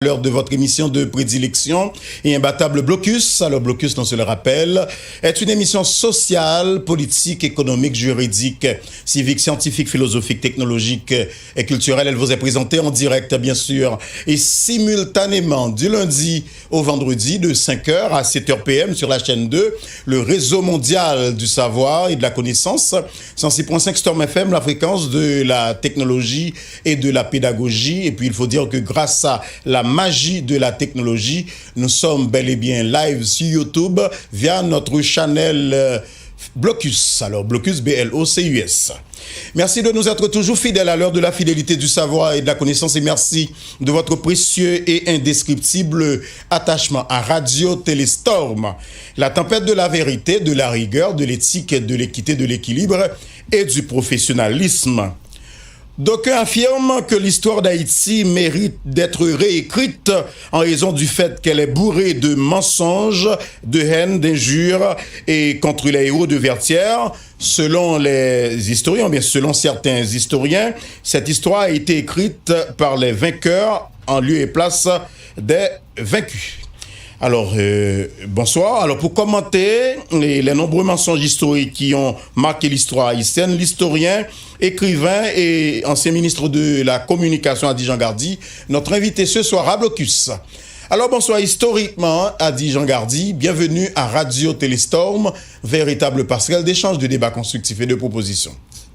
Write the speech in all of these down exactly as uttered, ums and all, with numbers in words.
l'heure de votre émission de prédilection et imbattable Blocus. Alors, Blocus, on se le rappelle, est une émission sociale, politique, économique, juridique, civique, scientifique, philosophique, technologique et culturelle. Elle vous est présentée en direct, bien sûr, et simultanément du lundi au vendredi de cinq heures à sept heures P M sur la chaîne deux, le réseau mondial du savoir et de la connaissance, cent six point cinq Storm F M, la fréquence de la technologie et de la pédagogie. Et puis, il faut dire que grâce à la magie de la technologie, nous sommes bel et bien live sur YouTube via notre channel euh, Blocus. Alors, Blocus, B L O C U S. Merci de nous être toujours fidèles à l'heure de la fidélité, du savoir et de la connaissance. Et merci de votre précieux et indescriptible attachement à Radio Téléstorm, la tempête de la vérité, de la rigueur, de l'éthique, de l'équité, de l'équilibre et du professionnalisme. D'aucuns affirment que l'histoire d'Haïti mérite d'être réécrite en raison du fait qu'elle est bourrée de mensonges, de haine, d'injures et contre les héros de Vertières. Selon les historiens, bien selon certains historiens, cette histoire a été écrite par les vainqueurs en lieu et place des vaincus. Alors, euh, bonsoir. Alors, pour commenter les, les nombreux mensonges historiques qui ont marqué l'histoire haïtienne, l'historien, écrivain et ancien ministre de la Communication, Ady Jean Gardy, notre invité ce soir à Blocus. Alors, bonsoir historiquement, Ady Jean Gardy. Bienvenue à Radio Téléstorm, véritable passerelle d'échange, de débat constructif et de proposition.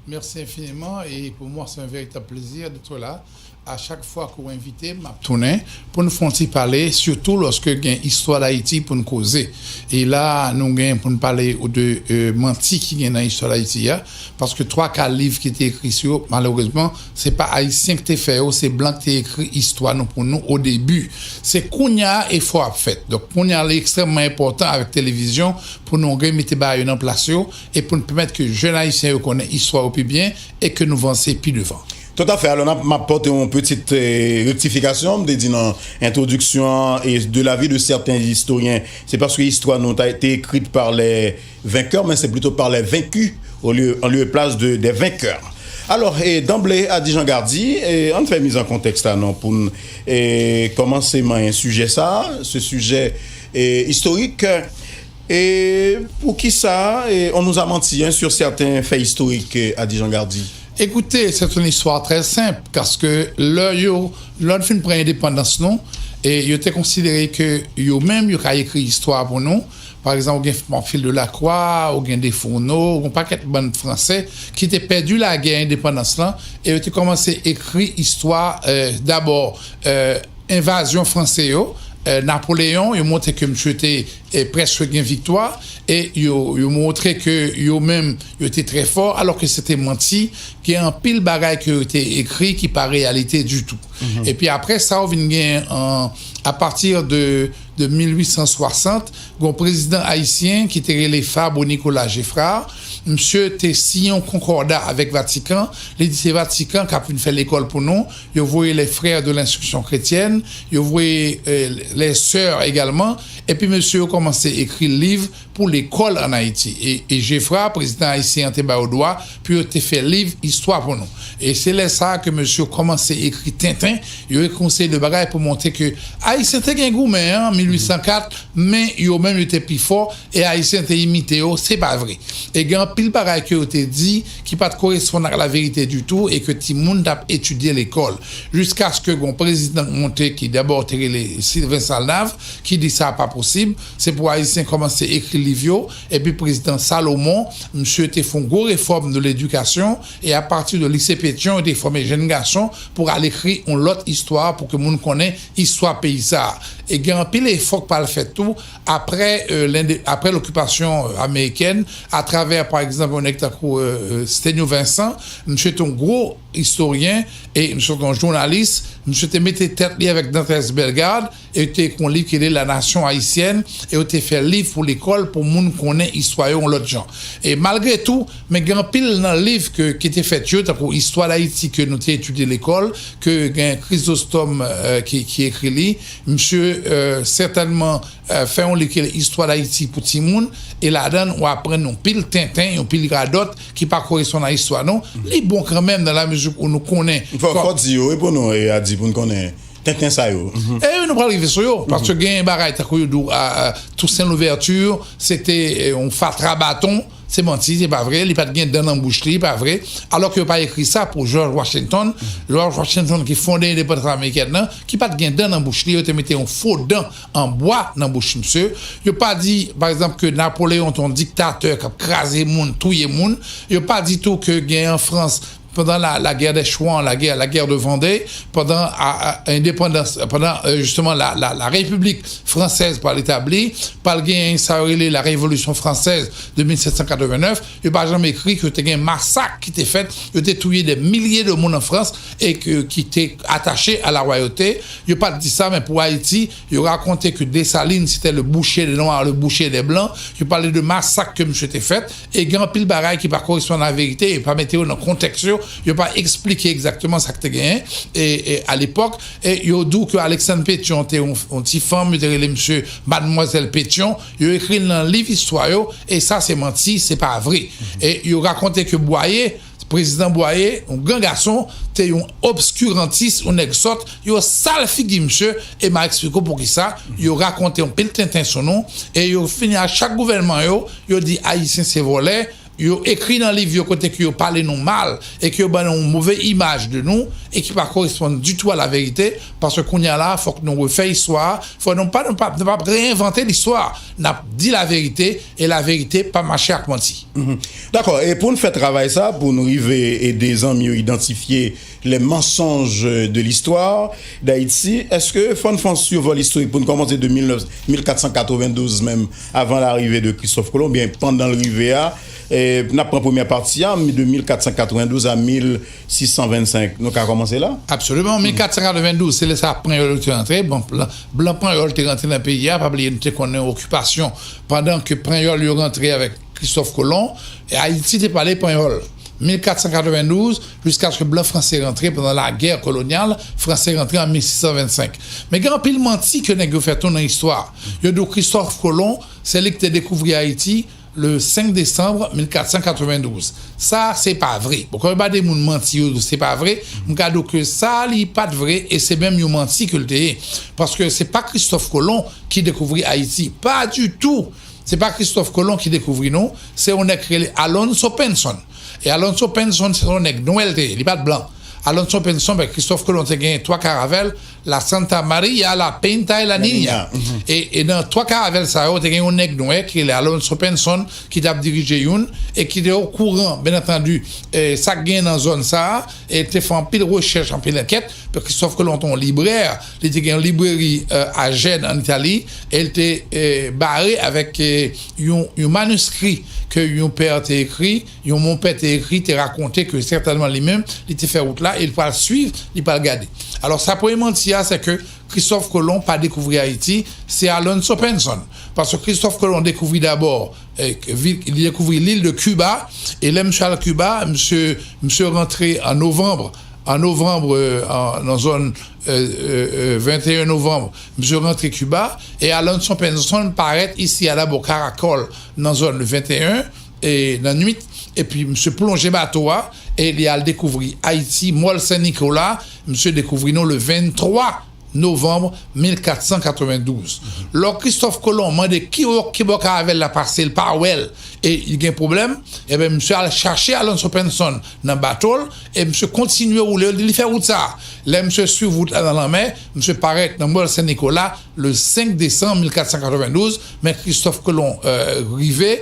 Merci infiniment et pour moi c'est un véritable plaisir d'être là. A chak fwa ke w envite m, m ap tounen pou n fè yon ti pale, sitou lòske gen istwa Dayiti pou n koze. E la, nou gen pou n pale de euh, manti ki gen nan istwa Dayiti a, paske twa ka liv ki te ekri sou yo, malerezman, se pa Ayisyen ki te fè yo, se blan ki te ekri istwa nou pou nou o debi. Se kounye a efò ap fèt. Donk, kounye a, li ekstrèmman enpòtan avèk televizyon pou nou remete bagay yo nan plas yo e pou n pèmèt ke jèn Ayisyen yo konnen istwa yo pi byen e ke nou vanse pi devan. Tout à fait. Alors, m ap pote yon pitit eh, rektifikasyon. M te di nan entwodiksyon an, et de l'avis de certains historiens, c'est parce que l'histoire nous a été écrite par les vainqueurs, mais c'est plutôt par les vaincus au lieu, en lieu et place de, des vainqueurs. Alors, et d'emblée, Ady Jean Gardy, et on fait mise en contexte là, non, pour et commencer un sujet ça, ce sujet est historique. Et pour qui ça, et on nous a menti hein, sur certains faits historiques, Ady Jean Gardy. Écoutez, c'est une histoire très simple, parce que lè yo, lè n fin pran endepandans nou, e yo te konsidere ke yo menm yo ka ekri istwa pou nou. Pa egzanp, ou gen Pamphile de Lacroix, ou gen Desfourneaux, ou gen pakèt bann Fransè ki te pèdi lagè endepandans lan, e yo te kòmanse ekri istwa, euh, dabò, euh, envazyon Fransè yo, euh, Napoleyon, yo montre ke misye te eh, prèske gen viktwa, e yo, yo montre ke yo menm, yo te trè fò, alò ke se te manti, gen anpil bagay ke yo te ekri ki pa reyalite ditou. Epi apre sa, ou vin gen, an, apati de, de mil uit san swasant, gen yon prezidan ayisyen ki te rele Fabre Nicolas Geffrard, misye te siyen yon konkòda avèk Vatikan, li di se Vatikan k ap vin fè lekòl pou nou, yo voye les frères de l'instruction chrétienne, yo voye euh, les sœurs également, epi mesye yo kòmanse ekri liv pou lekòl ann Ayiti. E, e Geffrard, prezidan ayisyen an, te ba yo dwa pou yo te fè liv istwa pou nou. E se lè sa a ke mesye yo kòmanse ekri tenten, yo ekri yon seri de bagay pou montre ke Ayisyen te gen goumen an mil uit san kat, men yo menm yo te pi fò, e Ayisyen te imite yo, se pa vre. E gen anpil bagay ke yo te di ki pa t koresponn ak laverite ditou e ke timoun t ap etidye lekòl. Jiskaske gen yon prezidan k monte ki dabò te rele Sylvain Salnave, ki di sa pa posib, se pou Ayisyen kòmanse ekri liv yo, epi prezidan Salomon, misye te fè yon gwo refòm de ledikasyon, e apati de lise Petyon, yo te fòme jenn gason pou al ekri yon lòt istwa, pou ke moun konnen istwa peyi sa a. E gen anpil efò k pral fèt tou, apre, euh, lende, apre lokipasyon amerikèn, atravè, pa egzanp, yon nèg tankou euh, Sténio Vincent, misye te yon gwo istoryen e misye te yon jounalis, misye te mete tèt li avèk Dantès Bellegarde, e te ekri yon liv ki rele La Nation Haïtienne, e yo te fè liv pou lekòl, pou moun konnen istwa yo yon lòt jan. E malgre tou, men gen anpil nan liv ke, ki te fèt yo, tankou Istwa Dayiti ke nou te etidye lekòl, ke gen Chrysostome euh, ki, ki ekri li, misye euh, sètènman euh, fè yon liv ki rele Istwa Dayiti pou timoun, e ladan n ou aprann yon pil tenten, yon pil radòt ki pa koresponn a istwa nou. Li bon kanmenm nan lamezi ou nou konnen. Fò, fò di yo, e pou nou, e a di pou n konnen. tenten sa yo. E nou pral rive sou yo, paske gen bagay tankou yo di w, a, a, Toussaint Louverture, se te, e, yon fatra baton, se manti, se pa vre, li pa t gen dan nan bouch li, pa vre. Alò ke yo pa ekri sa pou George Washington, George Washington ki fonde endepandans amerikèn nan, ki pa t gen dan nan bouch li, yo te mete yon fo dan an bwa nan bouch misye. Yo pa di, pa egzanp, ke Napoleyon te yon diktatè k ap kraze moun, touye moun. Yo pa di tou ke gen an Frans, pandan la, la guerre des Chouans, la guerre, la guerre de Vendée, pandan a, a, endepandans, pandan, euh, justement, la, la, la République française pral etabli, pral gen sa yo rele la Révolution française de mil sèt san katrevennnèf, yo pa janm ekri ke te gen masak ki te fèt, yo te touye des milliers de moun an Frans e ke, ki te attaché à la royauté. Yo pa t di sa, men pou Ayiti, yo rakonte ke Desalin, c'était le boucher des Noirs, le boucher des Blancs. Yo pale de masak ke misye te fèt, e gen anpil bagay ki pa koresponn a verite, yo pa mete yo nan kontèks yo, yo pa eksplike egzakteman sa k te genyen, e, e a lepòk, e yo di w ke Alexandre Pétion te yon, yon ti fanm, yo te rele misye Mademoiselle Pétion, yo ekri l nan liv istwa yo, e sa se manti, se pa vre. E yo rakonte ke Bwaye, prezidan Bwaye, yon gran gason, te yon obskirantis, yon nèg sòt, yo sal figi misye, e m a eksplike w poukisa, yo rakonte yon pil tenten sou nou, e yo fini a chak gouvènman yo, yo di Ayisyen se vòlè, yo ekri nan liv yo kote ke yo pale nou mal, e ke yo ban nou yon move imaj de nou, e ki pa koresponn ditou a la verite, paske kounye a la, fòk nou refè istwa a, fòk nou pa, nou pa, nou pa reenvante listwa, n ap di la verite, e la verite pa mache ak manti. Mhm. Dakò, e pou n fè travay sa, pou n rive ede zanmi yo idantifye les mensonges de l'histoire d'Haïti, èske fò n fè yon survol istorik pou n kòmanse de mil neuf, mil kat san katrevendouz menm, avan larive de Christophe Colomb, oubyen pandan l rive a, e, n ap pran premyè pati a, de mil kat san katrevendouz a mil sis san vennsenk. Nou ka kòmanse la? Absoliman. Mil kat san katrevendouz, se lè sa Panyòl yo te rantre. Bon, blan, blan Panyòl te rantre nan peyi a, pa bliye nou te konnen okipasyon. Pandan ke Panyòl yo rantre avèk Christophe Colomb, e Ayiti te pale Panyòl. Mil kat san katrevendouz, jiskaske blan franse rantre pandan lagè kolonyal, franse rantre an mil sis san vennsenk. Men gen anpil manti ke nèg yo fè tou nan istwa. Yo di w Christophe Colomb, se li ki te dekouvri Ayiti, le senk desanm mil kat san katrevendouz. Sa, se pa vre. Bon, kòm yo ba de moun manti, yo di se pa vre, m ka di w ke sa, li pa t vre, e se menm yon manti ke l te ye. Paske se pa Christophe Colomb ki dekouvri Ayiti. Pa ditou. Se pa Christophe Colomb ki dekouvri nou, se yon nèg ki rele Alonso Penson. E Alonso Penson, se yon nèg nwè l te ye, li pa t blan. Alonso Penson, ben, Christophe Colomb te gen twa karavèl, la Santa Maria, la Pinta e la Niña. E, e nan twa karavèl sa yo, te gen yon nèg nwè ki rele Alonso Penson, ki t ap dirije youn, e ki te okouran, byen antandi, e, sa k gen nan zòn sa a, e te fè anpil rechèch, anpil ankèt. Christophe Colomb te yon librè, li te gen yon libreri, e, a Gênes, an Itali, e l te, e, bare avèk, e, yon, yon maniskri ke yon pè te ekri, yon monpè te ekri, te rakonte ke sètènman li menm, li te fè wout la, e l pral swiv, li pral gade. Alò, sa premye manti a, se ke Christophe Colomb pa dekouvri Ayiti, se Alonso Penson. Paske Christophe Colomb dekouvri dabò, e, vi-, li dekouvri lil de Kiba, e lè misye al Kiba, misye, misye rantre an novanm, an novanm, e, an, nan zòn, e, e, e, venteyen novanm, misye rantre Kiba, e Alonso Penson parèt isi a dabò Karakòl, nan zòn venteyen, e nan nwit, epi misye plonje bato a, e li al dekouvri Ayiti, Mòl Sen Nikola, misye dekouvri nou le venntwa novanm mil kat san katrevendouz. Lò Christophe Colomb mande ki bò, ki bò karavèl la pase, l pa wè l, e li gen pwoblèm, ebyen, misye al chache Alonso Penson nan bato l, e misye kontinye woule, li fè wout sa. Lè misye swiv wout la nan lanmè, misye parèt nan Mòl Sen Nikola le senk desanm mil kat san katrevendouz, men Christophe Colomb, e, rive,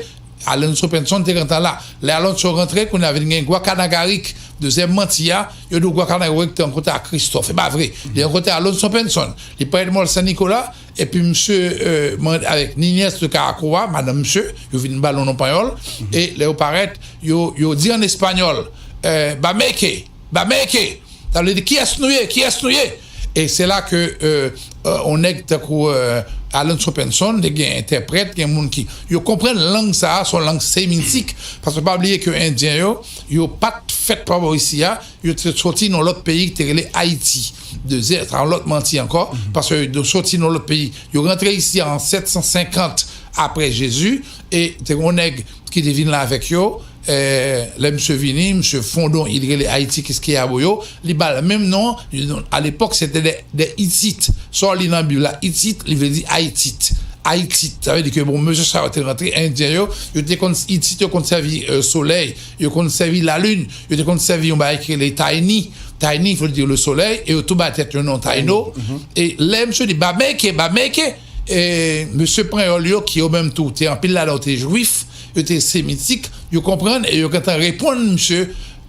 Alonso Penson te gentan la. Lè Alonso rantre, kounye a vin gen Guacanagaric, dezyèm manti a, yo di w Guacanagaric te rankontre ak Christophe. E pa vre. Li rankontre Alonso Penson. Li parèt Mòl Sen Nikola, epi misye, e, mande avèk Niñez de Caracoa, madanm misye, yo vin ba l yon non panyòl, e lè yo parèt, yo, yo di an espanyòl, e, Bameke, Bameke! Sa vle di, kiyès nou ye? Kiyès nou ye? E se la ke, e, e, yon nèg tankou, e, Alonso Penson, te gen entèprèt, gen moun ki, yo konprann lang sa a, se yon lang semitik, paske pa bliye ke Endyen yo, yo pa t fèt pa bò isi a, yo te soti nan lòt peyi ki te rele Ayiti. Dezyè, sa yon lòt manti ankò, paske yo soti nan lòt peyi. Yo rantre isi a an sèt san senkant apre Jezi, e te gen yon nèg ki te vin la avèk yo, eh, lè misye vini, misye fondon il rele Ayiti Kiskeya Boyo, li ba l menm non, alepòk se te de, de Itit. Sa w li nan Bib la, Itit, li vle di Ayiti. Ayiti. Sa vle di ke, bon, mesye sa yo te rantre, Endyen yo, yo te konn, Itit yo konn sèvi eh, solèy, yo konn sèvi lalin, yo te konn sèvi yon bagay ki rele Tiny. Tiny vle di le soleil, e yo tou ba tèt yo non Taino. E lè misye di Bameke, Bameke, e mesye Panyòl yo, ki yo menm tou, te anpil ladan yo te jwif, yo te semitik, yo konprann, e yo gentan reponn misye,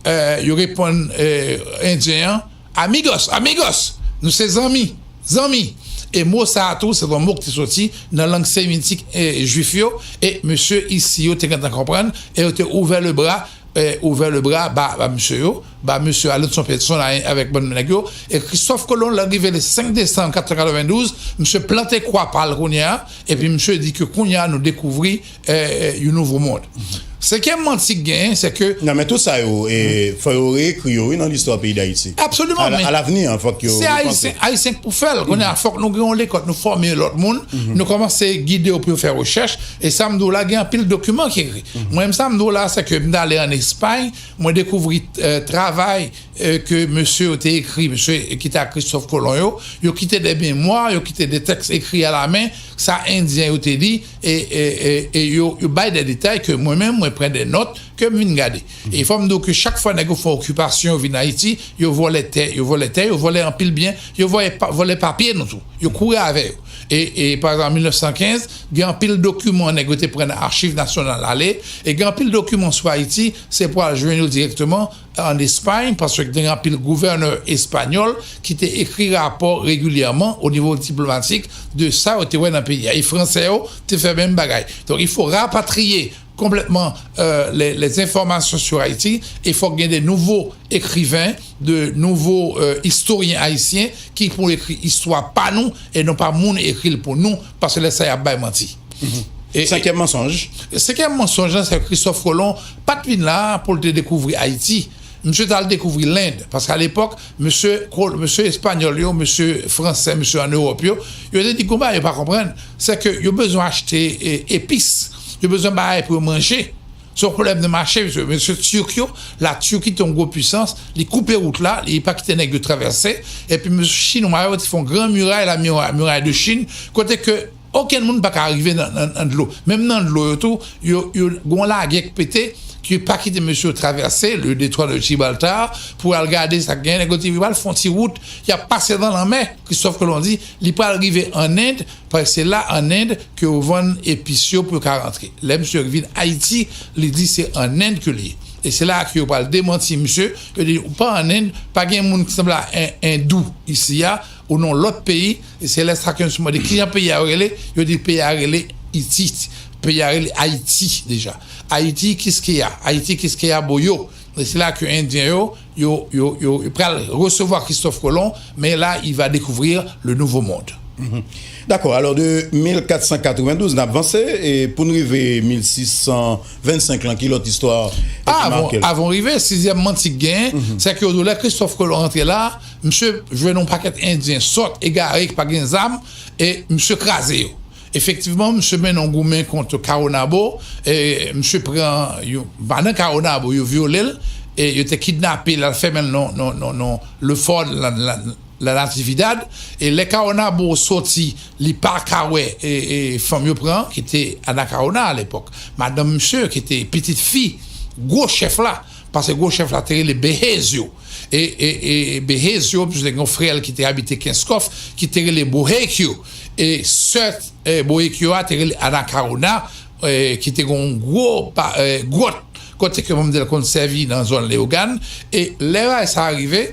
eh, yo reponn eh, Endyen an, Amigos, amigos, nou se zanmi, zanmi. E mo sa a tou, se yon mo ki te soti nan lang semitik eh, jwif yo, e mesye isi yo te gentan konprann, e yo te ouvè le bra, eh, ouvè le bra ba, ba mesye yo, ba mesye Alonson Peterson a- avèk bann nèg yo, e Christophe Colomb, lè l rive le senk desanm katresannkatrevendouz, misye plante kwa pa l kounye a, epi misye di ke kounye a nou dekouvri eh, eh, yon nouvo mond. Senkyèm manti k genyen, se ke Non, men tout sa yo, e, fò yo reekri yo, wi, nan listwa peyi Dayiti. Absoliman, A la- men a lavni, an, fòk yo se repanse. Ayisyen, Ayisyen k pou fè l. Kounye a, fòk nou gen yon lekòl, nou fòme lòt moun, nou kòmanse gide yo pou yo fè rechèch, e sa m di w la, gen anpil dokiman ki ekri. Mwen menm, sa m di w la, se ke m t ale ann Espay, mwen dekouvri eh, travay eh, ke mesye yo te ekri, mesye ki te ak Christophe Colomb yo, yo kite de memwa, yo kite de tèks ekri a la men, sa Endyen yo te li, e, e, e, e yo, yo bay de detay ke mwen menm, mwen pran de nòt ke m vin gade. E fò m di w ke chak fwa nèg yo fè okipasyon, yo vin Ayiti, yo vòlè tè, yo vòlè tè, yo vòlè anpil byen, yo vòlè pa- vòlè papye nou tou. Yo kouri avè yo. E, e pa egzanp, mil nèf san kenz, gen anpil dokiman nèg yo te pran nan Achiv Nasyonal ale, e gen anpil dokiman sou Ayiti, se pou al jwenn yo dirèkteman ann Espay, paske gen anpil gouvènè espanyòl ki te ekri rapò regilyèman o nivo diplomatik de sa yo te wè nan peyi a. E fransè yo te fè menm bagay. Donk, il faut rapatrier complètement euh, les, les informations sur Haïti, e fòk gen de nouvo ekriven, de nouvo euh, istoryen ayisyen ki pou ekri istwa pa nou e non pa moun ekri l pou nou, paske lè sa y ap bay manti. E- Senkyèm mansonj. Senkyèm mansonj lan, se Christophe Colomb pa t vin la pou l te dekouvri Ayiti. Misye t al dekouvri Lend, paske alepòk, mesye, kol- mesye espanyòl yo, mesye fransè, mesye ann Ewòp yo, yo te di konba yo pa konprann, se ke yo bezwen achte eh, epis, yo bezwen bagay pou yo manje. Se yon pwoblèm de mache, mesye. Mesye Tirk yo, la Turquie te yon gwo pwisans, li koupe wout la, li pa kite nèg yo travèse, epi mesye Chinwa yo te fè yon gran miray, la mura- muraille de Chine, kote ke okenn moun pa ka rive nan, nan, nan dlo. Menm nan dlo yo tou, yo, yo gen yon lagè k pete, ki pa kite mesye yo travèse le détroit de Gibraltar pou al gade sa k genyen. Nèg yo di, yo pral fè yon ti wout, y ap pase nan lanmè. Christophe Colomb di, li pral rive ann End, paske se la ann End ke yo vann epis yo pou yo ka rantre. Lè misye vin Ayiti, li di se ann End ke li ye. E se la ke yo pral demanti misye, yo di, ou pa ann End, pa gen moun ki sanble a en- endou isi a, ou nan lòt peyi, e se lè sa ke misye mande kijan peyi a yo rele, yo di peyi a rele Itit, peyi a rele Ayiti deja. Ayiti Kiskeya, Ayiti Kiskeya Boyo. E se la ke Endyen yo, yo, yo, yo, yo pral resevwa Christophe Colomb, men la, il va découvrir le nouveau monde. Dakò, alò de mil kat san katrevendouz, n ap vanse, e pou n rive mil sis san vennsenk lan, ki lòt istwa ki make l? Avan rive, sizyèm manti k genyen, se ke yo di w lè Christophe Colomb rantre la, misye jwenn yon pakèt Endyen sòt, egare, ki pa gen zam, e misye kraze yo. Efektivman, misye mennen yon goumen kont Caonabo, e misye pran, yo, pa nan Caonabo, yo vyole l, e yo te kidnape l, al fèmen l nan, nan, nan, nan le fort la, la, la Natividad, e lè Caonabo soti, li pa ka wè, e, e fanm yo pran, ki te Anacaona alepòk. Madanm misye, ki te pitit fi, gwo chèf la, paske gwo chèf la te rele Behezio. E, e, e Behezio, misye te gen yon frè l ki te abite Kenskòf, ki te rele Bohekio. E sè eh, Bohekio a te rele Anacaona, eh, ki te gen yon gwo pa- eh, gwòt, kote ke manmzèl konn sèvi nan zòn Leyogàn. E lè bagay sa a rive,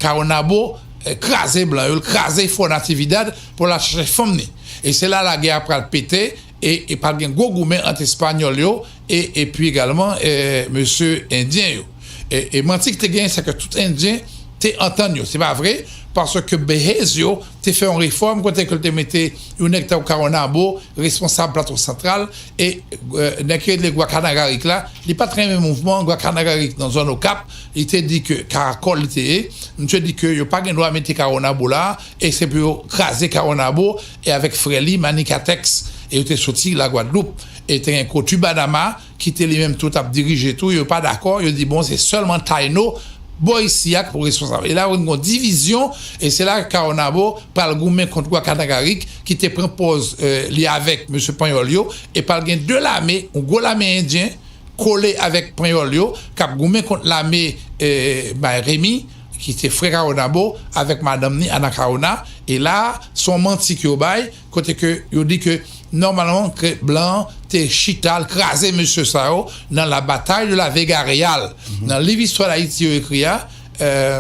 Caonabo eh, kraze blan yo, l kraze Fò Natividad pou l al chache fanm ni. E se la lagè a pral pete, e, e pral gen gwo goumen ant Espanyòl yo e, epi egalman eh, mesye Endyen yo. E, e manti ki te genyen, se ke tout Endyen te antann yo. Se pa vre, paske Behezio te fè yon refòm kote ke l te mete yon nèg tankou Caonabo responsab Plato Santral, e eh, nèg ki rele Gwakanagarik la, li pa t renmen mouvman Gwakanagarik nan zòn Okap, li te di ke karakòl li te ye, misye di ke yo pa gen dwa mete Caonabo la, e se pou yo kraze Caonabo, e avèk frè li, Manicatex, E yo te soti Lagwadloup. E te gen Kotu Banama ki te li menm tou t ap dirije tou. Yo pa dakò. Yo di, bon, se sèlman Tayno bò isi a ki pou responsab. E la, ou gen yon divizyon. E se la Caonabo pral goumen kont Wa Kanagarik ki te pran pòz eh, li avèk mesye Panyòl yo. E pral gen de lame, yon gwo lame endyen, kole avèk Panyòl yo, k ap goumen kont lame eh, bay Remi, ki se frè Caonabo, avèk madanm ni Anacaona. E la, se yon manti ke yo bay, kote ke yo di ke nòmalman ke blan te chita, l kraze mesye sa yo nan la bataille de la Vega Real. Nan liv Istwa Dayiti yo ekri a, eh,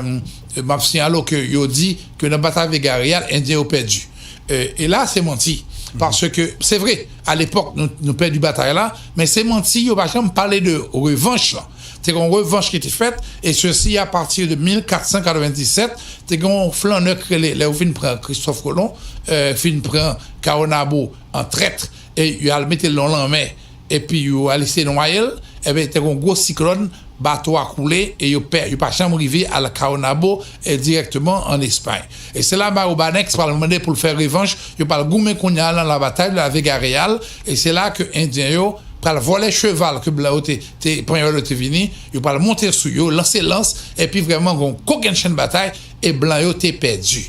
m ap siyale w ke yo di ke nan batay Vega Real, Endyen yo pèdi. Eh, e la, se manti. Paske, se vre, alepòk, nou, nou pèdi batay la, men se manti, yo pa janm pale de revanch lan. Te gen yon revanch ki te fèt, e sesi a pati de mil kat san katrevenndisèt, te gen yon flannè ki rele, lè yo fin pran Christophe Colomb, eh, fin pran Caonabo an trèt, e yo al mete l nan lanmè, epi yo al eseye nwaye l, ebyen, te gen yon gwo siklòn, bato a koule, e yo pè, yo pa janm rive al Caonabo, eh, dirèkteman an Espay. E se la Mayo Banks pral mande pou l fè revanch, yo pral goumen kounye a nan la bataille de la Vega Real, e se la ke Endyen yo pral vòlè cheval ke blan yo te, te Panyòl yo te vini, yo pral monte sou yo, lanse lans, epi vrèman gen yon kokennchenn batay, e blan yo te pèdi.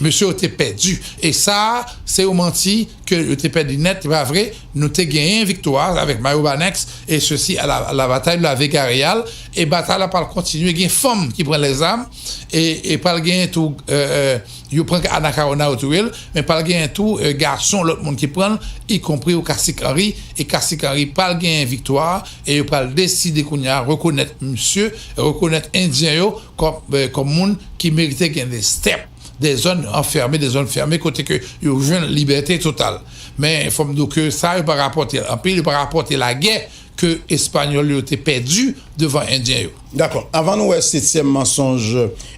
Mesye yo te pèdi. E sa, se yon manti ke yo te pèdi nèt, se pa vre. Nou te genyen viktwa avèk Mayo Banks, e sesi a la, a la batay de la Vega Real. E batay la pral kontinye. Gen fanm ki pran lèzam, e, e pral genyen tou, eh, eh, yo pran Anacaona, yo touye l, men pral genyen tou eh, gason, lòt moun ki pran l, ikonpri Cacique Henry. E Cacique Henry pral genyen viktwa, e yo pral deside kounye a rekonèt misye, rekonèt Endyen yo kòm, eh, kòm moun ki merite gen de stèp, de zòn anfèmen, de zòn fèmen, kote ke yo jwenn libète total. Men fò m di w ke sa, yo pa rapòte l anpil, yo pa rapòte lagè ke Espanyòl yo te pèdi devan Endyen yo. Dakò. Avan nou wè setyèm mansonj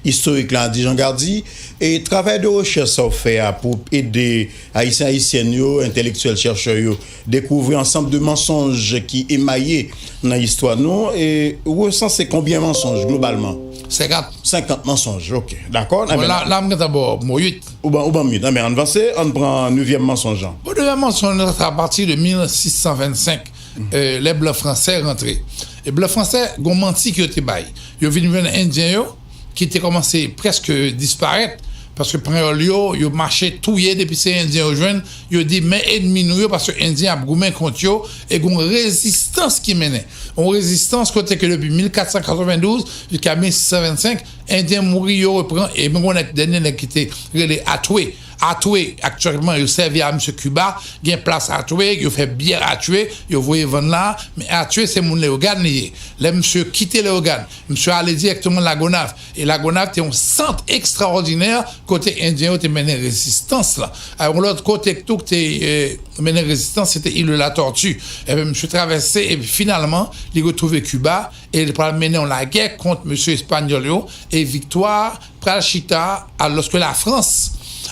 istorik la, di Jean Gardy, e travay de rechèch sa w fè a pou ede Ayisyen, Ayisyèn yo, entèlektyèl, chèchè yo, dekouvri ansanm de mansonj ki emaye nan istwa nou, e ou resanse konbyen mansonj globalman? Senkant. Senkant mansonj, ok. Dakò. Bon, la, la, m gentan ba w mo uit. Ou ban, ou ban m uit. Anben, ann vanse, ann pran nevyèm mansonj lan. Bon, nevyèm mansonj lan, se apati de mil sis san vennsenk, eh, lè blan fransè rantre. E blan fransè, gon manti ke yo te bay. Yo vin jwenn Endyen yo, ki te kòmanse prèske disparèt, paske Panyòl yo, yo mache touye depi se Endyen yo jwenn, yo di, men ènmi nou yo, paske Endyen ap goumen kont yo, e gon rezistans ki mennen. Yon rezistans kote ke depi mil kat san katrevendouz jiska mil sis san vennsenk, Endyen mouri, yo repran, e men gon nèg, dènye nèg ki te rele Atwé. Atwé, aktyèlman, yo sèvi a misye Kiba, gen plas Atwé, yo fè byè Atwé, yo voye vann la, men Atwé se moun Leyogàn li ye. Lè misye kite Leyogàn, misye ale dirèkteman Lagonav. E Lagonav te yon sant ekstraòdinè kote Endyen yo te mennen rezistans la. A yon lòt kote tou ki te eh, mennen rezistans, se te Il de la Tortue. Ebyen, misye travèse, epi finalman, li retwouve Kiba, e li pral mennen yon lagè kont mesye Espanyòl yo, e viktwa a pral chita a lòske Lafrans,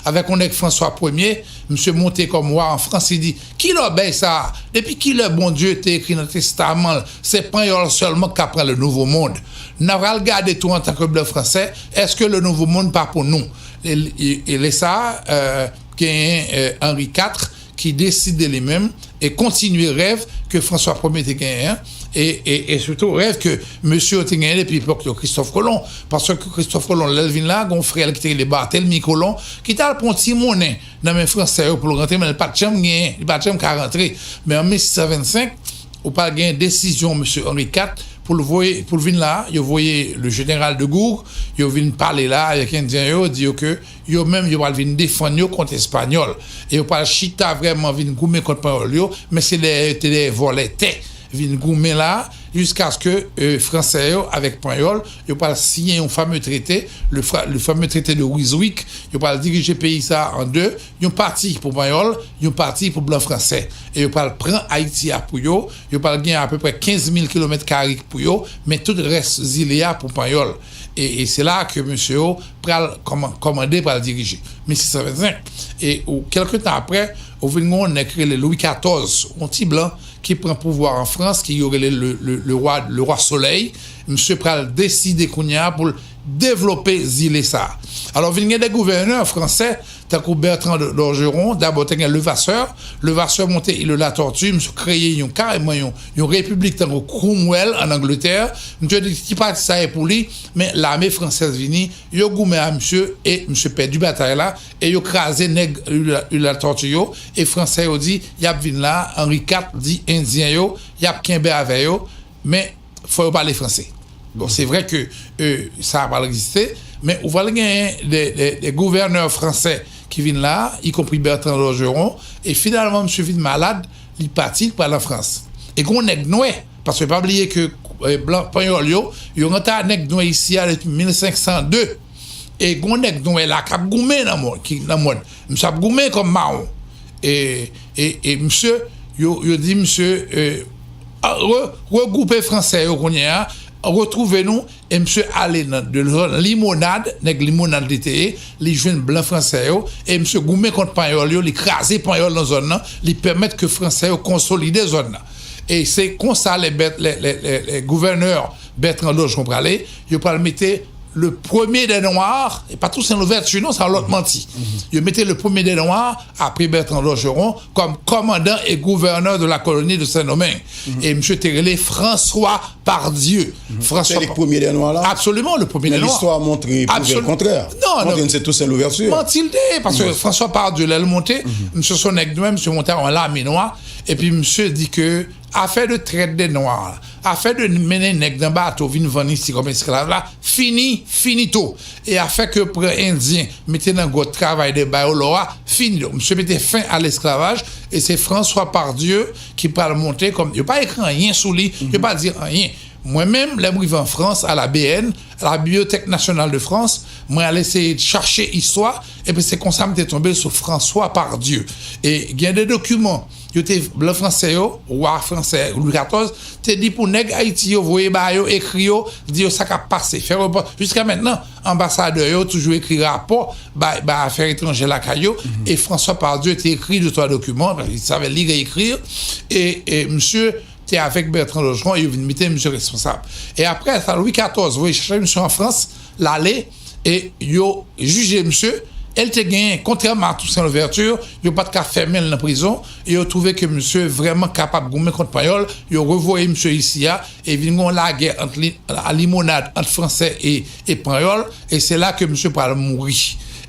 avèk yon nèg Franswa Premye, misye monte kòm wa an Frans, li di, ki lòbèy sa a? Depi kilè Bondye te ekri nan testaman l, se Panyòl sèlman k ka pran le Nouveau Monde? N a pral gade tou antanke blan fransè, èske le Nouveau Monde pa pou nou? E, e, e lè sa a, eh, genyen eh, Henri kat ki deside li menm e kontinye rèv ke Franswa Premye te genyen an, e, e, e sitou rèv ke mesye yo te genyen depi epòk yo, Christophe Colomb. Paske Christophe Colomb, lè l vin la, gon frè l ki te rele Barthélemy Colomb, ki t al pran yon ti monnen nan men fransè yo pou l rantre, men li pa t janm genyen, li pa t janm ka rantre. Men an mil sis san vennsenk, ou pral gen desizyon mesye Henri kat pou l voye, pou l vin la, yo voye le général de Gourgues, yo vin pale la avèk Endyen yo, di yo ke yo menm, yo pral vin defann yo kont Espanyòl. E yo pral chita vrèman vin goumen kont Panyòl yo, men se dèyè, te dèyè vòlè tè vin goumen la, jiskaske eh, Fransè yo avèk Panyòl, yo pral siyen yon fame trete, le, fra- le fameux traité de Ryswick, yo pral dirije peyi sa a an de, yon pati pou Panyòl, yon pati pou blan fransè. E yo pral pran Ayiti a pou yo, yo pral gen apeprè kenz mil kilomèt kare pou yo, men tout rès zile a pou Panyòl. E, e se la ke mesye yo pral kòman- kòmande, pral dirije. Mil sis san vennsenk. E ou, kèlke tan apre, ou vin gen yon nèg ki rele Lwi katòz, yon ti blan ki pran pouvwa an Frans, ki yo rele le, le, le roi, le roi Soleil. Misye pral deside kounye a pou l devlope zile sa a. Alò, vin gen de gouvènè fransè, tankou Bertrand Dorgeron, dabò te gen Levasseur. Levasseur monte Île de la Tortue, misye kreye yon, kareman yon, yon repiblik tankou Cromwell ann Angletè. Misye di ti pati sa e pou li, men lame fransèz vini, yo goumen a misye e misye pèdi batay la, e yo kraze nèg Île de la Tortue yo, e fransè yo di y ap vin la, Henri kat di endyen yo, y ap kenbe avè yo, men fò yo pale franse. Bon, se vre ke e, sa pral egziste, men ou pral genyen de, de, de gouvènè fransè ki vin la, ikonpri Bertrand Dorgeron, e finalman misye vin malad, li pati, li pral an Frans. E gen yon nèg nwè, paske pa bliye ke e, blan, panyòl yo, yo rantre a nèg nwè isi a depi mil senk san de. E gen yon nèg nwè la k ap goumen nan mòn, ki nan mòn. Misye ap goumen kòm mawon. E, e, e misye, yo, yo di misye, e, a, re, regwoupe fransè yo kounye a, retwouve nou, e misye ale nan de zòn Limonad, nèg Limonad li te ye, li jwenn blan fransè yo, e misye goumen kont panyòl yo, li kraze panyòl nan zòn nan, li pèmèt ke fransè yo konsolide zòn nan. E se konsa lè, lè, lè, lè, lè gouvènè Bertrand Dorgeron prale, yo pral mete le premier des Noirs, e pa Toussaint Louverture non, sa lòt manti. Yo mete le premier des Noirs, apre Bertrand Dorgeron, kòm kòmandan e gouvènè de la colonie de Saint-Domingue. E misye te rele François Pardieu. Se li k premye dè nwa la? Absoliman, le premier des Noirs. Men listwa montre, pwouve l kontrè. Non, montre n se Toussaint Louverture. Manti l te ye, paske François Pardieu, lè l monte, misye se yon nèg nwè, misye monte a yon lame nwa, epi misye di ke afè de trèt de nwa, afè de mennen nèg nan bato vin vann isi kòm esklav la, fini, finito. E afè ke pran endyen, mete nan gwòt, travay de ba yo lò a, fini. Donk, misye mete fen a lesklavaj, e se François Pardieu ki pral monte kòm, yo pa ekri anyen sou li, yo pa di anyen. Mwen menm, lè m rive an Frans, a la B N, a la Bibliothèque Nationale de France, mwen al eseye chache istwa, epi se konsa m te tonbe sou François Pardieu. E gen de dokiman, yo te, blan fransè yo, wa fransè Louis katòz, te di pou nèg Ayiti yo voye ba yo, ekri yo, di yo sa k ap pase. Fè repò-, jiska mentnan, anbasadè yo toujou ekri rapò bay, bay afè etranjè lakay yo, e François Pardieu te ekri de twa dokiman, paske li savait lire et écrire, e, e misye te avèk Bertrand Dorgeron, e yo vin mete misye responsab. E apre sa, Louis katòz voye chache misye an Frans, l ale, e yo jije misye, e l te genyen, kontrèman a Toussaint Louverture, yo pa t ka fèmen l nan prizon, e yo twouve ke misye vrèman kapab goumen kont panyòl, yo revoye misye isi a, e vin gen yon lagè ant li, a Limonad, ant fransè e, e panyòl, e se la ke misye pral mouri.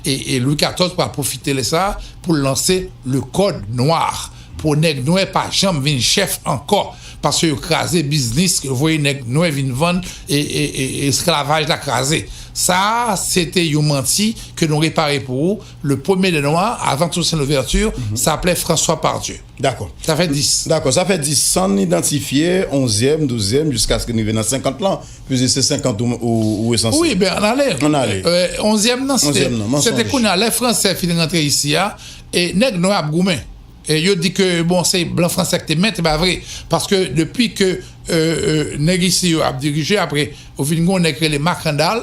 E, e Louis katòz pral pwofite de sa pou l lanse le Code Noir, pou nèg nwè pa janm vin chèf ankò, paske yo kraze biznis, yo voye nèg nwè vin vann, e, e, e, e esklavaj la kraze. Sa a, se te yon manti ke nou repare pou ou. Le premier des Noirs, avant Toussaint Louverture, s'appelait François Pardieu. Dakò. Sa fè dis. Dakò, sa fè dis. San idantifye, onzyèm, douzyèm, jiskaske n rive nan senkant lan. Plizyè se senkant ou, ou, ou resanse. Wi, ben, ann ale. Ann ale. E, onzyèm nan, se te, onzyèm nan, se te mansonj. Kounye a, lè fransè fin rantre isi a, e nèg nwè ap goumen. E yo di ke, bon, se blan fransè ki te mèt, se pa vre. Paske depi ke, e, e, nèg isi yo ap dirije, apre, ou vin gen yon nèg ki rele Makandal,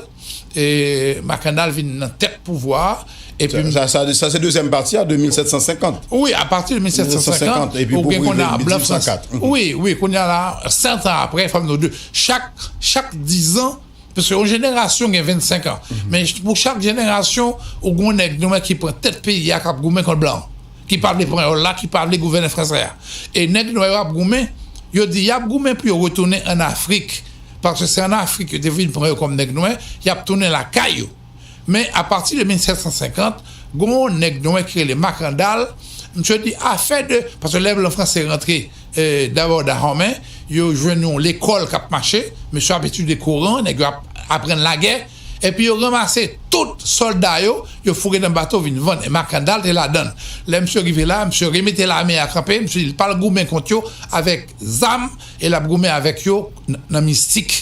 e Makandal vin nan tèt pouvwa a, epi sa, sa, sa, sa se dezyèm pati a, de mil sèt san senkant. Wi, apati de mil sèt san senkant, mil sèt san senkant, epi ou gen pou kounye a rive blan fransè. Mil uit san kat. Wi, wi, kounye a la, sèt an apre, fò m di w, chak, chak diz an, paske yon jenerasyon gen vennsenk an. Men pou chak jenerasyon, ou gen yon nèg nwè ki pran tèt peyi a, k ap goumen kont blan, ki pa vle panyòl la, ki pa vle gouvènè fransè a. E nèg nwè yo ap goumen, yo di y ap goumen pou yo retounen ann Afrik. Paske se ann Afrik yo te vin pran yo kòm nèg nwè, y ap tounen lakay yo. Men apati de mil sèt san senkant, gen yon nèg nwè ki rele Makandal, misye di afè de, paske lè blan fransè rantre, e, dabò Dahomey, yo jwenn yon lekòl k ap mache, mesye ap etidye Koran, nèg yo ap aprann lagè, epi yo ranmase tout sòlda yo, yo foure nan bato vin vann, e Makandal te ladan l. Lè misye rive la, misye remete lame a kanpe, misye di l pral goumen kont yo avèk zam, e l ap goumen avèk yo n-, nan mistik.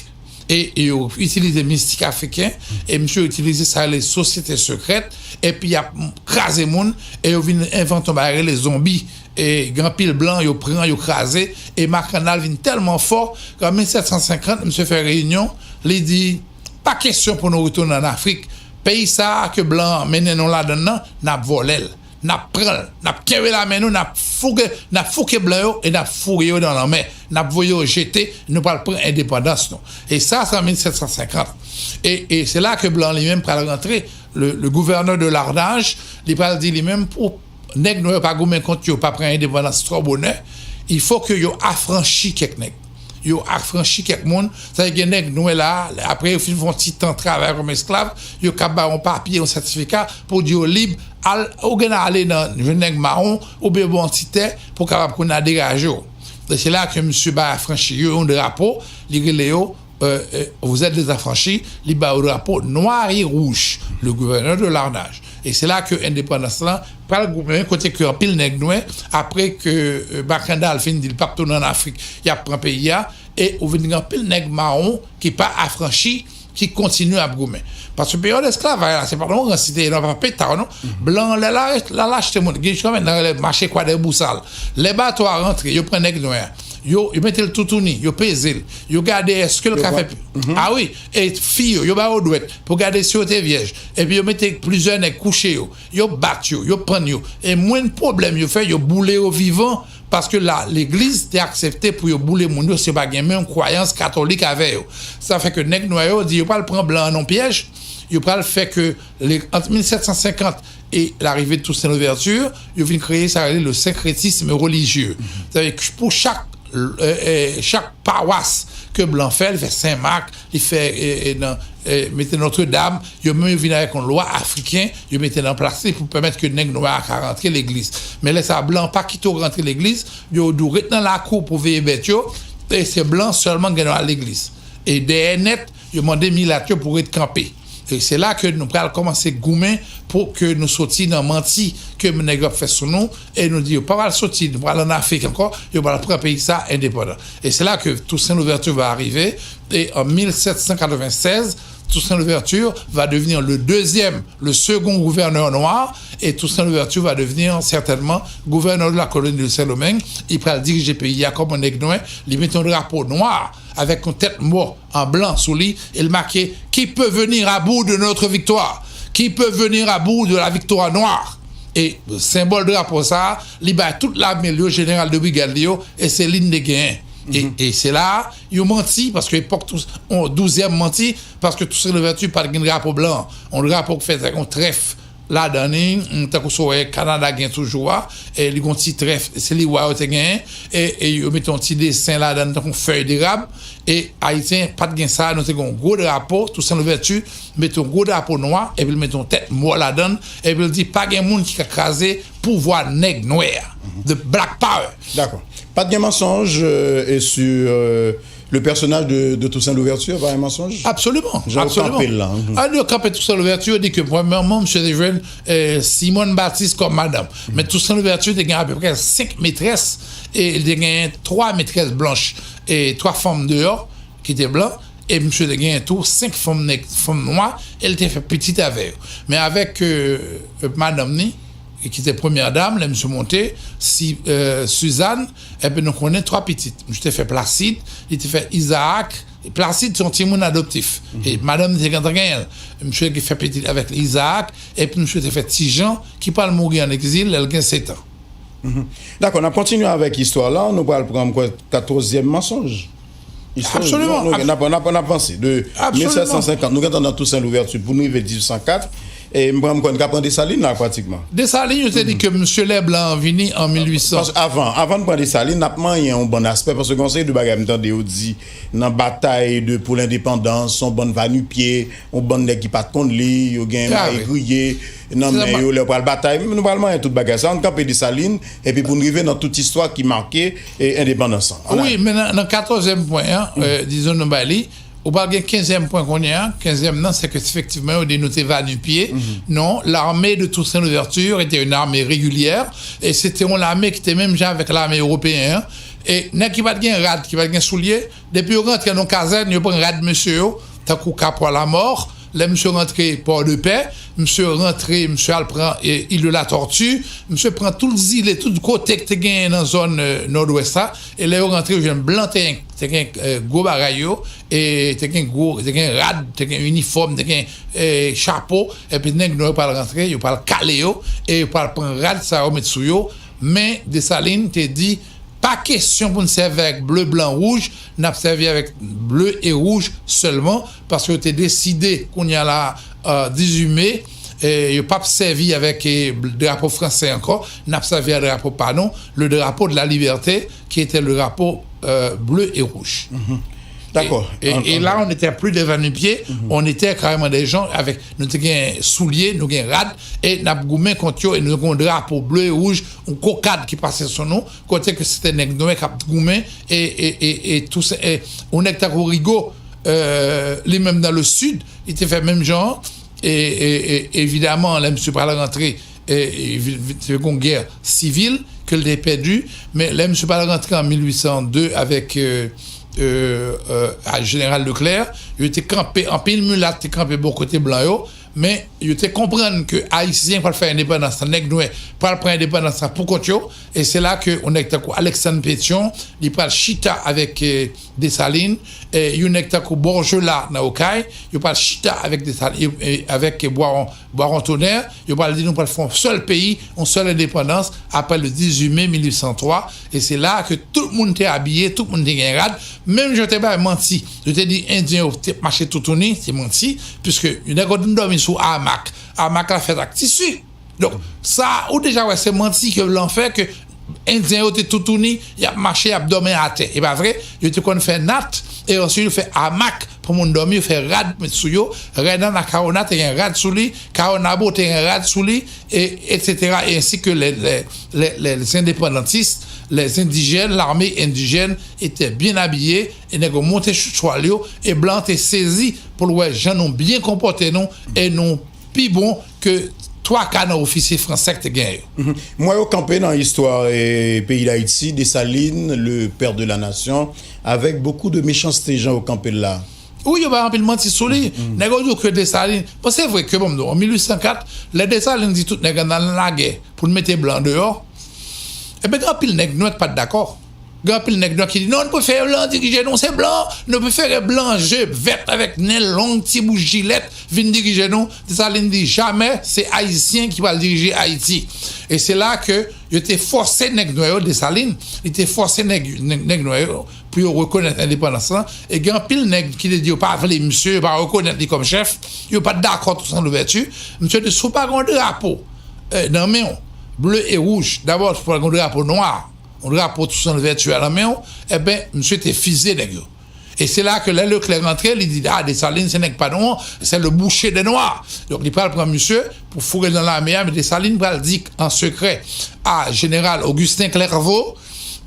E, e yo itilize mistik afriken, e misye itilize sa yo rele sosyete sekrèt, epi y ap kraze moun, e yo vin envante yon bagay rele zonbi. E gen anpil blan, yo pran, yo kraze, e Makandal vin tèlman fò, an mil sèt san senkant, misye fè reyinyon, li di, pa kesyon pou nou retounen ann Afrik. Peyi sa a ke blan an mennen nou ladan l nan, n ap vòlè l, n ap pran l, n ap kenbe l nan men nou, n ap fouke, n ap fouke blan yo e n ap foure yo nan lanmè. N ap voye yo jete, nou pral pran endepandans nou. E sa, se an mil sèt san senkant. E, e se la ke blan li menm pral rantre, le, le gouvènè de Larnaj, li pral di li menm pou nèg nwè yo pa goumen kont yo, pa pran endepandans twò bonè, il faut que yo afranchi kèk nèg. Yo afranchi kèk moun, sa vle gen nèg nwè la, apre yo fin fè yon ti tan travay kòm esklav, yo ka ba yon papye, yon sètifika pou di yo lib, al, ou gen ale nan jwenn nèg mawon, oubyen ba yon ti tè pou kapab konn a degaje w. E se la ke misye bay afranchi yo yon drapo, li rele yo euh, euh, vous êtes des affranchis, li ba yo drapo nwa e wouj, le gouvènè de Larnaj. E se la ke endepandans lan pral goumen, kote ke anpil nèg nwè, apre ke euh, Makandal fin di l p ap tounen ann Afrik, y ap pran peyi a, e ou vin gen anpil nèg mawon ki pa afranchi, ki kontinye ap goumen. Paske peryòd esklavaj la, se pa nan yon gran site, nan pa peta, non. Blan an, lè l al achte moun, gen jiskamen nan rele mache Kwa dè Bousal. Lè bato a rantre, yo pran nèg nwè a. Yo, yo mete l toutouni, yo peze l, yo gade èske l ka fè. Ah wi, e fi yo, yo ba yo dwèt pou gade si yo te vyèj. Epi yo mete plizyè nèg kouche yo, yo bat yo, yo pann yo. E mwen pwoblèm yo fè, yo boule yo vivan, paske la, legliz te aksepte pou yo boule moun yo si yo pa gen menm kwayans katolik avè yo. Sa fè ke nèg nwè yo di yo pral pran blan an nan pyèj, yo pral fè ke, ant mil sèt san senkant e larive de Toussaint Louverture, yo vin kreye sa yo rele le syncrétisme religieux. Sa vle di pou chak, euh, euh, chak pawas ke blan fè, li fè Sen Mak, li fè euh, euh, nan, euh, mete Notre Dame, yo menm yo vin avèk yon lwa afriken, yo mete nan plas li pou pèmèt ke nèg nwè a ka rantre legliz. Men lè sa blan pa kite w rantre legliz, yo di w ret nan lakou pou veye bèt yo, e se blan sèlman gen dwa al legliz. E dèyè nèt, yo mande milat yo pou ret kanpe. E se la ke nou pral kòmanse goumen pou ke nou soti nan manti ke nèg yo ap fè sou nou, e nou di yo pa pral soti, nou pral ann Afrik ankò, yo pral pran peyi sa endepandan. Et c'est là que Toussaint Louverture va arriver, et en mille sept cent quatre-vingt-seize, Toussaint Louverture va devenir le deuxième, le second gouverneur noir, et Toussaint Louverture va devenir certainement gouverneur de la colonie de Saint-Domingue. Li pral dirije peyi a kòm yon nèg nwè, li mete yon drapo nwa avèk yon tèt mò an blan sou li, e l make: Qui peut venir à bout de notre victoire? Qui peut venir à bout de la victoire noire? E senbòl drapo sa a, li bay tout lame l yo, jeneral de brigad li yo, e se li n te genyen. E, e se la a, yon manti, paske epòk tou, yon douzyèm manti, paske Toussaint Louverture pa t gen drapo blan. Yon drapo k fèt ak yon trèf ladan li, tankou sa w wè Kanada gen toujou a, e li gon ti trèf, se li wa yo te genyen, e, e yo mete yon ti desen ladan tankou fèy derab, e Ayisyen pa t gen sa, nou te gen yon gwo drapo, Toussaint Louverture mete yon gwo drapo nwa, epi l mete yon tèt mò ladan l, epi l di pa gen moun ki ka kraze pouvwa nèg nwè a, the black power. Dakò. Pa t gen mansonj, euh, e sur, euh, le personnage de, de Toussaint Louverture, pa gen mansonj? Absoliman, absoliman. Jan yo kanpe l la. Ah, yo kanpe Toussaint Louverture, yo di ke premyèman, misye te jwenn, euh, Simone Baptiste kòm madanm. Men Toussaint Louverture te gen apeprè senk metrès, e li te gen twa metrès blanch, e twa fanm deyò ki te blan, e misye te gen tou senk fanm nèg, fanm nwa, e li te fè pitit avè yo. Men avèk, euh, madanm ni, ki te premyè dam, lè misye monte, si, euh, Suzanne, epi nou konnen twa pitit. Misye te fè Placide, li te fè Isaac. Placide se yon timoun adoptif. E madanm li te gentan genyen l. Misye ki fè pitit avèk Isaac, epi misye te fè Ti Jean, ki pral mouri an egzil lè l gen sèt an. Dakò, n ap kontinye avèk istwa la. Nou pral pran, m kwè, katòzyèm mansonj. Istwa, absoliman, nou, nou, n ap, n ap, n ap vanse. De mil sèt san senkant, nou gentan nan Toussaint Louverture pou nou rive dizuit san kat. E m pran, m kwè n ka pran Desalin la, pratikman. Desalin, yo te di ke misye lè blan an vini an mil uit san. Paske avan, avan n pran Desalin, n ap manyen yon bann aspè, paske gen yon seri de bagay m tande yo di nan batay de, pou lendepandans, yon bann va-nu-pieds, yon bann nèg ki pa t konn li, yo gen mayi griye nan men yo lè yo pral batay. Nou pral manyen tout bagay sa. Ann kanpe Desalin, epi pou n rive nan tout istwa ki make, e, endepandans lan. Wi, men nan, nan katòzyèm pwen an, e, dizon nou bay li, ou pral gen kenzyèm pwen kounye a. Kenzyèm nan, se ke efektivman, yo di nou te va-nu-pieds. Non, l'armée de Toussaint Louverture était une armée régulière, e se te yon lame ki te menm jan avèk lame ewopeyen an. E nèg ki pa t gen rad, ki pa t gen soulye, depi yo rantre nan yon kazèn, yo pran rad mesye yo, tankou Capois la Mort. Lè misye rantre Port-de-Paix, misye rantre, misye al pran, e, Île de la Tortue, misye pran tout zile, tout kote ki te genyen nan zòn, e, Nòdwès la. E lè yo rantre, yo jwenn blan te, te gen, e, gwo bagay yo, e te gen gwo, te gen rad, te gen inifòm, te gen, e, chapo, epi nèg nwa yo pral rantre, yo pral kale yo, e yo pral pran rad sa yo met sou yo, Men Desalin te di, pa kesyon pou n sèvi avèk ble, blan, wouj, n ap sèvi avèk ble e wouj sèlman, paske yo te deside kounye a la, euh, dizuit me, e yo p ap sèvi avèk, e, drapo fransè ankò, n ap sèvi a drapo pa nou, le drapeau de la liberté, qui était le drapeau, euh, bleu et rouge. Dakò. E, e la, on était plus devant nos pieds, on était carrément des gens avec, nou te gen soulye, nou gen rad, e n ap goumen kont yo, e nou gen yon drapo ble e wouj, yon kokad ki pase sou nou, kote ke se te nèg nwè k ap goumen, e, e, e, e tou se, e, yon nèg tankou Rigo, euh, li menm nan le sud, li te fè menm jan, e, e, e evidaman, lè misye pral rantre, e, e, vi- vi- te gen yon gè sivil ke l te pèdi, men lè misye pral rantre an mil uit san de avèk, euh, euh, euh, a Jeneral Leclerc, yo te kanpe, anpil milat te kanpe bò kote blan yo, men yo te konprann ke Ayisyen pral fè endepandans lan, nèg nwè pral pran endepandans lan pou kont yo, e se la ke yon nèg tankou Alexandre Pétion, li pral chita avèk, eh, Desalin, eh, yon nèg tankou Borgella nan Okay, yo pral chita avèk Desalin, eh, avèk Bwaron, Bwaron Tonè, yo pral di nou pral fè yon sèl peyi, yon sèl endepandans, apre le dizuit me mil uit san twa, e se la ke tout moun te abiye, tout moun te gen rad, menm jan yo te bay manti, yo te di Endyen yo te mache toutouni, se manti, piske yon nèg konn dòmi sou amak, amak la fèt ak tisi. Donk, sa, ou deja wè se manti ke blan fè, ke Endyen yo te toutouni, y ap mache, y ap dòmi atè. E pa vre, yo te konn fè nat, e answit yo fè amak pou moun dòmi, yo fè rad met sou yo, Rènan Nakawona te gen rad sou li, Kawonabo te gen rad sou li, e, et cetera, e ensi ke les, les, les, les indépendantistes, les indigènes, l'armée indigène était bien habillée, e nèg yo monte sou chwal yo, e blan te sezi pou l wè jan nou byen konpòte nou, e nou pi bon ke twa ka nan ofisye fransè k te genyen yo. Mwen yo kanpe nan istwa eh, peyi Dayiti, Desalin, le père de la nation, avec beaucoup de méchanceté, jan yo kanpe l la. Wi, yo bay anpil manti sou li. Nèg yo di w ke Desalin, bon, se vre ke, bon, m di w, an mil uit san kat, lè Desalin di tout nèg an al nan lagè pou n mete blan deyò, ebyen, gen anpil nèg nwè ki pa t dakò. Gen anpil nèg nwè ki di, non, nou prefere blan dirije nou, se blan, nou prefere blan je vèt avèk nen long, ti bout jilèt vin dirije nou. Desalin di, jamè, se Ayisyen ki pral dirije Ayiti. E se la ke yo te fòse nèg nwè yo, Desalin, li te fòse nèg, nèg, nèg nwè yo pou yo rekonèt endepandans lan. E gen anpil nèg ki te di yo pa vle misye, yo pa rekonèt li kòm chèf, yo pa t dakò Toussaint Louverture. Misye di, si w pa gen yon drapo, eh, nan men w, ble e wouj, dabò, si w pa gen yon drapo nwa, yon drapo Toussaint Louverture a nan men w, ebyen, misye te fize nèg yo. E se la ke lè Leclerc rantre, li di, ah, Desalin, se nèg pa nou an, c'est le boucher des Noirs. Donk, li pral pran misye pou foure l nan lame a, men Desalin pral di an sekrè a jeneral Augustin Clerveau,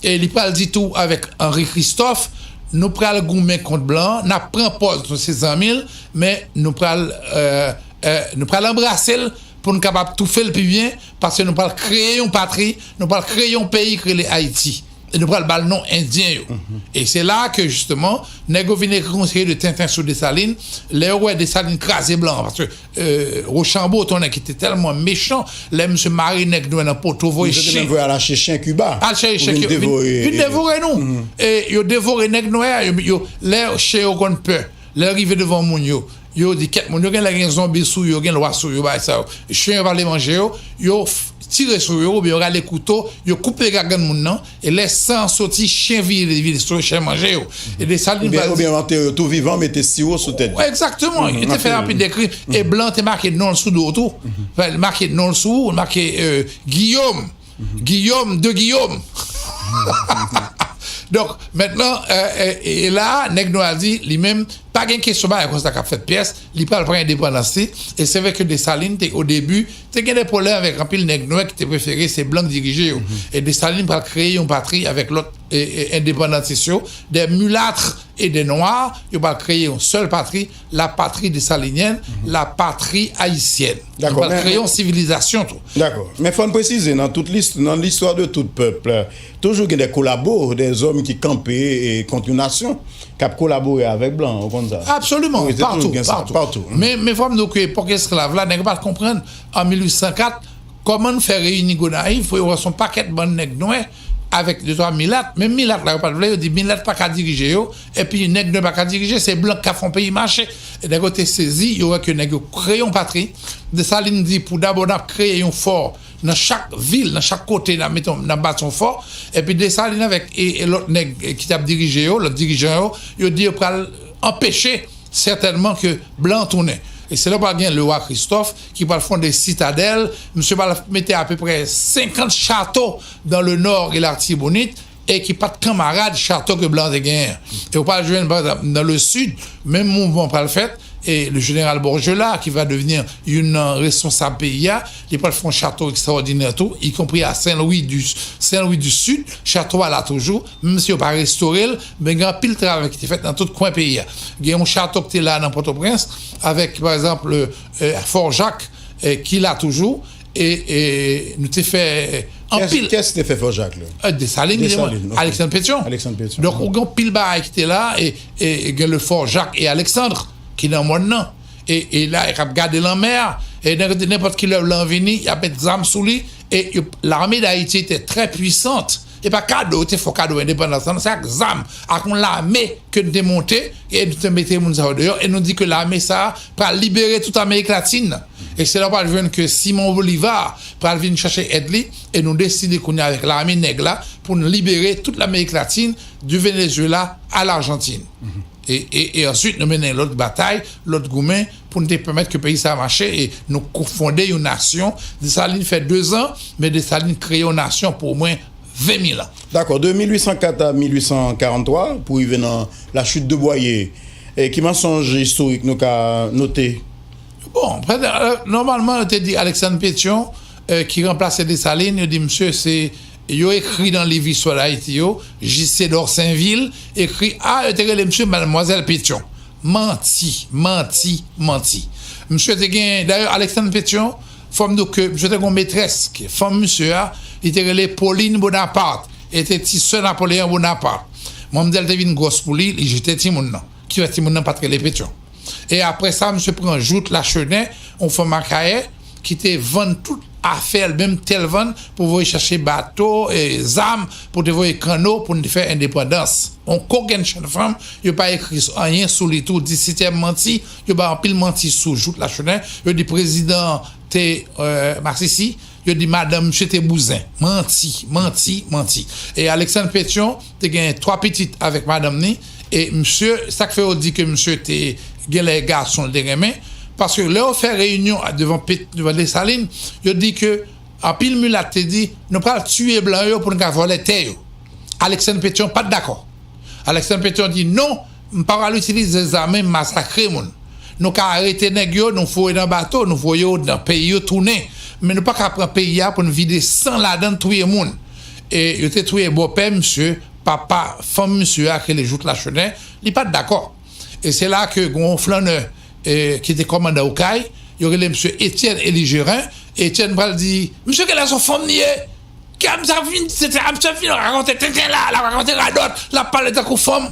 e li pral di tou avèk Henri Christophe, nou pral goumen kont blan an, n ap pran pòz nou se zanmi l, men nou pral, euh, euh, nou pral anbrase l pou n kapab toufe l pi byen, paske nou pral kreye yon patri, nou pral kreye yon peyi ki rele Ayiti. E nou pral ba l non Endyen yo. E se la ke, jisteman, nèg yo vin ekri yon seri de tenten sou Desalin. Lè yo wè Desalin kraze blan an, paske, euh, Rochambeau, te yon nèg ki te tèlman mechan, lè misye mare nèg nwè nan poto, voye chen. Al chèche chen Kiba. Al chèche chen Kiba. Vin devore nou. E yo devore nèg nwè a, yo, yo, lè chen yo konn pè, lè yo rive devan moun yo, yo di kèt moun, yo genlè gen zonbi sou yo, gen lwa sou yo, bagay sa yo. Chen yo pa vle manje yo, yo tire sou yo, oubyen yo rale kouto, yo koupe gagann moun nan, e lè san an soti, chen vire, vire sou yo, chen manje yo. E Desalin pral di. Oubyen antere yo tou vivan, mete siwo sou tèt yo. Egzakteman, yo te fè anpil de krim. E blan te make non l sou do w tou. Make non l sou ou, make, euh, Guillaume. Guillaume de Guillaume. Donk, mentnan, e la, nèg nwè a di, li menm, pa gen kesyon bagay konsa k ap fèt pyès, li pral pran endepandans li. E se vre ke Desalin te, o debi, te gen de pwoblèm avèk anpil nèg nwè ki te prefere se blan k dirije yo. E Desalin pral kreye yon patri avèk lòt, e, e, endepandantis yo, des mulâtres et des noirs, yo pral kreye yon sèl patri, la patrie dessalinienne, la patrie haïtienne. Yo pral kreye yon sivilizasyon tou. Dakò. Men fò n presize, nan tout list, nan listwa de tout pèp, toujou gen de kolabo, de zòm ki kanpe e, kont yon nasyon, k ap kolabore avèk blan, ou konn sa. Absoliman, patou, patou. Men, men fò m di w ke epòk esklav la, nèg yo pa t konprann, an mil uit san kat, kòman n fè reyini Gonayiv pou yo wè se yon pakèt bann nèg nwè avèk de twa milat. Menm milat la, yo pa t vle, yo di milat pa ka dirije yo, epi nèg nwè pa ka dirije, se blan k ka fè yon peyi mache. E nèg yo te sezi, yo wè ke nèg yo kreye yon patri. Desalin di, pou dabò, n ap kreye yon fò nan chak vil, nan chak kote, n ap mete yon, n ap bati yon fò, epi Desalin avèk e, e lòt nèg e, ki t ap dirije yo, lòt dirijan yo, yo di yo pral anpeche sètènman ke blan tounen. E se la pral gen Lewa Kristòf ki pral fonde Sitadèl, misye pral mete apeprè senkant chato dans le nord et l'Artibonite, e ki pa t kanmarad chato ke blan te genyen. E ou pral jwenn, pa egzanp, nan le sid, menm mouvman pral fèt, e le jeneral Borgella, ki va devni youn nan responsab peyi a, li pral fè yon chato ekstraòdinè tou, ikonpri a Sen Lwi di, Sen Lwi di Sid, chato a la toujou, menm si yo pa restore l, men gen anpil travay ki te fèt nan tout kwen peyi a. Gen yon chato ki te la nan Pòtoprens, avèk, pa egzanp, e, Fò Jak, e, ki la toujou, e, e nou te fè anpil. Kès te fè Fò Jak la? E, Desalin, Desalin, ok. Aleksann Petyon. Aleksann Petyon. Donk, ou gen anpil bagay ki te la, e, e, e gen le Fò Jak e Aleksann ki nan mòn nan. E, e la, e k ap gade lanmè a. E nenpòt ki lè blan vini, y ap met zam sou li. E yo, l'armée d'Haïti était très puissante. E pa kado, yo te fè kado endepandans lan, se ak zam, ak yon lame ke nou te monte, e nou te mete moun sa yo deyò, e nou di ke lame sa a pral libere tout Amerik Latin nan. E se la w pral jwenn ke Simon Bolivar pral vin chache èd li, e nou deside kounye a avèk lame nèg la pou n libere tout Lamerik Latin, di Venezuela a Lajantin. E, e, e answit, nou mennen lòt batay, lòt goumen, pou n te pèmèt ke peyi sa a mache, e nou ko-, fonde yon nasyon. Desalin fè dezan, men Desalin kreye yon nasyon pou omwen ven mil an. Dakò, de mil uit san kat a mil uit san karanntwa, pou rive nan la chute de Boyer. E ki mansonj istorik nou ka note? Bon, prèt, e, nòmalman, yo te di Aleksann Petyon, e, ki ranplase Desalin, yo di, misye, se, yo ekri nan liv istwa Dayiti yo, J C Dorsainville ekri, a, yo te rele misye Madmwazèl Petyon. Manti, manti, manti. Misye te gen, dayè, Aleksann Petyon, fò m di w ke misye te gen yon metrès, ki fanm misye a, li te rele Pauline Bonaparte, e te ti sè Napoleyon Bonaparte. Manmzèl te vin gwòs pou li, li jete timoun nan, ki fè timoun nan pa t rele Petyon. E apre sa, misye pran jouk Lachenain, yon fanm Akayè, ki te vann tout afè l, menm tè l vann, pou voye chache bato, e zam, pou te voye kanno, pou n te fè endepandans. Yon kokennchenn fanm, yo pa ekri anyen sou li tou, di se te manti, yo bay anpil manti sou jouk Lachenain, yo di prezidan te, e, masisi, yo di madanm misye te bouzen. Manti, manti, manti. E Aleksann Petyon te gen twa pitit avèk madanm ni, e misye, sa k fè yo di ke misye te genlè gason l te renmen, paske lè yo fè reyinyon a, devan Pet-, devan Desalin, yo di ke anpil milat te di, nou pral tiye blan yo pou n ka vòlè tè yo. Aleksann Petyon pa t dakò. Aleksann Petyon di, non, m pa pral itilize zam, men m masakre moun. Nou ka arete nèg yo, nou voye nan bato, nou voye yo nan peyi yo tounen. Men nou pa ka pran peyi a pou n vide san ladan l, touye moun. E yo te touye bòpè misye, papa fanm misye a, ki rele jouk Lachenain, li pa t dakò. E se la ke gen yon flannè, e, ki te kòmandan Okay, yo rele misye Etienne Élie Gérin. Etienne pral di, misye genlè se yon fanm li ye. Kè misye ap vin, se, se, misye ap vin rakonte tenten la, l ap rakonte radòt, l ap pale tankou fanm.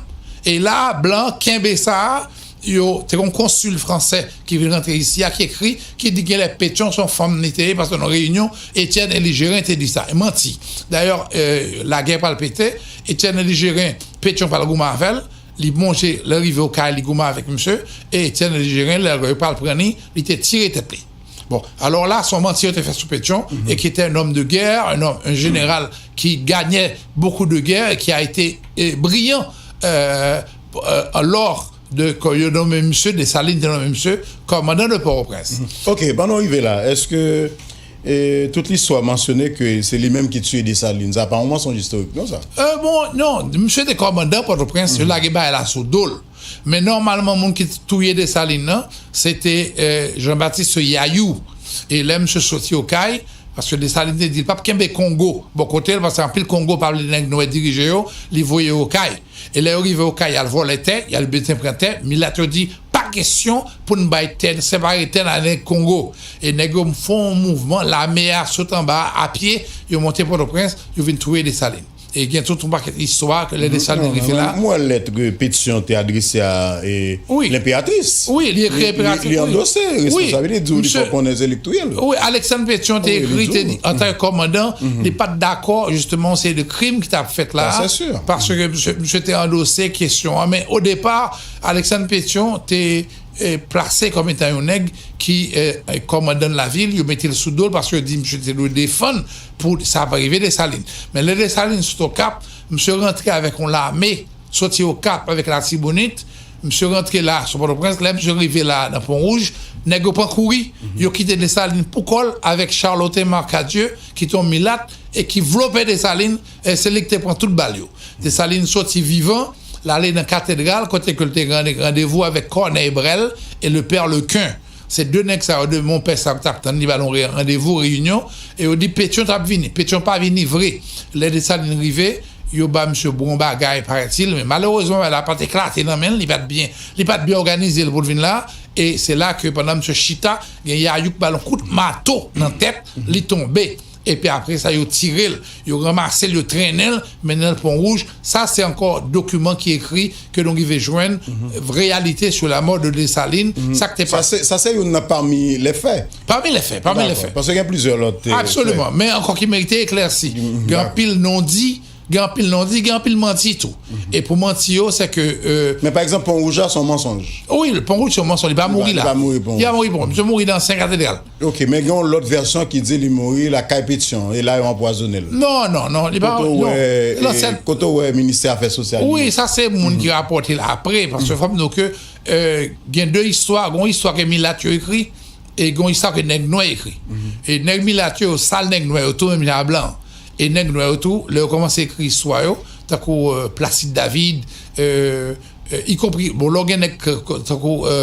E la, blan kenbe sa, yo, te gen yon konsil fransè ki vin rantre isi a, ki ekri, ki di genlè Petyon se yon fanm li te ye, paske nan reyinyon, Etienne Élie Gérin te di sa. E manti. Dayè, e, lagè pral pete, Etienne Élie Gérin, Petyon pral goumen avè l, li monte, lè rive Okay, li goumen avèk misye, e Etienne Élie Gérin, lè yo pral pran li, li te tire tèt li. Bon, alors là, se yon manti yo te fè sou Petyon, et qui était un homme de guerre, un homme, un général qui gagnait beaucoup de guerres et qui a été, eh, brillant, euh, euh, lors de, ke yo nonmen misye, Desalin te nonmen misye kòmandan de Pòtoprens. Ok, pandan w rive la, èske, eh, tout listwa mansyone ke se li menm ki tiye Desalin? Sa pa yon mansonj istorik, non, sa? Euh, bon, non, misye te kòmandan Pòtoprens, yo lage bagay la sou do l. Men nòmalman, moun ki touye Desalin nan, se te, eh, Jean-Baptiste Yayou. E lè misye soti Okay, paske Desalin te di l p ap kenbe Kongo bò kote l, paske anpil Kongo pa vle nèg nwè dirije yo, li voye yo Okay. E lè yo rive Okay, y al vòlè tè, y al bezwen pran tè, milat yo di, pa kesyon pou n bay tè, separe tè n a nèg Kongo. E nèg yo fè yon mouvman, lame a sot anba a, a pye, yo monte Pòtoprens, yo vin touye Desalin. E gen tout yon pakèt istwa ke lè Desalin rive la. M wè lèt ke Petyon te adrese a, e, lenperatris. Wi, li ekri enperatris, li andose responsabilite, li di w li fè yon konnesanz elektoral. Wi, Aleksann Petyon te ekri, te di, antanke kòmandan, li pa t dakò, jisteman, se de krim ki t ap fèt la. Paske misye, misye te andose kesyon an. Men o depa, Aleksann Petyon te e, plase kòm etan yon nèg ki, e, e, kòmandan lavil, yo mete l sou do l paske yo di misye te dwe defann pou sa pa rive Desalin. Men lè Desalin sot Okap, misye rantre avèk yon lame soti Okap avèk Latibonit, misye rantre la sou Pòtoprens, lè misye rive la nan Pon Wouj, nèg yo pran kouri, yo kite Desalin pou kò l avèk Charlotin Marcadieu, ki te yon milat, e ki vlope Desalin, e se li ki te pran tout bal yo. Desalin soti vivan, l ale nan katedral, kote ke l te gen randevou avèk Corneille Brel e le père Lequin. Se de nèg sa yo, de monpè sa yo t ap tann li ba l yon re- randevou, reyinyon, e yo di Petyon t ap vini. Petyon pa vini vre. Lè Desalin rive, yo ba misye bon bagay, paraît-il, men malerezman, bagay la pa t eklate nan men l, li pa t byen, li pa t byen òganize l pou l vin la, e se la ke pandan misye chita, gen Yayouk ba l yon kout mato nan tèt, li tonbe. Epi apre sa, yo tire l, yo ranmase l, yo trennen l, mennen l Pon Wouj. Sa, se ankò dokiman ki ekri ke nou rive jwenn, reyalite sou la mò de Desalin, sa k te pase. Sa se youn nan pami lè fè. Pami lè fè, pami lè fè. Paske gen plizyè lòt, e, fè. Absoliman, men ankò ki merite eklèsi. Gen anpil non-di, gen anpil non-di, gen anpil manti tou. E pou manti yo, se ke, e, men pa egzanp, Pon Wouj la, se yon mansonj. Wi, Pon Wouj se yon mansonj, li pa mouri la. Li pa mouri Pon Wouj. Li pa mouri Pon Wouj, misye mouri nan Sen Katedral. Ok, men gen yon lòt vèsyon ki di li mouri lakay Petyon, e la yo anpwazonnen l. Non, non, non, li pa, non. Kote w wè, e, kote w wè ministè afè sosyal yo? Wi, sa se moun ki rapòte l apre, paske fò m di w ke, e, gen de istwa, gen yon istwa ke milat yo ekri, e gen yon istwa ke nèg nwè ekri. E nèg milat yo, yo sal nèg nwè yo tou, menm jan a blan. E nèg nwè yo tou, lè yo kòmanse ekri istwa yo, tankou, e, Placide David, e, e, ikonpri, bon, lè w gen nèg k-, k-, tankou, e,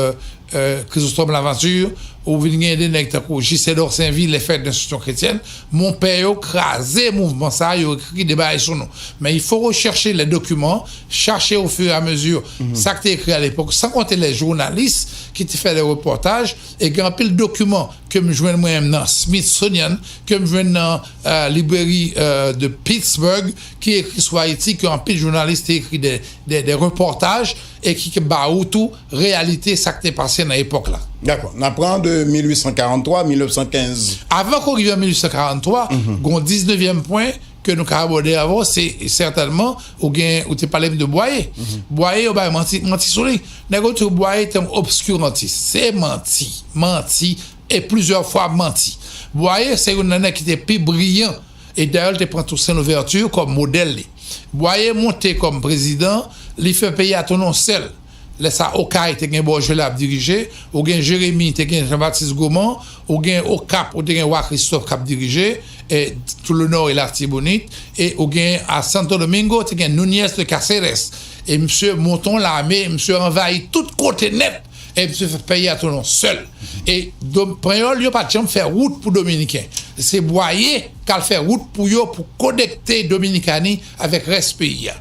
e, Chrysostome Laventure, ou vin gen de nèg tankou Gisèle Dorsainville, lè fè d'instruction chrétienne, monpè yo kraze mouvman sa, yo ekri de bagay sou nou. Men il faut rechercher les documents, chache au fur et à mesure sa k te ekri à l'époque, san konte les journalistes ki te fè de repòtaj, e gen anpil dokiman ke m jwenn mwen menm nan Smithsonian, ke m jwenn nan, e, libreri, e, de Pittsburgh, ki ekri sou Ayiti, ke anpil jounalis te ekri de, de, de repòtaj, e ki, ki ba ou tou reyalite sa k te pase nan epòk la. Dakò. N ap pran de mil uit san karanntwa, mil nèf san kenz. Avan ke w rive an mil uit san karanntwa, gen yon diznevyèm pwen ke nou ka abòde avè w, se sètènman, ou gen, ou te pale m de Bwaye. Bwaye, yo bay manti, manti sou li. Nèg yo di w Bwaye te yon obskirantis. Se manti, manti, e plizyè fwa manti. Bwaye se youn nan nèg ki te pi briyan, e dayè, l te pran Toussaint Louverture kòm modèl li. Bwaye monte kòm prezidan, li fè peyi a tounen yon sèl. Lè sa, Okay te gen Bòjela ap dirije, ou gen Jeremi te gen Jean-Baptiste Gomont, ou gen Okap, ou te gen Wa Christophe k ap dirije, e tout le nò e Latibonit, e ou gen a Santo Domingo, te gen Núñez de Cáceres. E misye monte yon lame, misye anvayi tout kote nèt, e misye fè peyi a tounen yon sèl. E do-, Panyòl yo pa t janm fè wout pou Dominiken. Se Bwaye k al fè wout pou yo, pou konekte Dominikani avèk rès peyi a.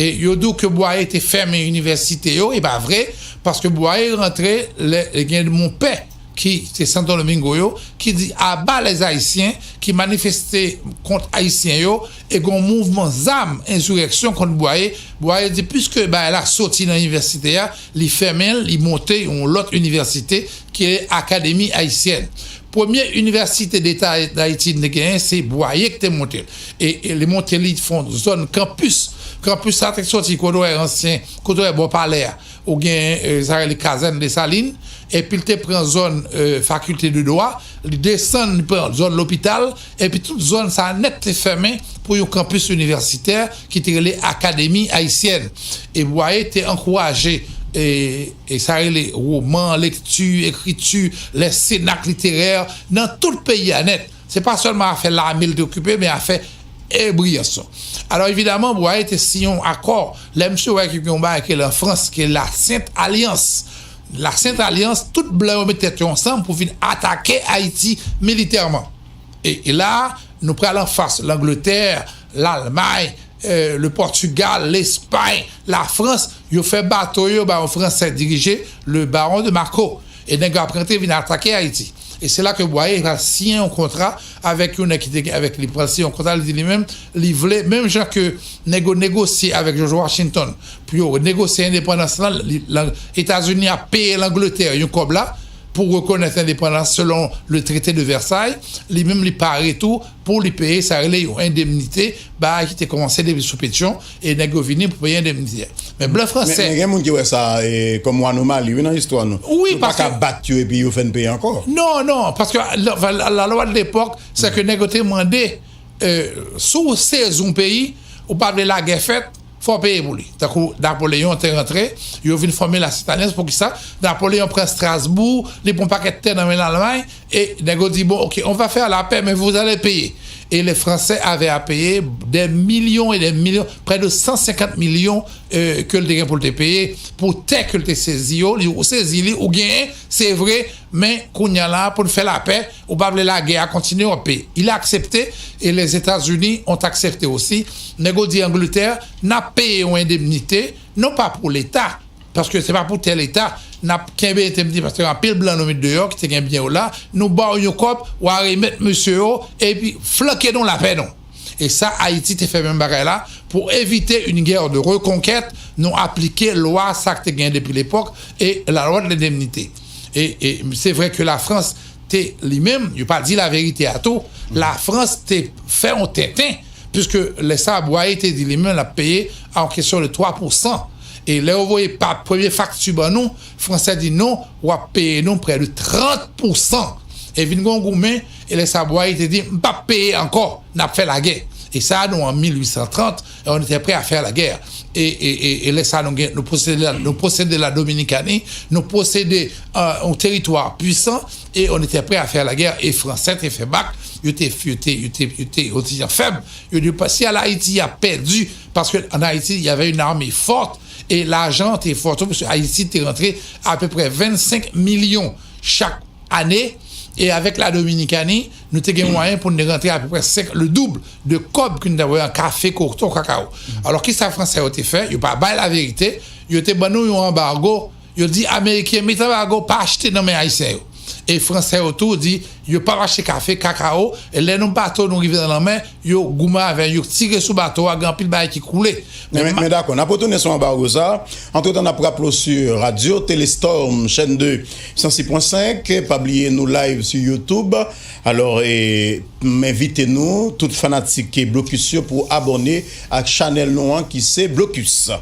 E yo di w ke Bwaye te fèmen inivèsite yo, e pa vre, paske Bwaye rantre, lè, gen monpè ki se Santo Domingo yo, ki di aba les Haïtiens, ki manifeste kont Ayisyen yo, e gen yon mouvman zam, ensireksyon kont Bwaye. Bwaye di, piske bagay la soti nan inivèsite a, li fèmen l, li monte yon lòt inivèsite ki rele Akademi Ayisyèn. Premye inivèsite deta Dayiti n te genyen, se Bwaye ki te monte l. E, e li monte li fè yon zòn kanpis. Kanpis sa te soti kote w wè ansyen, kote w wè bò palè a. Ou gen, e, sa rele kazèn Desalin. Epi l te pran zòn, e, fakilte de dwa. Li desann, li pran zòn lopital. Epi tout zòn sa nèt te fèmen pou yon kanpis inivèsitè ki te rele Akademi Ayisyèn. E Bwaye te ankouraje, e, e sa rele woman, lekti, ekriti, les cénacles littéraires nan tout peyi a nèt. Se pa sèlman afè lame l te okipe, men afè e briyanson. Alò, evidaman, Bwaye te siyen yon akò. Lè misye wè ke gen yon bagay ki rele an Frans, ki rele la Sent Alyans. La Sent Alyans, tout blan yo met tèt yo ansanm pou vin atake Ayiti militèman. E, e la, nou pral anfas Langletè, Lalmay, e, le Pòtigal, Lespay, Lafrans, yo fè bato yo ba yon Fransè dirije, le Baron de Macquot. E nèg yo ap rantre vin atake Ayiti. E se la ke Bwaye pral siyen yon kontra avèk yon nèg ki te gen avèk li. Pral siyen yon kontra, li di li menm, li vle, menm jan ke nèg yo negosye avèk George Washington pou yo negosye endepandans lan, li, lan, Etazini ap peye Langletè yon kòb la, pou rekonèt endepandans selon le traité de Versailles, li menm li pare tou pou li peye sa rele yon endemnite, bagay ki te kòmanse depi sou Petyon, e nèg yo vini pou peye endemnite. Men blan franse. Men gen moun ki wè sa kòm yon anomali, wi, nan istwa nou. Wi, paske nou pa ka bat yo epi yo fè n peye ankò. Non, non, paske la lwa de lepòk, se ke nèg yo te mande, si w sezi yon peyi, ou pa vle lagè fèt, fò w peye pou li. Tankou Napoleyon te rantre, yo vin fòme Lasitalyans. Poukisa? Napoleyon pran Strasbourg, li pran pakèt tè nan men Lalmay, e nèg yo di, bon, ok, on va faire la paix, mais vous allez payer. Et les Français avaient à payer des millions et des millions, près de cent cinquante millions, euh, ke l te gen pou l te peye pou tè ke l te sezi yo. Li, ou sezi li, ou genyen, se vre, men kounye a la, pou n fè lapè, ou pa vle lagè a kontinye, w ap peye. Il a accepté, et les États-Unis ont accepté aussi. Nèg yo di Angleterre, n ap peye yon endemnite, non pa pou Leta, paske se pa pou tè Leta, n ap kenbe endemnite, paske anpil blan nou met deyò, ki te gen byen yo la, nou ba w yon kòb, w a remèt mesye yo, epi flanke nou lapè non. E sa, Ayiti te fè menm bagay la, pou evite une guerre de reconquête, nou aplike lwa sa k te gen depi lepòk, e la loi de l'indemnité. E, e se vre ke Lafrans te, li menm, yo pa di laverite a tou, Lafrans te fè yon tenten, puiske lè sa Bwaye te di li menm l ap peye an kesyon de twa pousan. E lè yo voye pa premye fakti ban nou, Franse di non, w ap peye nou prè de trant pousan. E vin gen yon goumen, e lè sa Bwaye te di, m p ap peye ankò, n ap fè lagè. E sa, nou an mil uit san trant, on était prêt à faire la guerre. E, e, e, e lè sa, nou gen, nou posede la, nou posede la Dominikani, nou posede, euh, yon teritwa pwisan, e on était prêt à faire la guerre. E Franse te fè bak, yo te, yo te, yo te, yo te, yo te fèb. Yo di, si al Ayiti, y ap pèdi, paske an Ayiti, y avait une armée forte, e lajan te fò tou, paske Ayiti te rantre apeprè vennsenk milyon chak ane, e avèk la Dominikani, nou te gen mwayen pou n te rantre apeprè senk, le double de kòb ke n ta voye an kafe, koton, kakawo. Alò, kisa Franse yo te fè? Yo pa bay laverite, yo te ban nou yon anbago, yo di Ameriken, met anbago, pa achte nan men Ayisyen yo. E Franse yo tou di, yo p ap achte kafe, kakawo, e lè nou bato nou rive nan lanmè, yo goumen avè yo, tire sou bato a, gen anpil bagay ki koule. Men, men, men dakò, n ap retounen sou anbago sa. Antretan, n ap raple w sou Radio Téléstorm, chaîne deux, cent six point cinq. Pa bliye nou live sou YouTube. Alò, e, m envite nou, tout fanatik Blokis yo, pou abòne ak chanèl nou an ki se Blokis.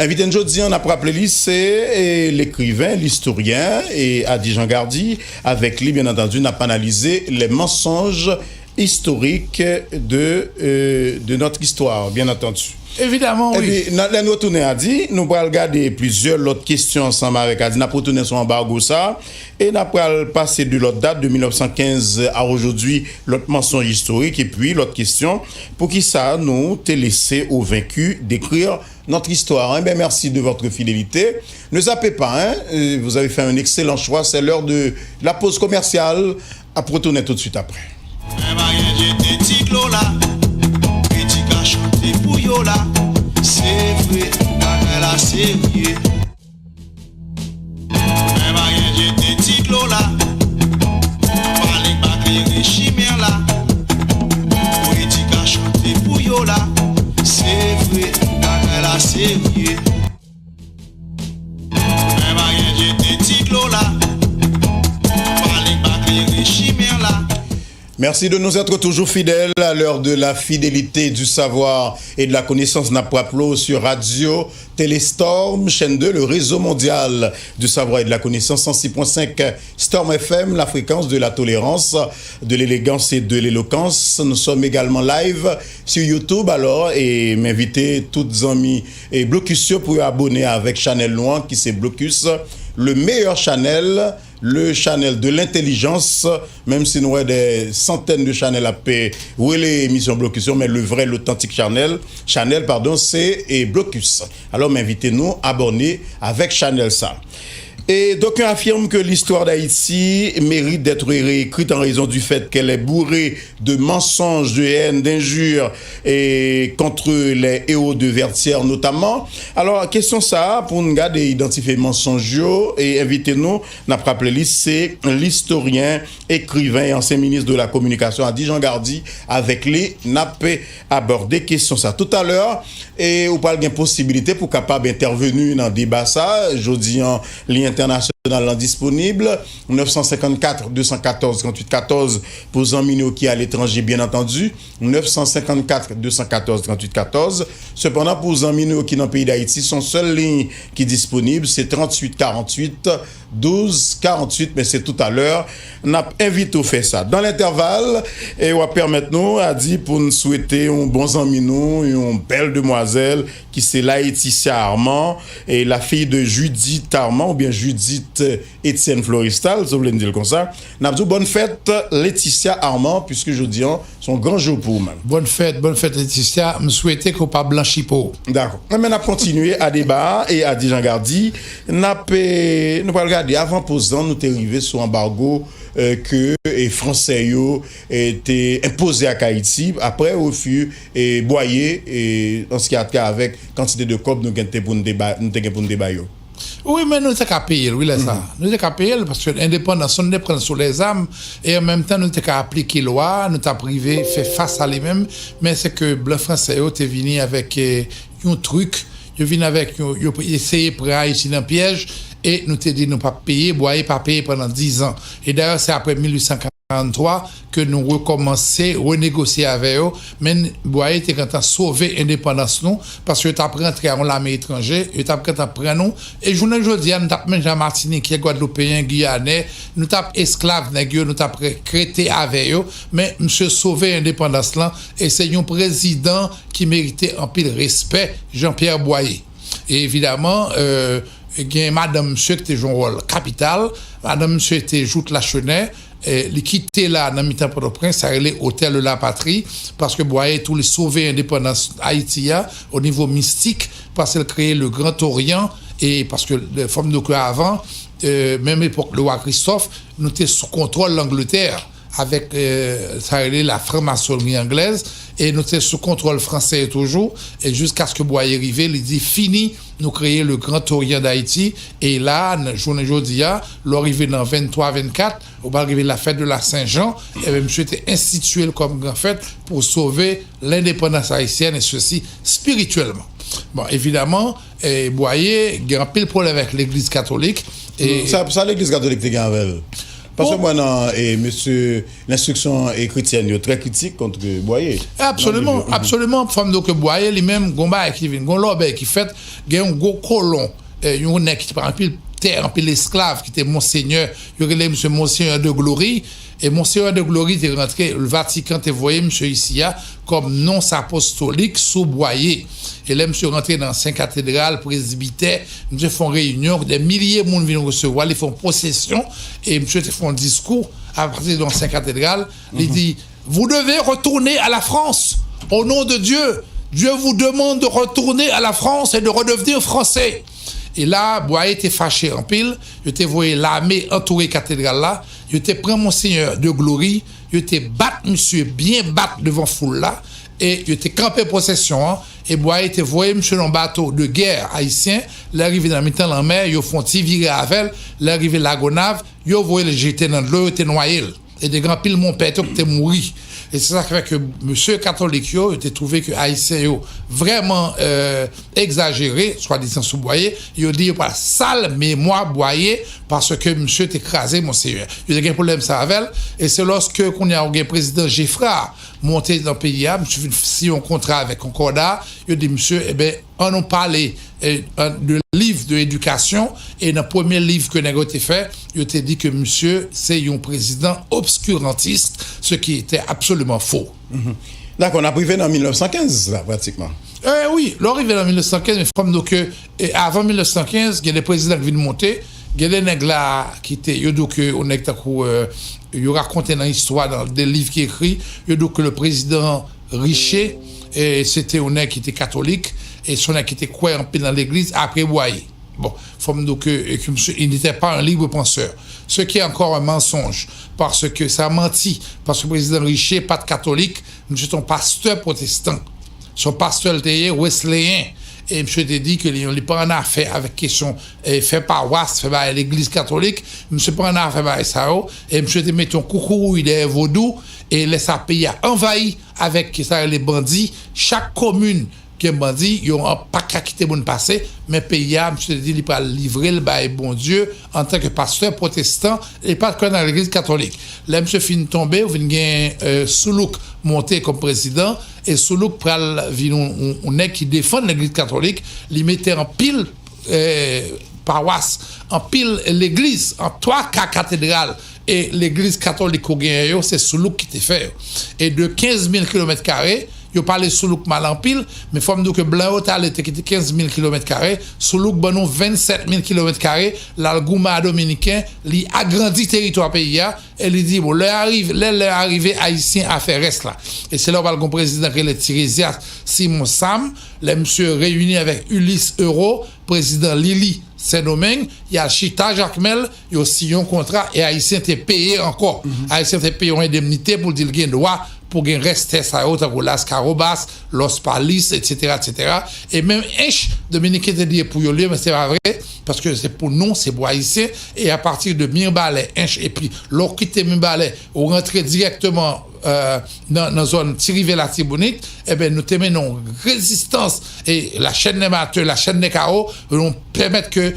Envite n jodi an, n ap raple li, se, e, lekriven, listoryen, e, Ady Jean Gardy. Avèk li, byen antandi, n ap analize les mensonges historiques de, euh, de notre histoire, bien entendu. Evidaman, wi. Epi, nan, lè nou retounen Ady, nou pral gade plizyè lòt kesyon ansanm avèk Ady. N ap retounen sou anbago sa, e n ap pral pase de lòt dat, de mil nèf san kenz à aujourd'hui, lòt mansonj istorik, epi lòt kesyon, poukisa nou te laisser aux vaincus décrire notre histoire. Eh bien, merci de votre fidélité. Ne zappez pas, hein, euh, vous avez fait un excellent choix. C'est l'heure de la pause commerciale. À retrouver tout de suite après. Mwen pa gen je te ti dlo la, kredi ka chante pou yo la. Se vre, bagay la serye. Mwen pa gen je te ti dlo la, pale pa klere chimè la. Kredi ka chante pou yo la. Se vre, bagay la serye. Mwen pa gen je te ti dlo la, pale pa klere chimè la. Merci de nous être toujours fidèles à l'heure de la fidélité, du savoir et de la connaissance. N ap raple w sur Radio Téléstorm, chaîne deux, le réseau mondial du savoir et de la connaissance, cent six point cinq Storm F M, la fréquence de la tolérance, de l'élégance et de l'éloquence. Nous sommes également live sur YouTube, alors, e m envite tout zanmi e Blokis yo pou yo abòne avèk chanèl nou an, ki se Blokis, le meilleur channel, le channel de l'intelligence, menm si nou wè des centaines de chanèl ap rele emisyon Blokis yo, men le vrai, l'authentique channel, chanèl, pardon, se, e, Blokis. Alò, m envite nou abòne avèk chanèl sa. Et d'aucuns affirment que l'histoire d'Haïti mérite d'être réécrite en raison du fait qu'elle est bourrée de mensonges, de haine, d'injures et contre les héros de Vertières notamment. Alò, kesyon sa a, pou n gade idantifye mansonj yo, e envite nou, n ap raple li, se listoryen, ekriven e ansyen minis de la kominikasyon, Ady Jean Gardy, avèk li, n ap abòde kesyon sa. Toutalè, e ou pral gen posibilite pou kapab entèveni nan deba sa. Jodi an, li entènasyonal. nasyonal lan disponib, nèf san senkannkat de san katòz tranntuit katòz pou zanmi nou ki aletranje, byen antandi, nèf san senkannkat de san katòz tranntuit katòz. Sepandan, pou zanmi nou ki nan peyi Dayiti, se yon sèl liy ki disponib, se tranntuit karanntuit douz karanntuit, men se toutalè n ap envite w fè sa. Dan lentèval, e w ap pèmèt nou, Adi, pou n swete yon bon zanmi nou, yon bèl demwazèl, ki se Laetitia Armand, et la fille de Judith Armand, oubyen Judith, euh, Etienne Florestal, si w vle n di l konsa. N ap di w bòn fèt, Laetitia Armand, puiske jodi an, se yon gran jou pou ou menm. Bòn fèt, bòn fèt, Laetitia. M swete ke w pa blanchi po. Dakò. Enben, n ap kontinye a deba a, e Adi Jean Gardy, n ap, eh, nou pral gade avan poz lan, nou te rive sou anbago, eh, ke, eh, Fransè yo, eh, te enpoze ak Ayiti, apre refi, eh, Bwaye, eh, an se ki a trait avèk kantite de kòb nou gen te pou n te ba, nou te gen pou n te ba yo. Wi, men nou te ka peye l, wi, lè sa. Nou te ka peye l, paske endepandans, nou te pran l sou lèzam, e an menm tan, nou te ka aplike lwa, nou t ap rive fè fas a li menm, men se ke blan fransè yo te vini avèk, eh, yon trik, yo vin avèk yon, yo eseye pran Ayiti nan pyèj, e nou te di nou p ap peye, Bwaye pa peye pandan diz an. E dayè, se apre mil uit san karant twa ke nou rekòmanse renegosye avè yo, men Bwaye te gentan sove endepandans nou, paske yo t ap rantre a yon lame etranje, yo t ap gentan pran nou, e jounen jodi a, nou t ap menm jan Matinikè, Gwadloupeyen, Giyanè, nou t ap esklav nèg yo, nou t ap re-, rete avè yo, men misye sove endepandans lan, e se yon prezidan ki merite anpil respè, Jean Pierre Bwaye. E evidaman, euh, gen madanm misye ki te jwe yon wòl kapital. Madanm misye te jout Lachenè. Eh, li kite la nan mitan Pòtoprens, sa rele Hôtel de la Patrie, paske Bwaye tou li sove endepandans Ayiti a o nivo mistik, paske l kreye le Grand Orient, e paske, eh, fò m di w ke avan, eh, menm epòk lewa Kristòf, nou te sou kontwòl Langletè, avèk, eh, sa rele la franmasonri anglèz, e nou te sou kontwòl fransè yo toujou, e jiskaske Bwaye rive, li di, fini, nou kreye le Grand Orient d'Haïti, e la, nan jounen jodi a, lè w rive nan venntwa, vennkat, ou pral rive la fèt de la Sen Jan, ebyen, misye te enstitiye l kòm gran fèt pou sove lendepandans ayisyèn, e sesi spirityèlman. Bon, evidaman, eh, Bwaye gen anpil pwoblèm avèk legliz katolik, e sa, sa legliz katolik te gen avè l? Paske mwen nan, e, mesye, lenstriksyon, e, kretyèn yo trè kritik kont Bwaye. Absoliman, absoliman. Fò m di w ke Bwaye li menm, gon bagay ki vin, gon lòbèy ki fèt, gen yon gwo kolon, e, yon nèg ki te pran anpil tè, anpil esklav, ki te monsenyè, yo rele misye Monseigneur de Glory, e Monseigneur de Glory te rantre, Vatikan te voye misye isi a, kòm nons apostolik sou Bwaye. E lè misye rantre nan Sen Katedral, Prezbitè, misye fè yon reyinyon, dè milye moun vin resevwa, li fè yon pwosesyon, e misye te fè yon diskou apati de Sen Katedral, li di, vous devez retourner à la France, au nom de Dieu. Dieu vous demande de retourner à la France et de redevenir français. E la, Bwaye te fache anpil, yo te voye lame antoure katedral la, yo te pran Monseigneur de Glory, yo te bat misye byen bat devan foul la, e yo te kanpe pwosesyon an, e Bwaye te voye misye nan bato de gè ayisyen, lè rive nan mitan lanmè, yo fè yon ti vire avè l, lè rive Lagonav, yo voye l jete nan dlo, yo te nwaye l. E te gen anpil monpè tou ki te mouri. E se sa ki fè ke mesye katolik yo, yo te twouve ke ayisyen yo vrèman, euh, egzajere, swadizan sou Bwaye, yo di yo pral sal memwa Bwaye paske misye te kraze Monseyè. Yo te gen pwoblèm sa avè l, e se lòske kounye a ou gen prezidan Geffrard monte nan peyi a, misye vin siyen yon kontra avèk Konkòda, yo di misye, eben, ann nou pale, eh, an, de liv de edikasyon, e nan premye liv ke nèg yo te fè, yo te di ke misye se yon prezidan obskirantis, ce qui était absolument faux. Mhm. Dakò, n ap rive nan mil nèf san kenz la, pratikman. Eh, wi, lè w rive nan mil nèf san kenz, men fò m di w ke, eh, avan mil nèf san kenz, gen de prezidan ki vin monte, gen de nèg la ki te, yo di w ke, yon nèg tankou, eh, yo rakonte nan istwa, nan de liv ki ekri, yo di w ke le président Riché, eh, se te yon nèg ki te katolik, e se yon nèg ki te kwè anpil nan legliz, apre Bwaye. Bon, fò m di w ke, e ke misye, il n'était pas un libre penseur. Ce qui est encore un mensonge, paske sa manti, paske prezidan Riché pa t katolik, misye se yon pastè pwotestan. Se yon pastè l te ye, wesleyen. E misye te di ke li, li pa annafè avèk kesyon, eh, fè pawas, fè bagay legliz katolik. Misye pa annafè bagay sa yo. E misye te mete yon koukourouy dèyè vodou. E lè sa peyi a anvayi avèk sa rele bandi, chak komin gen bandi, yo an pa ka kite moun pase, men peyi a, misye te di li pral livre l bay Bondye antanke pastè pwotestan, li pa t kwè nan legliz katolik. Lè misye fin tonbe, ou vin gen euh, Soulouk monte kòm prezidan, e Soulouk pral vin yon, yon, yon nèg ki defann legliz katolik, li mete anpil euh, pawas, anpil legliz, an twa ka katedral e legliz katolik ou genyen yo, se Soulouk ki te fè yo. E de kenz mil kilomèt kare, yo pale Soulouk mal anpil, men fò m di w ke blan yo t ale te kite kenz mil kilomèt kare, Soulouk ban nou vennsèt mil kilomèt kare, l al goumen a Dominiken, li agrandi teritwa peyi a, e li di, bon, lè a rive, lè lè a rive, Ayisyen a fè rès la. E se la w pral gon prezidan ki rele Tiresias Simon Sam, lè misye reyini avèk Ulysse Euro, prezidan Lili Sendomeng, y al chita Jakmèl, yo siyen yon kontra e Ayisyen te peye ankò. Ayisyen te peye yon endemnite pou l di l gen dwa pou gen rès tè sa yo, tankou Las Carobas, Los Palis, etsetera, etsetera. E menm Ench, Dominiken te di e pou yo l ye, men se pa vre, paske se pou nou, se pou Ayisyen. E apati de Mibalè, Ench, epi lè w kite Mibalè, ou rantre dirèkteman euh, nan, nan zòn Ti Rivyè Latibonit, ebyen, nou te mennen yon rezistans e la chaîne des Martyrs, la chaîne des Carreaux, nou pèmèt ke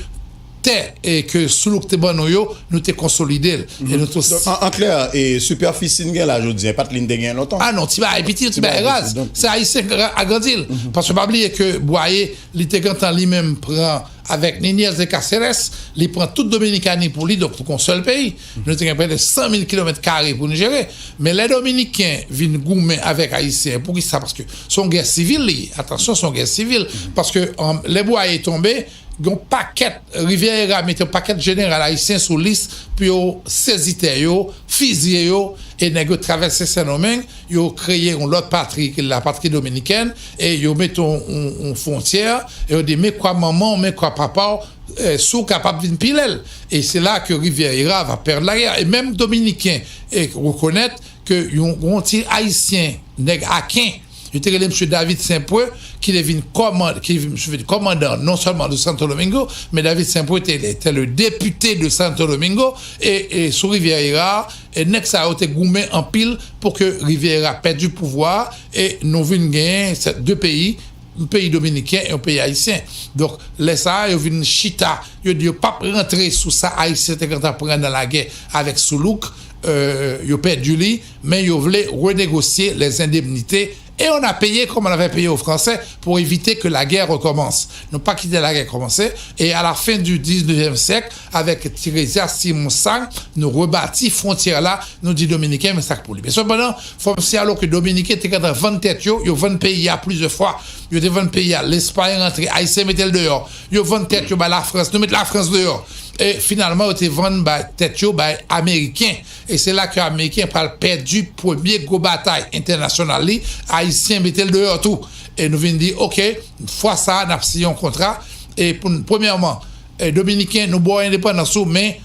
tè e ke Soulouk te ban nou yo, nou te konsolide l. E nou te Donk, an, an klè, e sipèfisi n gen la jodi a, e pa t li n te gen lontan. Ah non, ti bagay piti, ti bagay raz. Se Ayisyen k agrandi l. Paske pa bliye ke Bwaye, li te gentan li menm pran avèk Niñez de Cáceres, li pran tout Dominikani pou li, donk pou yon sèl peyi. Nou te gen prè de san mil kilomèt kare pou n jere. Men lè Dominiken vin goumen avèk Ayisyen, poukisa? Paske se yon gè sivil li ye. Atansyon, se yon gè sivil. Paske um, lè Bwaye tonbe, yon pakèt, Rivyè Era mete yon pakèt jeneral ayisyen sou lis pou yo sezi tè yo, fizye yo, e nèg yo travèse Sendomeng, yo kreye yon lòt patri ki lapatri dominikèn, e yo mete yon, yon, yon fwontyè, e yo di, men kwa manman w, men kwa papa w, eh, si w kapab vin pile l. E se la ke Rivyè Era va pèd lagè. E menm Dominiken eh, rekonèt ke yon, yon ti Ayisyen, nèg Aken, yo te rele misye David Saint-Preux, ki te vin kòman, ki vin, misye vin kòmandan non sèlman de Santo Domingo, men David Saint-Preux te, te le député de Santo Domingo, e, e sou Rivyè Era, e nèg sa yo te goumen anpil pou ke Rivyè Era pèdi pouvwa, e nou vin genyen se de peyi, yon peyi dominiken e yon peyi ayisyen. Donk, lè sa a, yo vin chita, yo di yo p ap rantre sou sa Ayisyen te gentan pran nan lagè avèk Soulouk, euh, yo pèdi li, men yo vle renegosye les indemnités et on a payé comme on avait payé aux Français pour éviter que la guerre recommence. Nou pa kite lagè kòmanse, e à la fin du dix-neuvième siècle, avèk Tiresias Simon Sam, nou rebati fwontyè la, nou di Dominiken, men sa k pou li. Men sepandan, fò m siyale w ke Dominiken te gentan vann tèt yo, yo vann peyi a plizyè fwa. Yo te vann peyi a, Lespay rantre, Ayisyen mete l deyò. Yo vann tèt yo bay Lafrans, nou met Lafrans deyò. E finalman, yo te vann bay, tèt yo bay Ameriken. E se la ke Ameriken pral pèdi premye gwo batay entènasyonal li, Ayisyen mete l deyò tou. E nou vin di, oke, fwa sa a, n ap siyen yon kontra. E pou n, premyèman, eh, Dominiken, nou ba w endepandans ou, men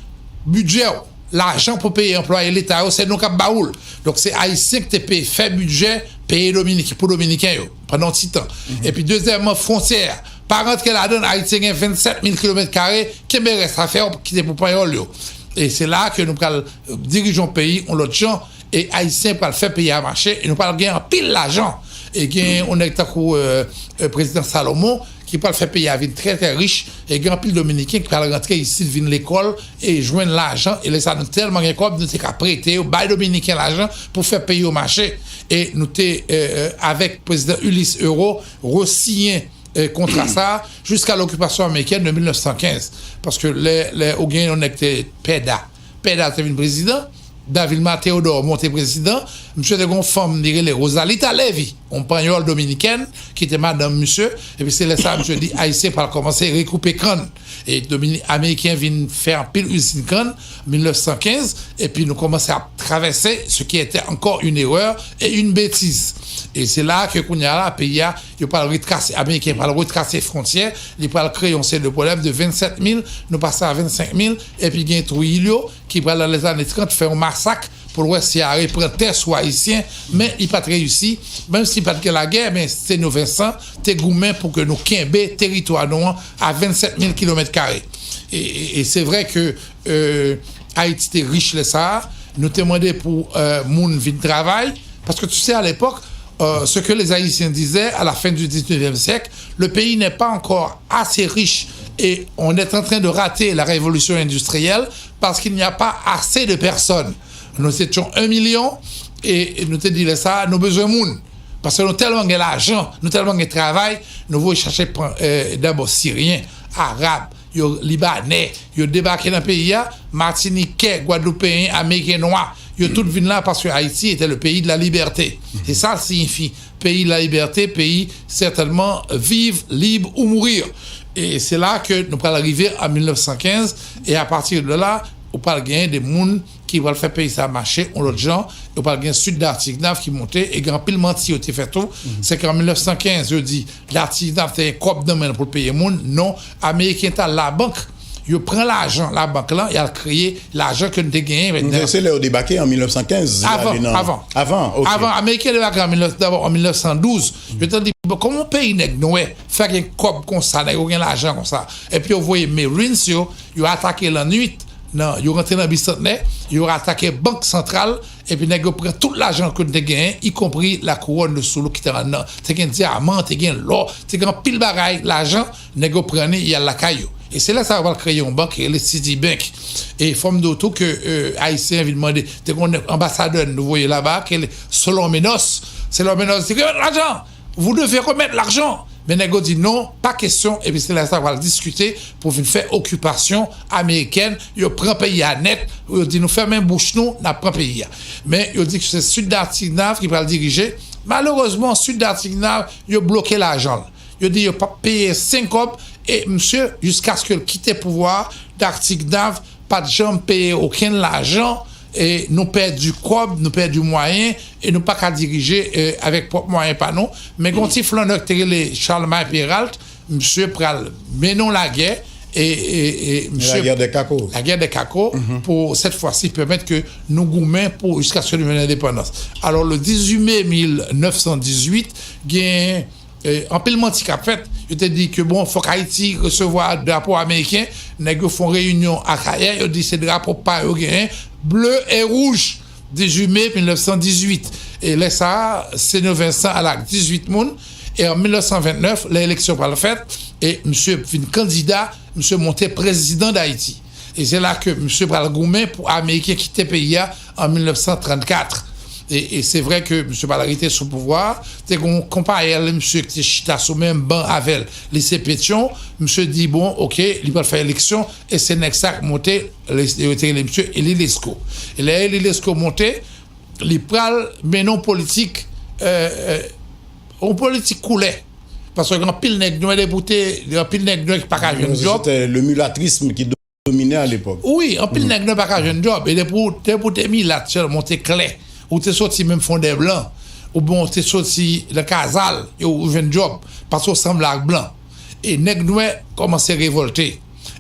bidjè w, lajan pou peye anplwaye leta yo, se nou k ap ba ou l. Donk, se Ayisyen ki te peye fè bidjè, peye Dominiken, pou Dominiken yo, pandan yon ti tan. Epi, dezyèmman, fwontyè a. Pa rantre ladan l, Ayiti gen vennsèt mil kilomèt kare, kenbe rès afè w, kite pou panyòl yo. E se la ke nou pral dirije yon peyi, yon lòt jan, e Ayisyen pral fè peyi a mache, e nou pral gen anpil lajan. E gen yon nèg tankou euh, euh, prezidan Salomon, ki pral fè peyi a vin trè, trè rich, e gen anpil Dominiken ki pral rantre isit, vin lekòl, e jwenn lajan, e lè sa nou tèlman gen kòb, nou te ka prete yo, bay Dominiken lajan pou fè peyi yo mache. E nou te, euh, euh, avèk prezidan Ulysse Euro, resiyen eh, kontra sa a, jiska lokipasyon amerikèn de mil nèf san kenz. Paske lè, lè ou gen yon nèg te Pèda, Pèda te vin prezidan, Davilma Théodore monte prezidan, misye te gen yon fanm li rele Rosalita Levy, yon panyòl dominikèn, ki te madanm misye, epi se lè sa a misye di Ayisyen pral kòmanse rekoupe kann. E Domini-, Ameriken vin fè anpil izin kann, mil nèf san kenz, epi nou kòmanse ap travèse, ce qui était encore une erreur et une bêtise. E se la ke kounye a la, peyi a, yo pral retrase, Ameriken pral retrase fwontyè, li pral kreye yon seri de pwoblèm de vennsèt mil, nou pase a vennsenk mil, epi gen Trujillo ki pral nan lèzane trant fè yon masak pou l wè si a repran tè sou Ayisyen, men li pa t reyisi, menm si pa t gen lagè, men Senyo Vensan te goumen pou ke nou kenbe teritwa nou an a vennsèt mil kilomèt kare. E, e, e se vre ke euh, Ayiti te rich lè sa a, nou te mande pou euh, moun vin travay, paske tu sais à l'époque, euh, ce que les Haïtiens disaient à la fin du dix-neuvième siècle, le pays n'est pas encore assez riche et on est en train de rater la révolution industrielle parce qu'il n'y a pas assez de personnes. Nous étions un million et nous te di lè sa, nou bezwen moun. Paske nou tèlman gen lajan, nou tèlman gen travay, nou voye chache pran, euh, dabò Siryen, Arab, yo Libanè, yo debake nan peyi a, Matinikè, Gwadloupeyen, Ameriken nwa, yo tout vin la paske Haïti était le pays de la liberté. Se sa l siyifi, pays de la liberté, pays certainement vive, libre ou mourir. E se la ke nou pral rive an mil nèf san kenz, e apati de la, ou pral genyen de moun ki pral fè peyi sa mache yon lòt jan, e ou pral gen Sud Dartignave ki monte, e gen anpil manti yo te fè tou. Se ke an mil nèf san kenz, yo di Dartignave te gen kòb nan men l pou l peye moun. Non, Ameriken t al labank, yo pran lajan labank lan, y al kreye lajan ke nou te genyen. Donk, se lè yo debake an mil nèf san kenz, y ale nan... Avan, avan. Avan, ok. Avan, Ameriken debake an mil nèf, dabò an mil nèf san douz. Yo te di, bon, kòman yon peyi nèg nwè fè gen kòb konsa, nèg yo gen lajan konsa? Epi yo voye Marines yo, yo atake lannwit, nan, yo rantre nan Bisantnè, yo atake Bank Santral, epi nèg yo pran tout lajan ke nou te genyen, ikonpri la couronne de Soulouque ki te anndan. Te gen dyaman, te gen lò, te gen anpil bagay, lajan, nèg yo pran li, y al lakay yo. E se lè sa yo pral kreye yon bank ki rele Citibank. E fò m di w tou ke, euh, Ayisyen vin mande, te gen yon anbasadè nou voye laba, ki rele Solomenos. Solomenos di, remèt lajan! Vous devez remettre l'argent! Men nèg yo di non, pa kesyon, epi se lè sa yo pral diskite pou vin fè okipasyon amerikèn, yo pran peyi a nèt, yo di nou fèmen bouch nou, n ap pran peyi a. Men yo di ke se Sud Dartignave ki pral dirije. Malerezman, Sud Dartignave, yo bloke lajan l. Yo di yo p ap peye senk kòb, e misye, jiskaske l kite pouvwa a, Dartignave pa t janm peye okenn lajan, e nou pèdi kòb, nou pèdi mwayen, e nou pa ka dirije, e, avèk pwòp mwayen pa nou. Men gen yon ti flannè ki te rele Charlemagne Péralte, misye pral mennen yon lagè, e, e, e misye... La guerre des Cacos. La guerre des Cacos, pou cette fois-ci pèmèt ke nou goumen pou jiskaske nou jwenn endepandans. Alò, le dix-huit mai mil nèf san dizuit, gen, e, anpil manti k ap fèt. Yo te di ke, bon, fòk Ayiti resevwa drapo ameriken. Nèg yo fè yon reyinyon Akayè, yo di se drapo pa yo genyen, ble e wouj. Dizui me mil nèf san dizuit. E lè sa a, Seno Vensan al ak dizuit moun. E an mil nèf san vennèf, lè eleksyon pral fèt, e misye vin kandida, misye monte prezidan Dayiti. E se la ke misye pral goumen pou Ameriken kite peyi a an mil nèf san trannkat. E, e se vre ke misye pral rete sou pouvwa a. Te gen yon konpayèl misye ki te chita sou menm ban avè l, Lise Petyon. Misye di, bon, oke, li pral fè eleksyon. E se nèg sa k monte, yo te rele misye Elie Lescot. E lè Elie Lescot monte, li pral mennen yon politik, euh, euh, yon politik koulè. Paske gen anpil nèg nwè depi w te, gen anpil nèg nwè ki pa ka jwenn djòb. C'était le mulatrisme qui dominait à l'époque. Wi, anpil nèg nwè pa ka jwenn djòb. E depi w, depi w te milat sèlman, w te klè, ou te soti menm fondè blan, oubyen w te soti nan kazal, e w jwenn djòb, paske w sanble ak blan. E nèg nwè kòmanse revòlte.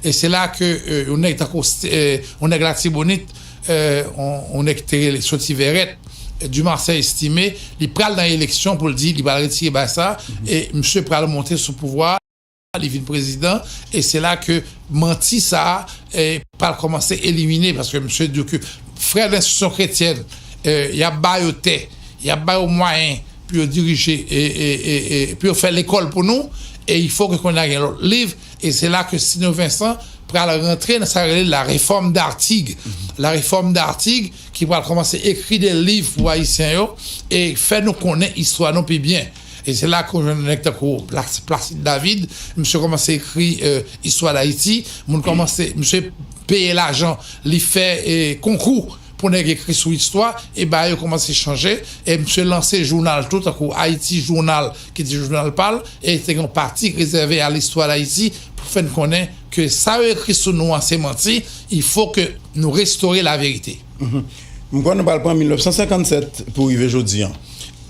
E se la ke, euh, yon nèg tankou, euh, yon nèg Latibonit, euh, yon, yon nèg ki te rele soti Vèrèt, euh, Dumarsais Estimé, li pral nan eleksyon pou l di li pral retire bagay sa, e misye pral monte sou pouvwa a, li vin prezidan, e se la ke manti sa a, eh, pral kòmanse elimine, paske misye di ke frè nan enstitisyon kretyèn, eh, y ap ba yo tè, y ap ba yo mwayen pou yo dirije, e, e, e, e, pou yo fè lekòl pou nou, e il faut que kounye a gen lòt liv, e se la ke Sino Vensan pral rantre nan sa yo rele la réforme d'Artigue. La réforme d'Artigue ki pral kòmanse ekri de liv pou Ayisyen yo, e fè nou konnen istwa nou pi byen. E se la ke w jwenn nèg tankou Plas-, Placide David, misye kòmanse ekri, euh, istwa Dayiti, moun kòmanse, misye peye lajan, li fè, eh, konkou pou nèg ekri sou istwa, e bagay yo kòmanse chanje, e misye lanse jounal tou, tankou Haïti Journal, ki te jounal pa l, e te gen yon pati rezève a listwa Dayiti pou fè n konnen ke sa yo ekri sou nou an se manti, il faut que nous restaurer la vérité. M kwè nou pral pran mil nèf san senkannsèt pou rive jodi an.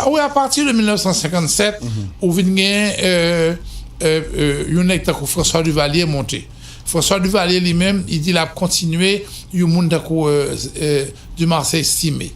A wi, apati de mil nèf san senkannsèt, ou vin gen, euh, euh, euh, yon nèg tankou François Duvalier monte. François Duvalier li menm, li di l ap kontinye yon moun tankou, euh, euh, Dumarsais Estimé.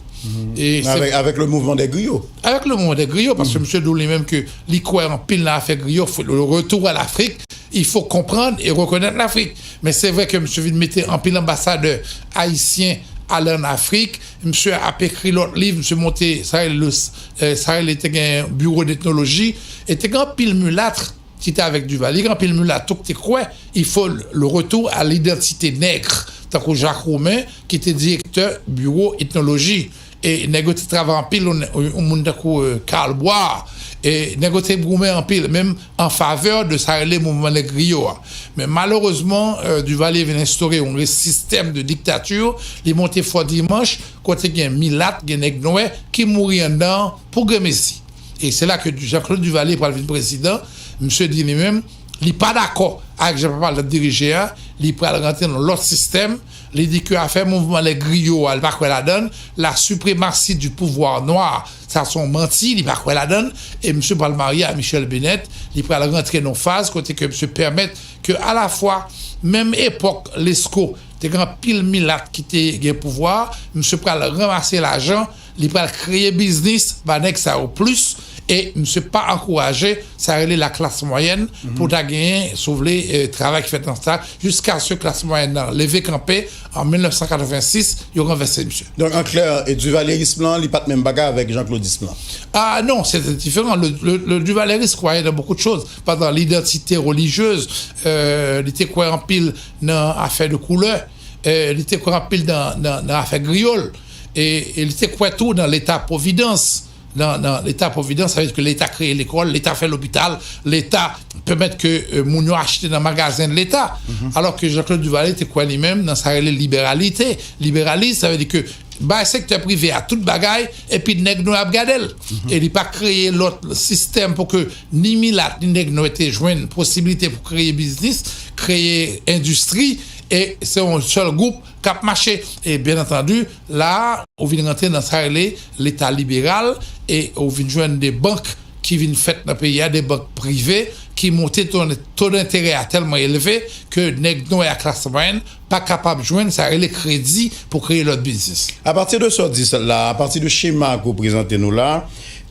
E se avèk, avèk le mouvement des griots. Avèk le mouvement des griots, paske misye di w li menm ke li kwè anpil nan afè griyò, le retour à l'Afrique, il faut comprendre et reconnaître l'Afrique. Men se vre ke misye vin mete anpil anbasadè ayisyen ale ann Afrik, misye ap ekri lòt liv, misye monte, sa rele, le- eh, sa rele te gen bureau d'ethnologie, e te gen anpil milat ki te avèk Duvalier, gen anpil milat tou ki te kwè il faut le retour à l'identité nègre, tankou Jacques Roumain, ki te direktè bureau ethnologie. E nèg yo te travay anpil, yon, yon moun tankou eh, Karl Bois, e nèg yo te goumen anpil, menm an favè de sa rele mouvman nèg griyo a. Men malerezman, eh, Duvalier vin enstore yon sistèm de diktati, li monte Fò Dimanch, kote gen milat, gen nèg nwè ki mouri anndan pou grenmesi. E se la ke Jean-Claude Duvalier pral vin prezidan. Misye di li menm, li pa dakò avèk jan papa l t ap dirije a, li pral rantre nan lòt sistèm. Li di ke afè mouvman nèg griyo a, li pa kwè ladan l. La suprématie du pouvoir noir, sa se yon manti, li pa kwè ladan l. E misye pral marye a Michèle Bennett, li pral rantre nan faz kote ke misye pèmèt ke alafwa, menm epòk Lesko, te gen anpil milat ki te gen pouvwa, misye pral ranmase lajan, li pral kreye biznis ba nèg sa yo plis, e misye pa ankouraje sa rele la classe moyenne pou ta genyen, si w vle, eh, travay ki fèt nan sa, jiskaske klas mwayèn nan leve kanpe an mil nèf san katrevensis, yo ranvèse misye. Donk, an klè, e, divalyerism lan, li pa t menm bagay avèk janklodism lan. Ah non, c'était différent. Le, le, le Duvalier croyait dans beaucoup de choses, pas dans l'identité religieuse. Euh, li te kwè anpil nan afè de koulè. Euh, li te kwè anpil nan, nan, nan afè griyòl. E, e li te kwè tou nan Leta Providence. Nan, nan Leta Providence, sa vle di ke Leta kreye lekòl, Leta fè lopital, Leta pèmèt ke euh, moun yo achte nan magazen Leta. Alò ke Jean-Claude Duvalier te kwè li menm nan sa rele liberalite. Liberalis, sa vle di ke bay sektè prive a tout bagay, epi nèg nou ap gade l. E li pa kreye lòt sistèm pou ke ni milat, ni nèg nou te jwenn posibilite pou kreye biznis, kreye endistri, e se yon sèl gwoup k ap mache. E byen antandi, la, ou vin rantre nan sa rele Leta liberal, e ou vin jwenn de bank ki vin fèt nan peyi a, de bank prive, ki monte to, to denterè a tèlman elve ke nèg nwè a klas mwayèn pa kapab jwenn sa rele kredi pou kreye lòt biznis. Apati de sa w di la, apati de chema ke w prezante nou la,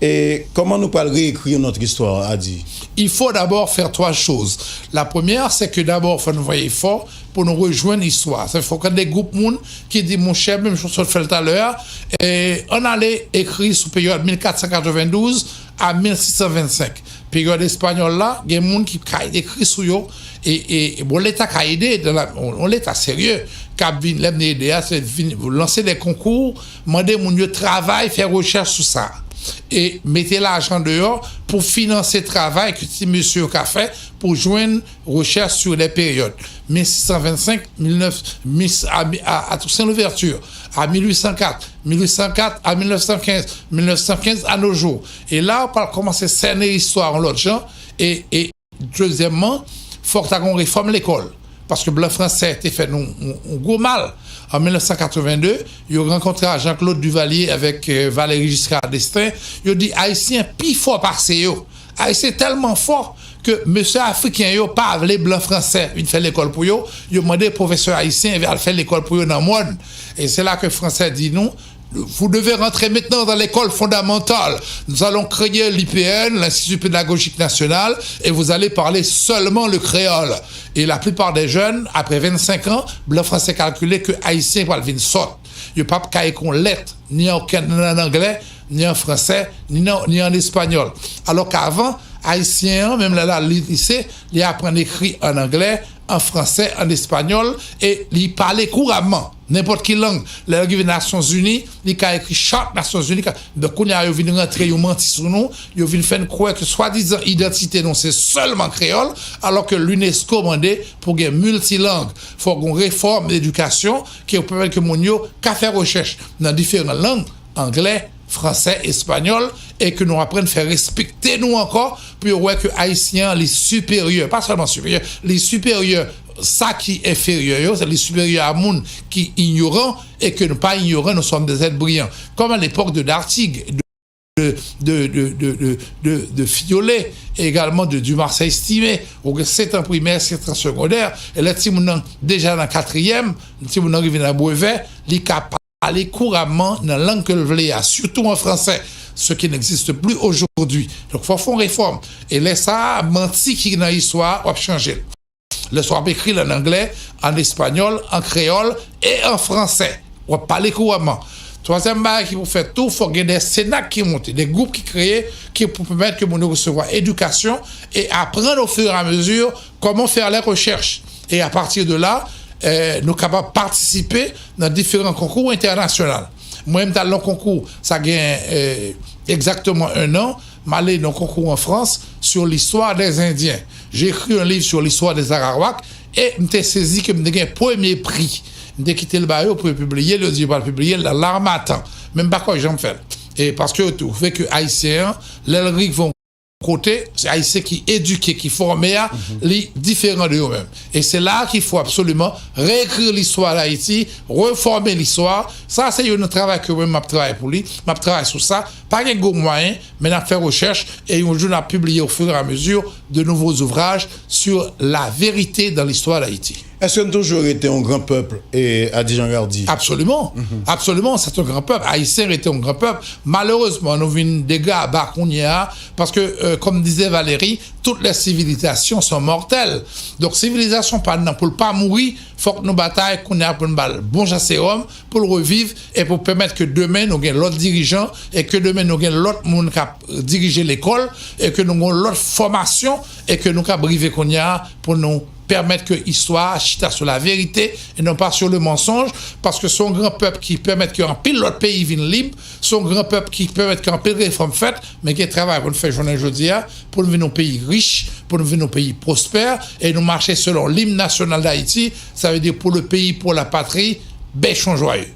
e kòman nou pral reekri notre histoire, Adi? Il faut d'abord faire trois choses. La première, c'est que d'abord, fò nou fè efò pou nou rejwenn istwa. Sa fè fò gen de gwoup moun ki di, monchè, menm jan w sot fè l talè a, e, ann ale ekri sou peryòd mil kat san katrevendouz a mil sis san vennsenk. Peryòd espanyòl la, gen moun ki ka ekri sou yo, e, e, e bon, Leta ka ede, nan la, yon, yon Leta serye, k ap vin, lè m di ede a, se vin lanse de konkou, mande moun yo travay, fè rechèch sou sa. E mete lajan deyò pou finanse travay ke ti mesye yo ka fè pou jwenn rechèch sur les périodes mil sis san vennsenk, mil nèf, mil, a, a, a Toussaint Louverture, a mil uit san kat, mil uit san kat a mil nèf san kenz, mil nèf san kenz à nos jours. E la, w pral kòmanse sène istwa yon lòt jan. E, e dezyèmman, fòk ta gen yon refòm lekòl. Paske blan fransè te fè nou yon, yon gwo mal. An mil nèf san katrevenndez, yo rankontre a Jean-Claude Duvalier avèk euh, Valéry Giscard d'Estaing. Yo di Ayisyen pi fò pase yo. Ayisyen tèlman fò ke mesye afriken yo pa vle blan fransè vin fè lekòl pou yo. Yo mande pwofesè ayisyen al fè lekòl pou yo nan mòn. E se la ke fransè di nou, vous devez rentrer maintenant dans l'école fondamentale. Nous allons créer l'I P N, l'Institut Pédagogique National, et vous allez parler seulement le créole. Et la plupart des jeunes, après vennsenk an, blan fransè kalkile ke ayisyen pral vin sòt. Yo p ap ka ekri yon lèt, ni an, ni an anglè, ni an fransè, ni nan, ni an espanyòl. Alò ke avan, ayisyen an, menm lè l al lise, li aprann ekri an anglè, an fransè, an espanyòl, e li pale kouramman nenpòt ki lang. Lè l rive Nasyonzini, li ka ekri chart Nasyonzini. Donk, kounye a, yo vin rantre yon manti sou nou, yo vin fè n kwè ke swadizan idantite nou se sèlman kreyòl, alò ke l'UNESCO mande pou gen miltilang. Fòk gen yon refòm edikasyon ki pèmèt ke moun yo ka fè rechèch nan diferan lang, anglè, fransè, espanyòl, e ke nou aprann fè respekte nou ankò, pou yo wè ke ayisyen an, li siperyè, pa sèlman siperyè, li siperyè sa ki enferyè yo, li siperyè a moun ki inyoran e ke nou pa inyoran, nous sommes des êtres brillants. Comme à l'époque de Dartigues, de, de, de Fiolet, et également de Dumarsais Estimé, ou gen sèt an primè, sèt an segondè, e lè timoun nan deja nan katriyèm, timoun nan rive nan brevè, li ka pale kouramman nan lang ke l vle a, surtout en français, ce qui n'existe plus aujourd'hui. Donk, fò fè yon refòm. E lè sa a, manti ki nan istwa a, w ap chanje l. Lè sa w ap ekri l an anglè, an espanyòl, an kreyòl e an fransè. w ap pale kouramman. Twazyèm bagay ki pou fèt tou, fòk gen de senak ki monte, de gwoup ki kreye, ki pou pèmèt ke moun yo resevwa edikasyon e aprann au fur et à mesure comment faire les recherches. Et à partir de là, eh, nou kapab patisipe nan diferan konkou entènasyonal. Mwen, m t al nan konkou, sa gen eh, egzakteman en an, m ale nan konkou an Frans sur l'histoire des Indiens. J'ai écrit un livre sur l'histoire des Arawaks e m te sezi ke m te gen premye pri. M te kite l ba yo pou yo pibliye l, yo di yo pral pibliye l nan L'Harmattan. Men m pa kwè jan m fè l. E paske yo twouve ke Ayisyen an, lè l rive yon kote, se Ayisyen ki edike, ki fòme a, li diferan de yo menm. E se la a ki fò absoliman reekri listwa Dayiti, refòme listwa. Sa se youn nan travay ke mwen m ap travay pou li, m ap travay sou sa. Pa gen gwo mwayen, men n ap fè rechèch e yon jou n ap pibliye au fur et à mesure de nouveaux ouvrages sur la vérité dans l'histoire d'Haïti. Èske n toujou rete yon gran pèp, e, a di Jean Gardy? Absolument. Absolument, c'est un grand peuple. Ayisyen rete yon gran pèp. Malerezman, nou vin degaba kounye a, paske, euh, comme disait Valéry, toutes les civilisations sont mortelles. Donk, sivilizasyon pa n nan pou l pa mouri, fòk nou batay kounye a pou n ba l bon jan sewòm, pou l reviv, e pou pèmèt ke demen nou gen lòt dirijan, e ke demen nou gen lòt moun k ap dirije lekòl, e ke nou gen lòt fòmasyon, e ke nou kab rive kounye a pou nou pèmèt ke istwa a chita sou la verite e non pa sur le mensonge, paske se yon gran pèp ki pèmèt ke anpil lòt peyi vin lib, se yon gran pèp ki pèmèt ke anpil refòm fèt, men gen travay pou n fè jounen jodi a, pou n vin yon peyi rich, pou n vin yon peyi pwospè, e nou mache selon lim nasyonal Dayiti, sa vle di pour le pays, pour la patrie, bêchons joyeux.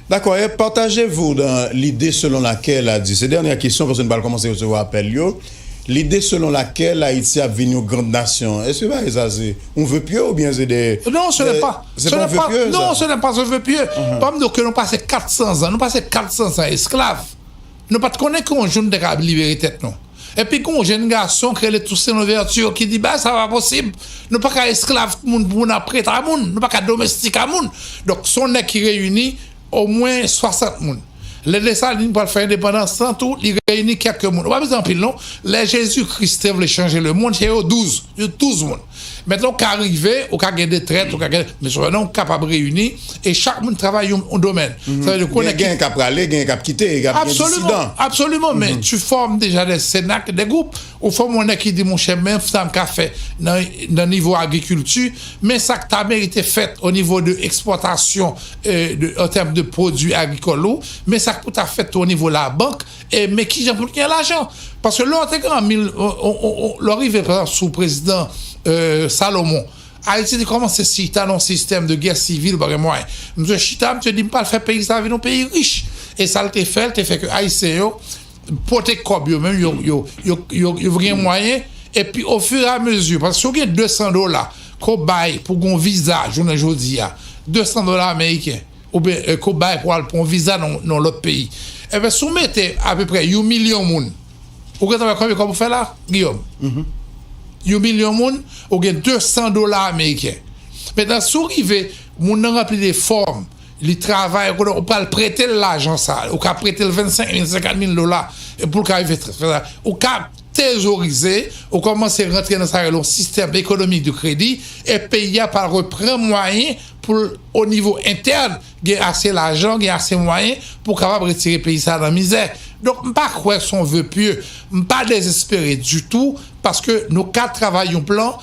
D'accord, et partagez-vous dans l'idée selon laquelle, a di, se dènyè kesyon, paske nou pral kòmanse resevwa apèl yo, l'idée selon laquelle Ayiti ap vin yon grand nasyon. Èske bagay sa se yon vœu pieux oubyen se de... Non, ce n'est pas, ce n'est pas, non, ce n'est pas un vœu pieux. Ban m di w ke nou pase kat san zan, nou pase kat san zan esklav. Nou pa t konnen ke yon jou n te ka libere tèt nou. Epi gen yon jèn gason ki rele Toussaint Louverture ki di, bagay sa pa posib. Nou pa ka esklav moun pou moun ap prete a moun. Nou pa ka domestik a moun. Donk, se yon nèg ki reyini omwen swasant moun. Lè Desalin pral fè endepandans lan tou, li reyini kèk moun. Ou pa bezwen anpil non. Lè Jezikri te vle chanje lemonn, se yo douz. Yo douz moun. Mentnan, ou ka rive, ou ka gen de trèt, ou ka gen, men sèlman ou kapab reyini, e chak moun travay yon, yon domèn. Sa vle di, konnen gen, gen k ap prale, gen k ap kite, k ap gen disidan. Absoliman, absoliman, men tu formes déjà des cénacles, des groupes. Ou fòme yon nèg ki di, monchè, men sa m ka fè nan, nan nivo agrikilti, men sa k ta merite fèt o nivo de ekspòtasyon, euh, de, an tèm de pwodui agrikòl ou, men sa k pou ta fèt tou o nivo labank, e men kijan pou n gen lajan. Paske lè w te gen an mil, o, o, o, o, lè w rive, pa egzanp, sou prezidan, euh, Salomon, Ayiti te kòmanse chita nan yon sistèm de gè sivil, pa gen mwayen. Misye chita, misye di, m pral fè peyi sa vin yon peyi rich. E sa l te fè, l te fè ke Ayisyen yo pote kòb yo menm, yo, yo, yo, yo, yo gen mwayen. Epi, au fur et à mesure, paske si w gen de san dola, ke w bay pou gen yon viza, jounen jodi a, de san dola ameriken, oubyen, eh, ke w bay pou al pran yon viza nan, nan lòt peyi. Ebyen, si w mete apeprè yon milyon moun, ou gentan wè konbyen kòb ou fè la, Guillaume? Yon milyon moun, ou gen de san dola ameriken. Mentnan, si w rive, moun nan ranpli de fòm, li travay, ou konnen, ou pral prete l lajan sa, ou ka prete l vennsenk mil, senkant mil dola, e pou l ka rive fè sa. Ou ka trezorize, ou kòmanse rantre nan sa yo rele yon sistèm ekonomik de kredi, e peyi a pral reprann mwayen pou l, o nivo entèn, gen ase lajan, gen ase mwayen pou kapab retire peyi sa a nan mizè. Donk, m pa kwè se yon vœu pieux. M pa dezespere ditou, paske nou ka travay yon plan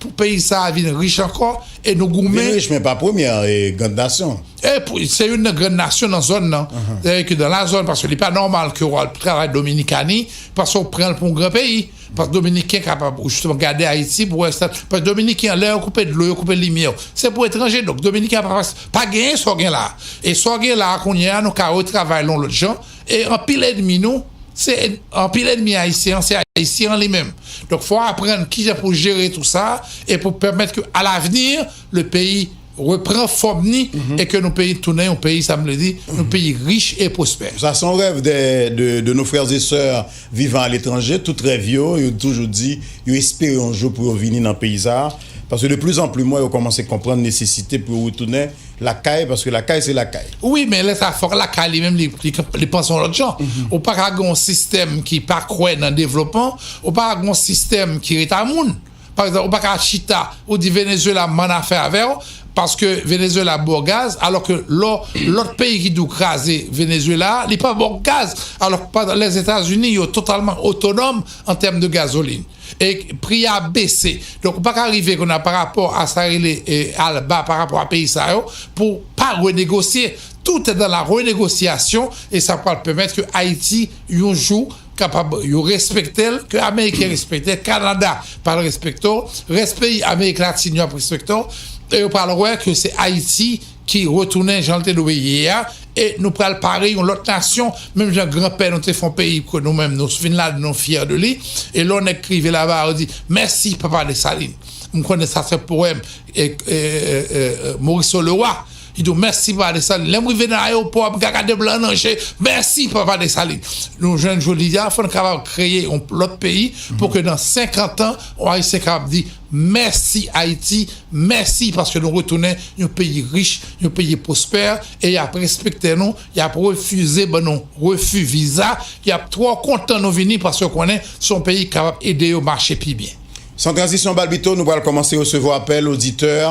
pou peyi sa a vin rich ankò, e nou goumen. Vin rich, men pa premyè, e, grand nasyon. E pou, se youn nan gran nasyon nan zòn nan. Sètadi ke dans la zone, paske li pa nòmal ke w al travay Dominikani, paske w pran l pou yon gran peyi. Paske Dominiken kapab, ou jisteman gade Ayiti pou wè sa. Paske Dominiken, lè yo koupe dlo, yo koupe limyè. Se pou etranje, donk Dominiken pa, pa genyen sa w gen la. E sa w gen la, kounye a, nou ka retravay l yon lòt jan. E anpil ènmi nou, se èn-, anpil ènmi Ayisyen an, se Ayisyen an li menm. Donk, fò w aprann kijan pou jere tou sa, e pou pèmèt ke, à l'avenir, le pays repran fòm ni, e ke nou peyi tounen yon peyi, sa m vle di, yon peyi rich e pwospè. Sa se yon rèv de, de, de nos frères et sœurs vivant à l'étranger. Tout rèv yo, yo toujou di, yo espere yon jou pou yo vini nan peyi sa a. Paske de plus en plus, mwen, yo kòmanse konprann nesesite pou yo retounen lakay, paske lakay, se lakay. Wi, men lè sa, fòk lakay li menm, li, li, li panse yon lòt jan. Ou pa ka gen yon sistèm ki pa kwè nan devlopman, ou pa ka gen yon sistèm ki ret a moun. Pa egzanp, ou pa ka chita, ou di Venezuela, m ann afè avè w, Paske Venezuela ba w gaz, alò ke lò, lòt peyi ki di w kraze Venezuela, li pa ba w gaz. Alò, pandan Lèzetazini, yo totalman otonòm an tèm de gazolin. E pri a bese. Donk, ou pa ka rive kounye a pa rapò a sa rele, e, alba, pa rapò a peyi sa yo, pou pa renegosye. Tout est dans la renégociation, e sa pral pèmèt ke Ayiti, yon jou, kapab yo respekte l, ke Ameriken respekte l, Kanada pral respekte w, rès peyi Amerik Latin yo ap respekte w, e yo pral wè ke se Ayiti ki retounen jan l te dwe ye a, e nou pral pare yon lòt nasyon, menm jan granpè nou te fè yon peyi ke nou menm nou vin ladan, nou fyè de li, e lè yon nèg k rive laba a, yo di, mèsi, papa Desalin. M konnen sa se powèm, e, e, e, e, Morisseau Leroy. Li di w, mèsi, papa Desalin. Lè m rive nan ayewopò a, m ka gade blan nan je, mèsi, papa Desalin. Nou jwenn jodi a, fò n kapab kreye yon lòt peyi pou ke nan senkant an, yon Ayisyen kapab di, mèsi, Ayiti, mèsi, paske nou retounen yon peyi rich, yon peyi pwospè, e y ap respekte nou, y ap refize ban nou refi viza, y ap twò kontan nou vini, paske yo konnen se yon peyi ki kapab ede yo mache pi byen. San tranzisyon, Balbito, nou pral kòmanse resevwa apèl oditè,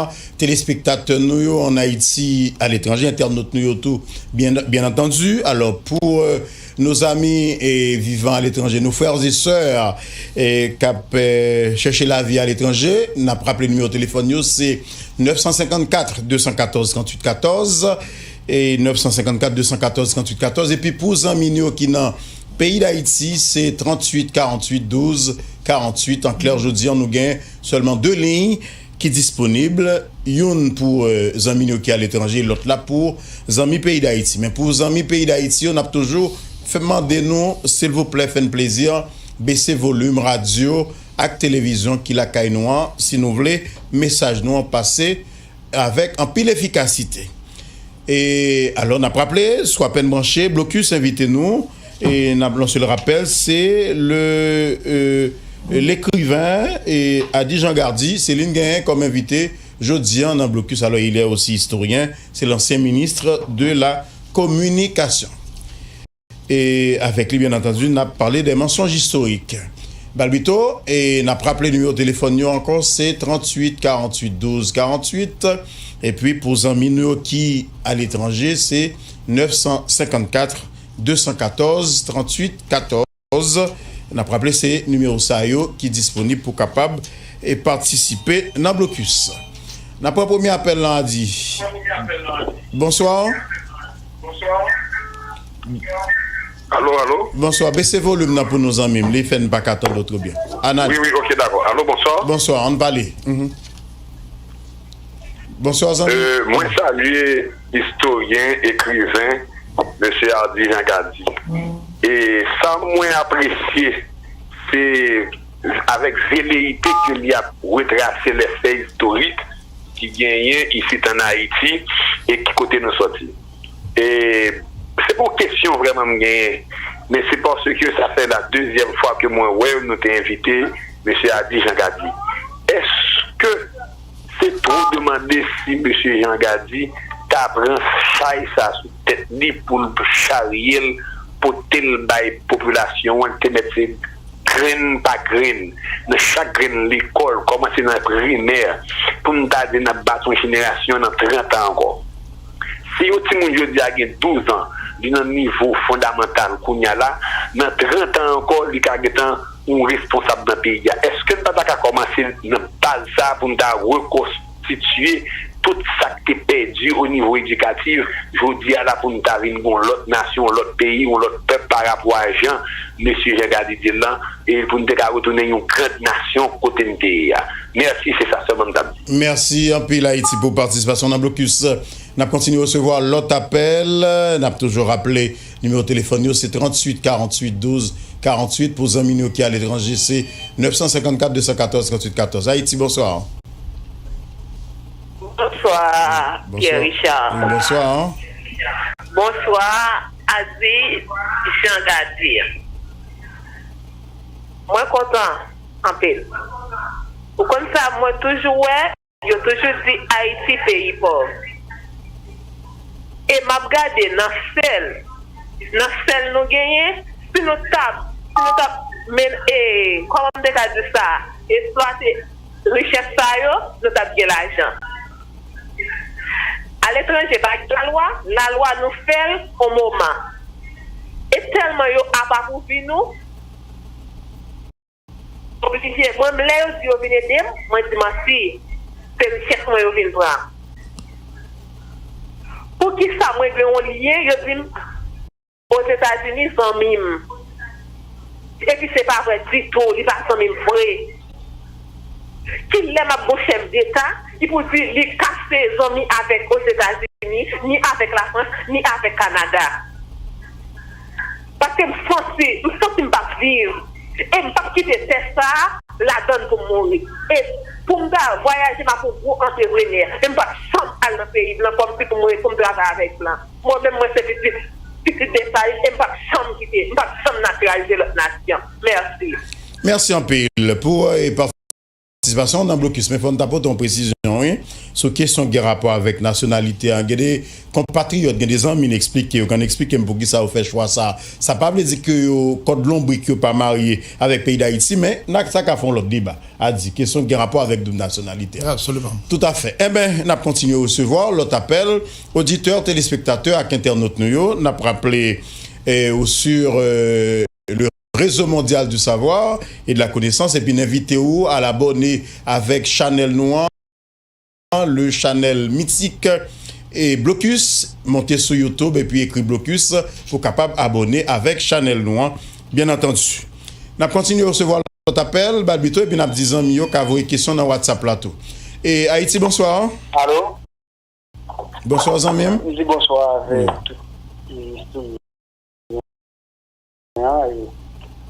telespektatè nou yo ann Ayiti, aletranje, entènot nou yo tou, byen, byen antandi. Alò, pou, euh, nos amis, eh, vivant à l'étranger, nos frères et sœurs, eh, k ap, eh, chèche lavi aletranje, n ap raple nimewo telefòn yo, se nèf san senkannkat, de san katòz, tranntuit katòz, e nèf san senkannkat, de san katòz, tranntuit katòz. Epi pou zanmi nou yo ki nan peyi Dayiti, se tranntuit, karanntuit, douz, karanntuit. An klè, jodi a, nou gen sèlman de liy ki disponib, youn pou, eh, zanmi nou yo ki aletranje, lòt la pou zanmi peyi Dayiti. Men pou zanmi peyi Dayiti yo, n ap toujou fè mande nou, silvouplè, fè n plezi, bese volim radyo ak televizyon ki lakay nou an, si nou vle mesaj nou an pase avèk anpil efikasite. E alò, n ap raple, swa pèn branche, Blokis envite nou, e n ap lanse le rapèl, se le, euh, l'écrivain, e Ady Jean Gardy, se li n genyen kòm envite jodi a nan Blokis. Alò, il est aussi historien, c'est l'ancien ministre de la communication. E avèk li, byen antandi, n ap pale de mansonj istorik. Balbito, e n ap raple nimewo telefòn yo ankò, se tranntuit, karanntuit, douz, karanntuit. Epi pou zanmi nou yo ki aletranje, se nèf san senkannkat, de san katòz, tranntuit, katòz. N ap raple, se nimewo sa yo ki disponib pou kapab, e, patisipe nan Blokis. N ap pran premye apèl lan, Ady. Bonswa. Alo, alo? Bonswa. Bese volim nan pou nou, zanmi m. Li fè n pa ka tande w trè byen. Ann ale. Wi, wi, ok, dakò. Alo, bonswa. Bonswa, ann pale. Mhm. Bonswa, zanmi. Euh, mwen salye istoryen, ekriven, mesye Ady Jean Gardy. E sa mwen apresye, se avèk veleyite ke li ap retrase lè fè istorik ki genyen isit ann Ayiti e ki kote nou sòti. E se pa yon kesyon vrèman m genyen, men se paske sa fè la dezyèm fwa ke mwen wè nou te envite mesye Ady Jean Gardy. Èske se twò demande si mesye Jean Gardy ta pran chay sa sou tèt li pou l charye l, pote l bay popilasyon an, te mèt se grenn pa grenn, nan chak grenn lekòl, kòmanse nan primè, pou n ta di n ap bati yon jenerasyon nan trant an ankò. Si yon timoun jodi a gen douz an, li nan nivo fondamantal kounye a la, nan trant an ankò, li ka gentan yon responsab nan peyi a. Èske n pa ta ka kòmanse nan baz sa a pou n ta rekonstitye tout sa k te pèdi o nivo edikatif, jodi a la pou n ta vin gen yon lòt nasyon, yon lòt peyi, yon lòt pèp pa rapò a jan mesye Jean Gardy di l lan, e pou n te ka retounen yon gran nasyon kote n te ye a? Mèsi, se sa sèlman m t ap di. Mèsi anpil, Ayiti, pou patisipasyon w nan Blokis. N ap kontinye resevwa lòt apèl. N ap toujou raple nimewo telefòn yo, se tranntuit karanntuit douz karanntuit. Pou zanmi nou ki aletranje, se nèf san senkannkat de san katòz tranntuit katòz. Ayiti, bonswa. Bonswa, Pierre Richard. Wi, bonswa. Bonswa, Ady Jean Gardy. Mwen kontan anpil. Ou konn sa, mwen toujou wè, yo toujou di Ayiti peyi pòv. E m ap gade nan sèl, nan sèl nou genyen, si nou t ap, si nou t ap men, e, kòman m te ka di sa, eksplwate richès sa yo, nou t ap gen lajan. Aletranje pa gen lalwa, lalwa nou fè l on moman. E tèlman yo apapouvri nou, oblije, mwen menm lè yo di yo vin ede m, mwen di manti, se richès mwen yo vin pran. Poukisa mwen gen yon lyen, yo di m, Ozetazini zanmi m. Epi se pa vre ditou, li pa zanmi m vre. Kilè m ap gon chèf deta ki pou di li kase zanmi avèk Ozetazini, ni avèk Lafrans, ni avèk Kanada? Paske m santi, m santi m p ap viv. E m p ap kite tè sa a ladann pou m mouri. E pou m ta vwayaje, m ap yon gwo antreprenè. E m p ap janm al nan peyi blan kòmsi pou m, pou m travay avèk blan. Mwen menm, mwen se pitit, pitit Desalin, e m p ap janm kite, m p ap janm natiralize lòt nasyon. Mèsi. Mèsi anpil pou, eh, patisipasyon w nan blokis. Men fò n ta pote yon presizyon, wi, sou kesyon ki gen rapò avèk nasyonalite a. Gen de konpatriyòt, gen de zanmi n eksplike yo, konn eksplike m poukisa yo fè chwa sa. Sa pa vle di ke yo kòd lonbrik, yo pa marye avèk peyi Dayiti, men n a, sa ka fè yon lòt deba. A di, kesyon ki gen rapò avèk doub nasyonalite a. Absoliman. Toutafè. Enben, n ap kontinye resevwa lòt apèl, oditè, telespektatè ak entènot nou yo. N ap raple, eh, ou sur, eh, le réseau mondial du savoir et de la connaissance, epi n envite ou al abòne avèk chanèl nou an, le chanèl mitik e Blocus. Monte sou YouTube epi ekri Blocus pou kapab abòne avèk chanèl nou an, byen antandi. N ap kontinye resevwa lòt apèl, Balbito, epi n ap di zanmi yo ka voye kesyon nan WhatsApp la tou. E Ayiti, bonswa. Alo? Bonswa, zanmi m. M di bonswa avèk tout, e, an, e,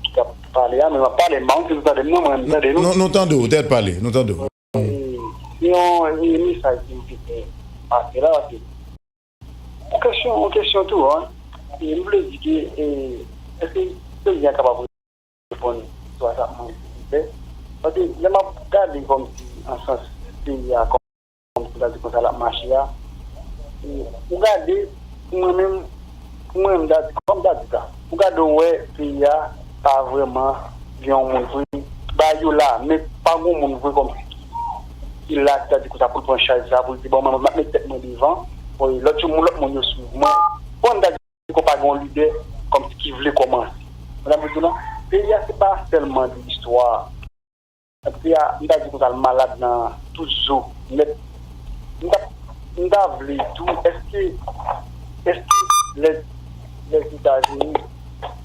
ki t ap pale a, men m ap pale, m pa konn si nou tande m non, mwen, m tande nou. Nou, nou tande w, tèt pale, nou tande w. E, se yon, e, mesaj ke m te fè pase la, paske yon kesyon, yon kesyon tou, an. E m vle di ke, e, èske peyi a kapab reponn istwa sa mwen fè? Paske lè m ap gade kòmsi an sans peyi a, kòm m ta di konsa l ap mache a. E, ou gade, pou mwen menm, pou mwen, m ta di, kòm m ta di sa, ou gade, ou wè, peyi a pa vrèman gen yon moun vre. Bagay yo la, men pa gen yon moun vre kòmsi ki, ki la, ki ta di konsa, pou l pran chaj sa, pou l di, bon, mwen, m ap met tèt mwen devan, bon, lòt yo, lòt moun yo swiv mwen. Bon, m ta di, Poko pa gen yon lidè kòmsi ki vle kòmanse. Konprann sa m di w lan? Peyi a se pa sèlman de istwa. Peyi a, m ta di konsa, l malad nan tout zo nèt. M ta, m ta vle tou, èske, èske lè, Lèzetazini,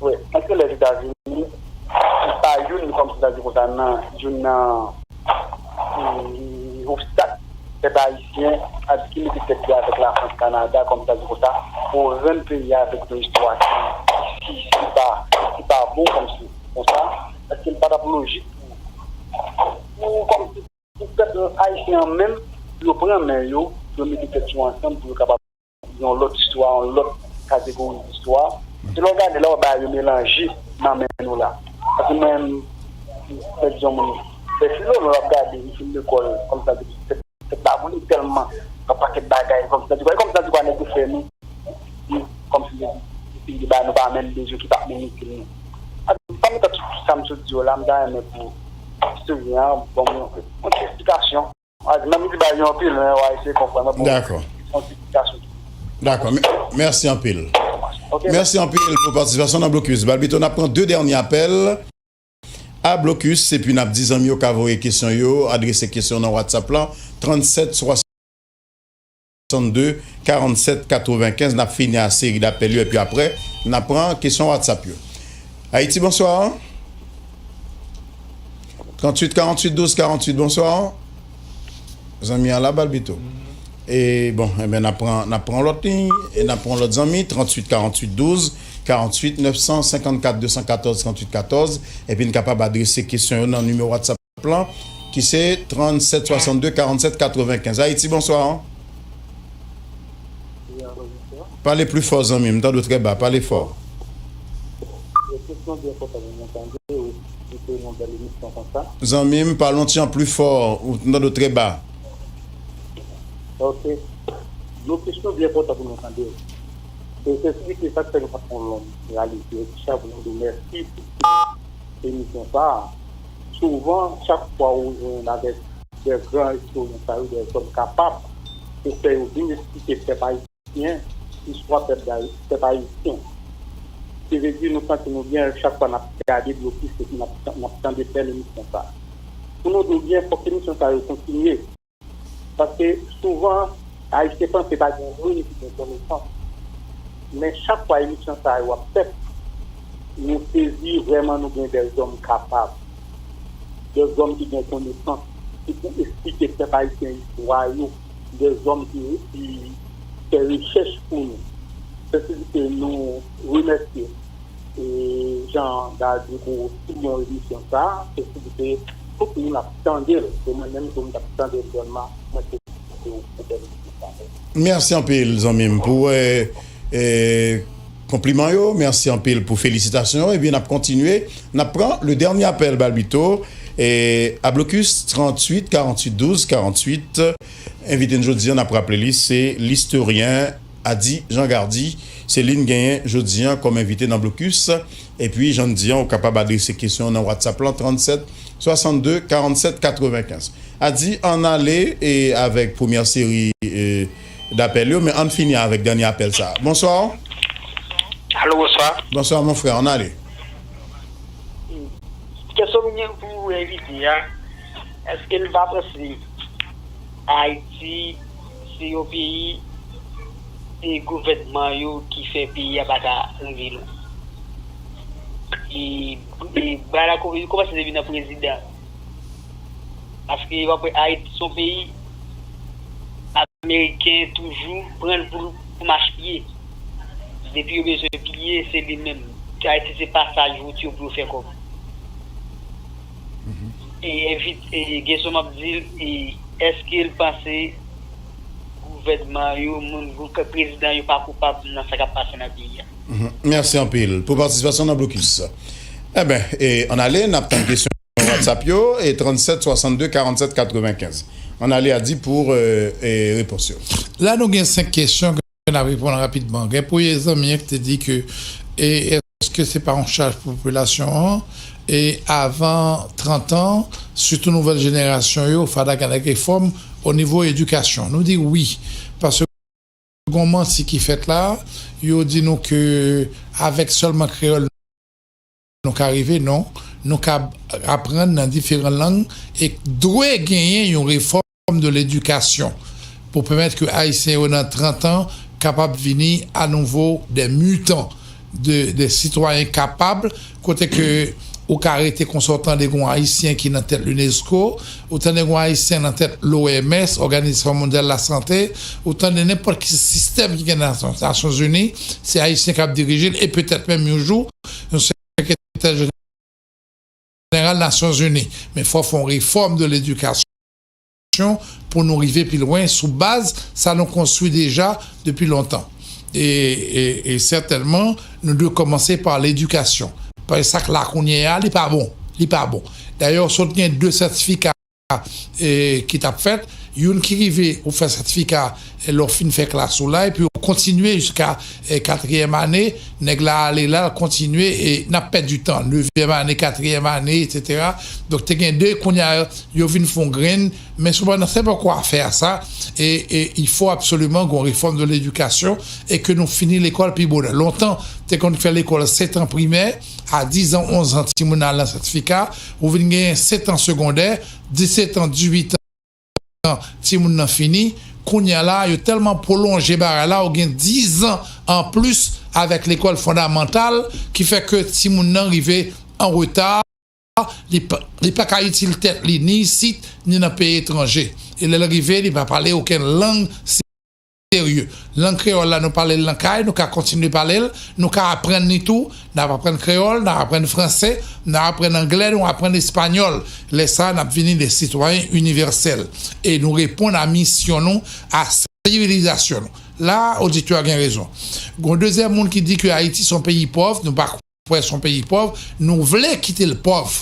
wè, èske Lèzetazini, se pa youn kòmsi m ta di konsa nan, youn nan e, obstak pèp ayisyen ap ki mete tèt li avèk Lafrans, Kanada, kòm sa di konsa, pou rann peyi a avèk yon istwa ki, ki, ki pa, ki pa bon kòmsi konsa, èske l pa t ap lojik pou, pou kòmsi pou pèp ayisyen an menm, yo pran men yo, yo mete tèt yo ansanm pou yo kapab yon lòt istwa, yon lòt kategori istwa. Se lè w gade la, w wè bagay yo melanje nan men nou la. Paske mwen menm, m fè di yon moun, fè filo, lè w ap gade, m fin lekòl, kòmsa, depi tèt, tèt la boule tèlman, yon pakèt bagay, kòmsa, di kwa, kòmsa, di kwa, nèg yo fè nou, kòmsi, depi, depi, depi, ba nou pa menm bezwen ki pa menm itil nou. Api, pami tout sa m sot di yo la, m ta renmen pou istoryen an ban m yon, yon ti esplikasyon. A, nan m di bagay yo anpil, men w a eseye konprann mwen, bon, dakò, yon ti esplikasyon. Dakò, mè-, mèsi anpil. Ok. Mèsi anpil pou patisipasyon nan Blokis. Balbito, n ap pran de dènye apèl a Blokis, epi n ap di zanmi yo ka voye kesyon yo, adrese kesyon nan WhatsApp lan, trannsèt swasannde, karannsèt, katrevenkenz. N ap fini a seri d apèl yo, epi aprè, n ap pran kesyon WhatsApp yo. Ayiti, bonswa. Tranntuit karanntuit douz karanntuit, bonswa. Zanmi an la, Balbito. E bon, enben, n ap pran, n ap pran lòt liy, e n ap pran lòt zanmi, tranntuit karanntuit douz karanntuit, nèf san senkannkat de san katòz tranntuit katòz, epi n kapab adrese kesyon yo nan nimewo WhatsApp lan, ki se trannsèt swasannde karannsèt katrevenkenz. Ayiti, bonswa. Wi, alo, bonswa. Pale pli fò, zanmi m, m tande w trè ba, pale fò. Wi, kesyon byen enpòtan pou mwen tande, wi, se yon bèl emisyon konsa. Zanmi m, pale yon ti jan pli fò, ou, m tande w trè ba. Ok. Yon kesyon byen enpòtan pou nou tande. E se esplike sa k fè nou pa t fè yon long reyalize sa pou nou di w mèsi pou emisyon sa a. Souvan, chak fwa ou jwenn avèk de gran istoryen sa yo, de zòm kapab, pou fè yo vin esplike pèp ayisyen istwa pèp, pèp ayisyen. Se vle di, nou santi nou byen chak fwa n ap gade blokis epi n ap, n ap tande bèl emisyon sa a. Pou nou di w byen, fòk emisyon sa yo kontinye. Paske souvan, Ayisyen panse pa gen moun ki gen konesans. Men chak fwa emisyon sa yo ap fèt, nou sezi vrèman nou gen dèzòm kapab. Dèzòm ki gen konesans, ki pou esplike pèp ayisyen istwa yo. Dèzòm ki, ki fè rechèch pou nou. Se sa ki fè nou remèsye e Jean Dardy pou osi yon emisyon sa a, se pou di tout moun ap tande l, e mwen menm tou m t ap tande l sèlman, mwen te felisite w pou bèl emisyon sa a. Mèsi anpil, zanmi m, pou, e, e, konpliman yo. Mèsi anpil pou felisitasyon yo. Ebyen, n ap kontinye. N ap pran le dènye apèl, Balbito. E, a blokis tranntuit karanntuit douz karanntuit. Envite n jodi a, n ap raple li, se listoryen Ady Jean Gardy, se li n genyen jodi a kòm envite nan blokis. Epi, jan n di a, ou kapab adrese kesyon nan WhatsApp lan, trannsèt swasannde karannsèt katrevenkenz. Ady, ann ale e avèk premyè seri e, dapèl yo, men ann fini avèk dènye apèl sa a. Bonswa. Alo, bonswa. Bonswa, mon frè, ann ale. Kesyon m gen pou envite a, èske l pa panse Ayiti se yon peyi, se gouvènman yo ki fè peyi a pa ka rive lwen? E, e bagay la kòmanse depi nan prezidan. Paske w ap wè Ayiti se yon peyi ameriken toujou pran l pou, pou mach piye. Depi yo bezwen piye, se li menm. Ayiti se pasaj wout yo pou yo fè kòb. E envit, e kesyon m ap di l, e èske l panse gouvènman yo, moun, prezidan yo pa koupab nan sa k ap pase nan peyi a? Mèsi anpil pou patisipasyon nan blokis. Enben, e, ann ale, n ap tann kesyon WhatsApp yo, e trannsèt swasannde karannsèt katrevenkenz. Ann ale, Ady, pou, e, e, repons yo. La, nou gen senk kesyon ke n ap reponn rapidman. Gen premye zanmi an ki te di ke, e, èske se pa yon chaj pou popilasyon an? E avan trant an, sitou nouvèl jenerasyon yo, fada gen refòm o nivo edikasyon. Nou di wi, paske gon manti ki fèt la, yo di nou ke avèk sèlman kreyòl nou ka rive, non, nou ka aprann nan diferan lang e dwe genyen yon refòm de ledikasyon pou pèmèt ke Ayisyen yo nan trant an kapab vini anouvo de mitan, de, de sitwayen kapab, kote ke ou ka rete konsa, w tande gon Ayisyen ki nan tèt l'UNESCO, ou tande gon Ayisyen nan tèt l'O M S, Òganizasyon Mondyal Lasante, ou tande nenpòt ki sistèm ki gen nan Nasyon, Nasyonzini, se Ayisyen k ap dirije l, e petèt menm yon jou, yon sekretè jeneral Nasyonzini. Men fò fè yon refòm de ledikasyon pou nou rive pi lwen sou baz sa nou konstwi deja depi lontan. E, e, e sètènman, nou dwe kòmanse pa ledikasyon. Paske sa k la kounye a, li pa bon. Li pa bon. Dayè, sot gen de sètifika, e, ki t ap fèt. Youn ki rive, ou fè sètifika, e, lè w fin fè klas ou la, epi ou kontinye jiska, e, katriyèm ane, nèg la ale la, l kontinye, e n ap pèdi tan. Nevyèm ane, katriyèm ane, etsetera. Donk, te gen de, kounye a, yo vin fè yon grenn, men sepandan, se poko afè a sa, e, e, il faut absolument gon refòm de ledikasyon, e ke nou fini lekòl pi bonè. Lontan, te konn fè lekòl sèt an primè, a diz an, onz an, timoun nan al nan sètifika, ou vin genyen sèt an segondè, disèt an, dizuit an, timoun nan fini. Kounye a la, yo tèlman pwolonje bagay la, ou gen diz an anplis avèk lekòl fondamantal, ki fè ke timoun nan rive an reta, li pa, li pa ka itil tèt li, ni isit, ni nan peyi etranje. E lè l rive, li pa pale okenn lang serye. Lang kreyòl la, nou pale l nan kay, nou ka kontinye pale l, nou ka aprann li tou, n ap aprann kreyòl, n ap aprann franse, n ap aprann anglè, nou aprann espanyòl. Lè sa a, n ap vini de sitwayen inivèsèl. E nou reponn a misyon nou, a sivilizasyon nou. La, oditè a gen rezon. Gon dezyèm moun ki di ke Ayiti se yon peyi pòv, nou pa kwè se yon peyi pòv, nou vle kite l pòv.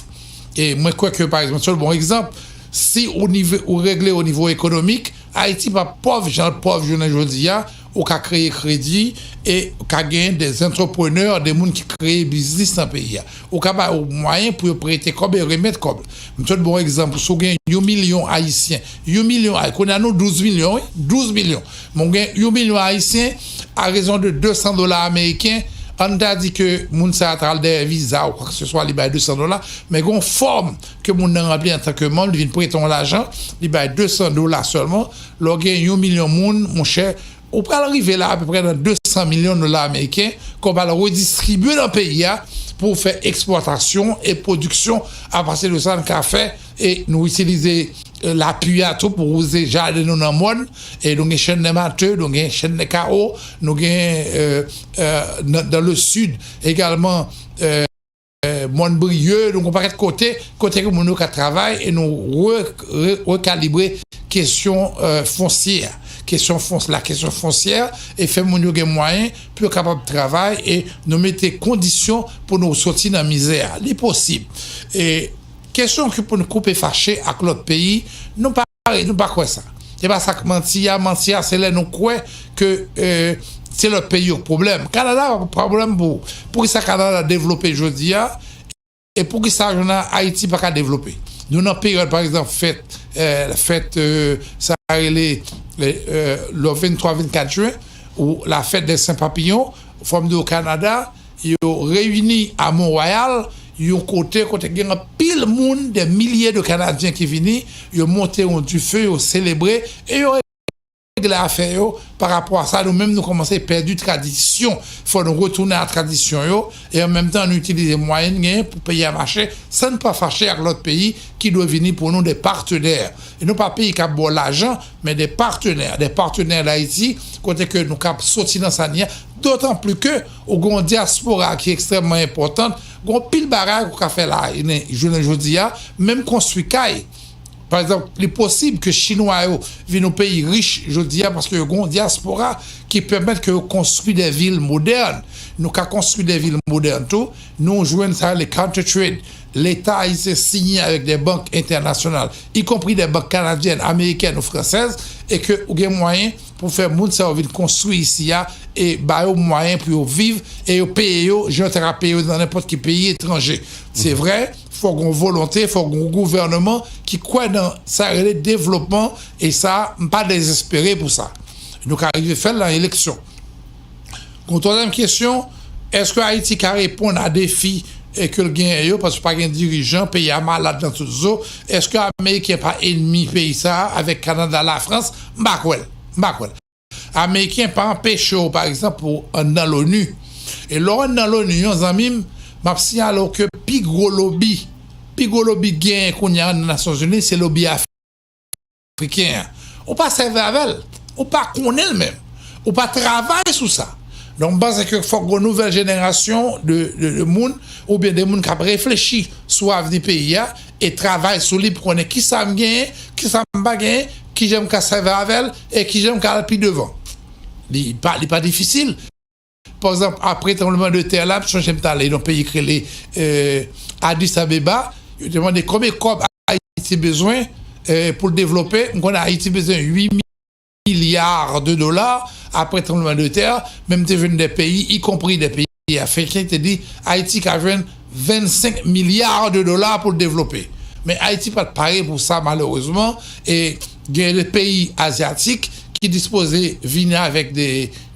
E mwen kwè ke, pa egzanp, se yon bon egzanp, si ou nive, ou regle o nivo ekonomik, Ayiti p ap pòv jan l pòv jounen jodi a, ou ka kreye kredi e ou ka genyen de antreprenè, de moun ki kreye biznis nan peyi a. Ou ka ba yo mwayen pou yo prete kòb e remèt kòb. M sot ba w egzanp, si w gen yon milyon ayisyen, yon milyon ay, kounye a nou douz milyon, wi, douz milyon. Men w gen yon milyon ayisyen, a rezon de de san dola ameriken, ann ta di ke moun sa a t al dèyè viza ou kwakeseswa, li bay de san dola, men gen yon fòm ke moun nan ranpli antanke manm, li vin prete w lajan, li bay de san dola sèlman. Lè w gen yon milyon moun, monchè, ou pral rive la apeprè nan de san milyon dola ameriken ke w pral redistribye nan peyi a pou w fè ekspòtasyon e pwodiksyon. Apati de sa, n ka fè, e nou itilize, e, lapli a tou pou wouze jaden nou nan mòn. E nou gen Chèn dè Matè, nou gen Chèn dè Kawo, nou gen, e, e, nan, dans le sud également, e, e, Mòn Briye, nou gen yon pakèt kote, kote ke moun yo ka travay e nou re-, re-, rekalibre kesyon, e, fonsyè. Kesyon fons-, la kesyon fonsyè e fè moun yo gen mwayen pou yo kapab travay e nou mete kondisyon pou nou soti nan mizè a. Li posib. E kesyon ke pou nou koupe fache ak lòt peyi, nou pa, nou pa kwè sa. E pa sa k manti a, manti a se lè nou kwè ke, e, se lòt peyi yo k pwoblèm. Kanada pa pwoblèm pou, poukisa Kanada devlope jodi a, e poukisa jounen Ayiti pa ka devlope? Nou nan peryòd, pa egzanp, fèt, e, fèt, e, sa rele, e, e, le venntwa, vennkat jen, ou la fèt dè Sen Papiyon, fò m di w Kanada, yo reyini a Mont-Royal, yon kote, kote gen anpil moun, dè milye de Kanadyen ki vini, yo monte yon dife, yo selebre, e yo regle afè yo pa rapò a sa. Nou menm, nou kòmanse pèdi tradisyon. Fò nou retounen a tradisyon yo, e an menm tan, nou itilize mwayen n genyen pou peyi a mache, san n pa fache ak lòt peyi ki dwe vini pou nou de patenè. E nou pa peyi k ap ba w lajan, men de patenè, de patenè Dayiti, kote ke nou kab soti nan sa n ye a. Dotan pli ke ou gen yon dyaspora ki ekstrèmman enpòtan, gen yon pil bagay ou ka fè la, jounen jodi a, menm konstwi kay. Pa egzanp, li posib ke Chinwa yo vin yon peyi rich jodi a paske yo gen yon dyaspora ki pèmèt ke yo konstwi de vil modèn. Nou ka konstwi de vil modèn tou. Nou jwenn sa le counter trade. Leta ayisyen siyen avèk de bank entènasyonal, ikonpri de bank kanadyèn, amerikèn ou fransèz, e ke ou gen mwayen pou fè moun sa yo vin konstwi isi a e ba yo mwayen pou yo viv e yo peye yo jan yo ta ka peye yo nan nenpòt ki peyi etranje. Se vre, fò gen yon volonte, fò gen yon gouvènman ki kwè nan sa yo rele devlopman, e sa, m pa dezespere pou sa. Nou ka rive fè l nan eleksyon. Yon twazyèm kesyon, èske Ayiti ka reponn a defi, e, ke l genyen yo, paske pa gen dirijan, peyi a malad nan tout zo? Èske Ameriken pa enmi peyi sa a avèk Kanada, Lafrans? M pa kwè l. M pa kwè l. Ameriken pa anpeche w, pa egzanp, pou w anndan l'ONU. E lè w anndan l'ONU, yon zanmi m, m ap siyale w ke pi gwo lobi, pi gwo lobi genyen kounye a nan Nasyonzini, se lobi afriken an. Ou pa sèvi avè l. Ou pa konnen l menm. Ou pa travay sou sa. Donk, m panse ke fòk gon nouvèl jenerasyon de, de, de moun, oubyen de moun k ap reflechi sou avni peyi a, e travay sou li pou konnen kisa m genyen, kisa m pa genyen, kijan m ka sèvi avè l, e kijan m ka al pi devan. Li pa, li pa difisil. Pa egzanp, apre tranbleman de tè la, m sonje m t ale nan peyi k rele, e, Addis Abeba, yo te mande konbyen kòb Ayiti bezwen, e, pou l devlope. M konnen Ayiti bezwen uit milya de dola apre tranbleman de tè, men m te jwenn de peyi, ikonpri de peyi afriken, te di Ayiti ka jwenn vennsenk milya de dola pou l devlope. Men Ayiti pa t pare pou sa, malerezman, e gen de peyi azyatik ki dispoze vini avèk de,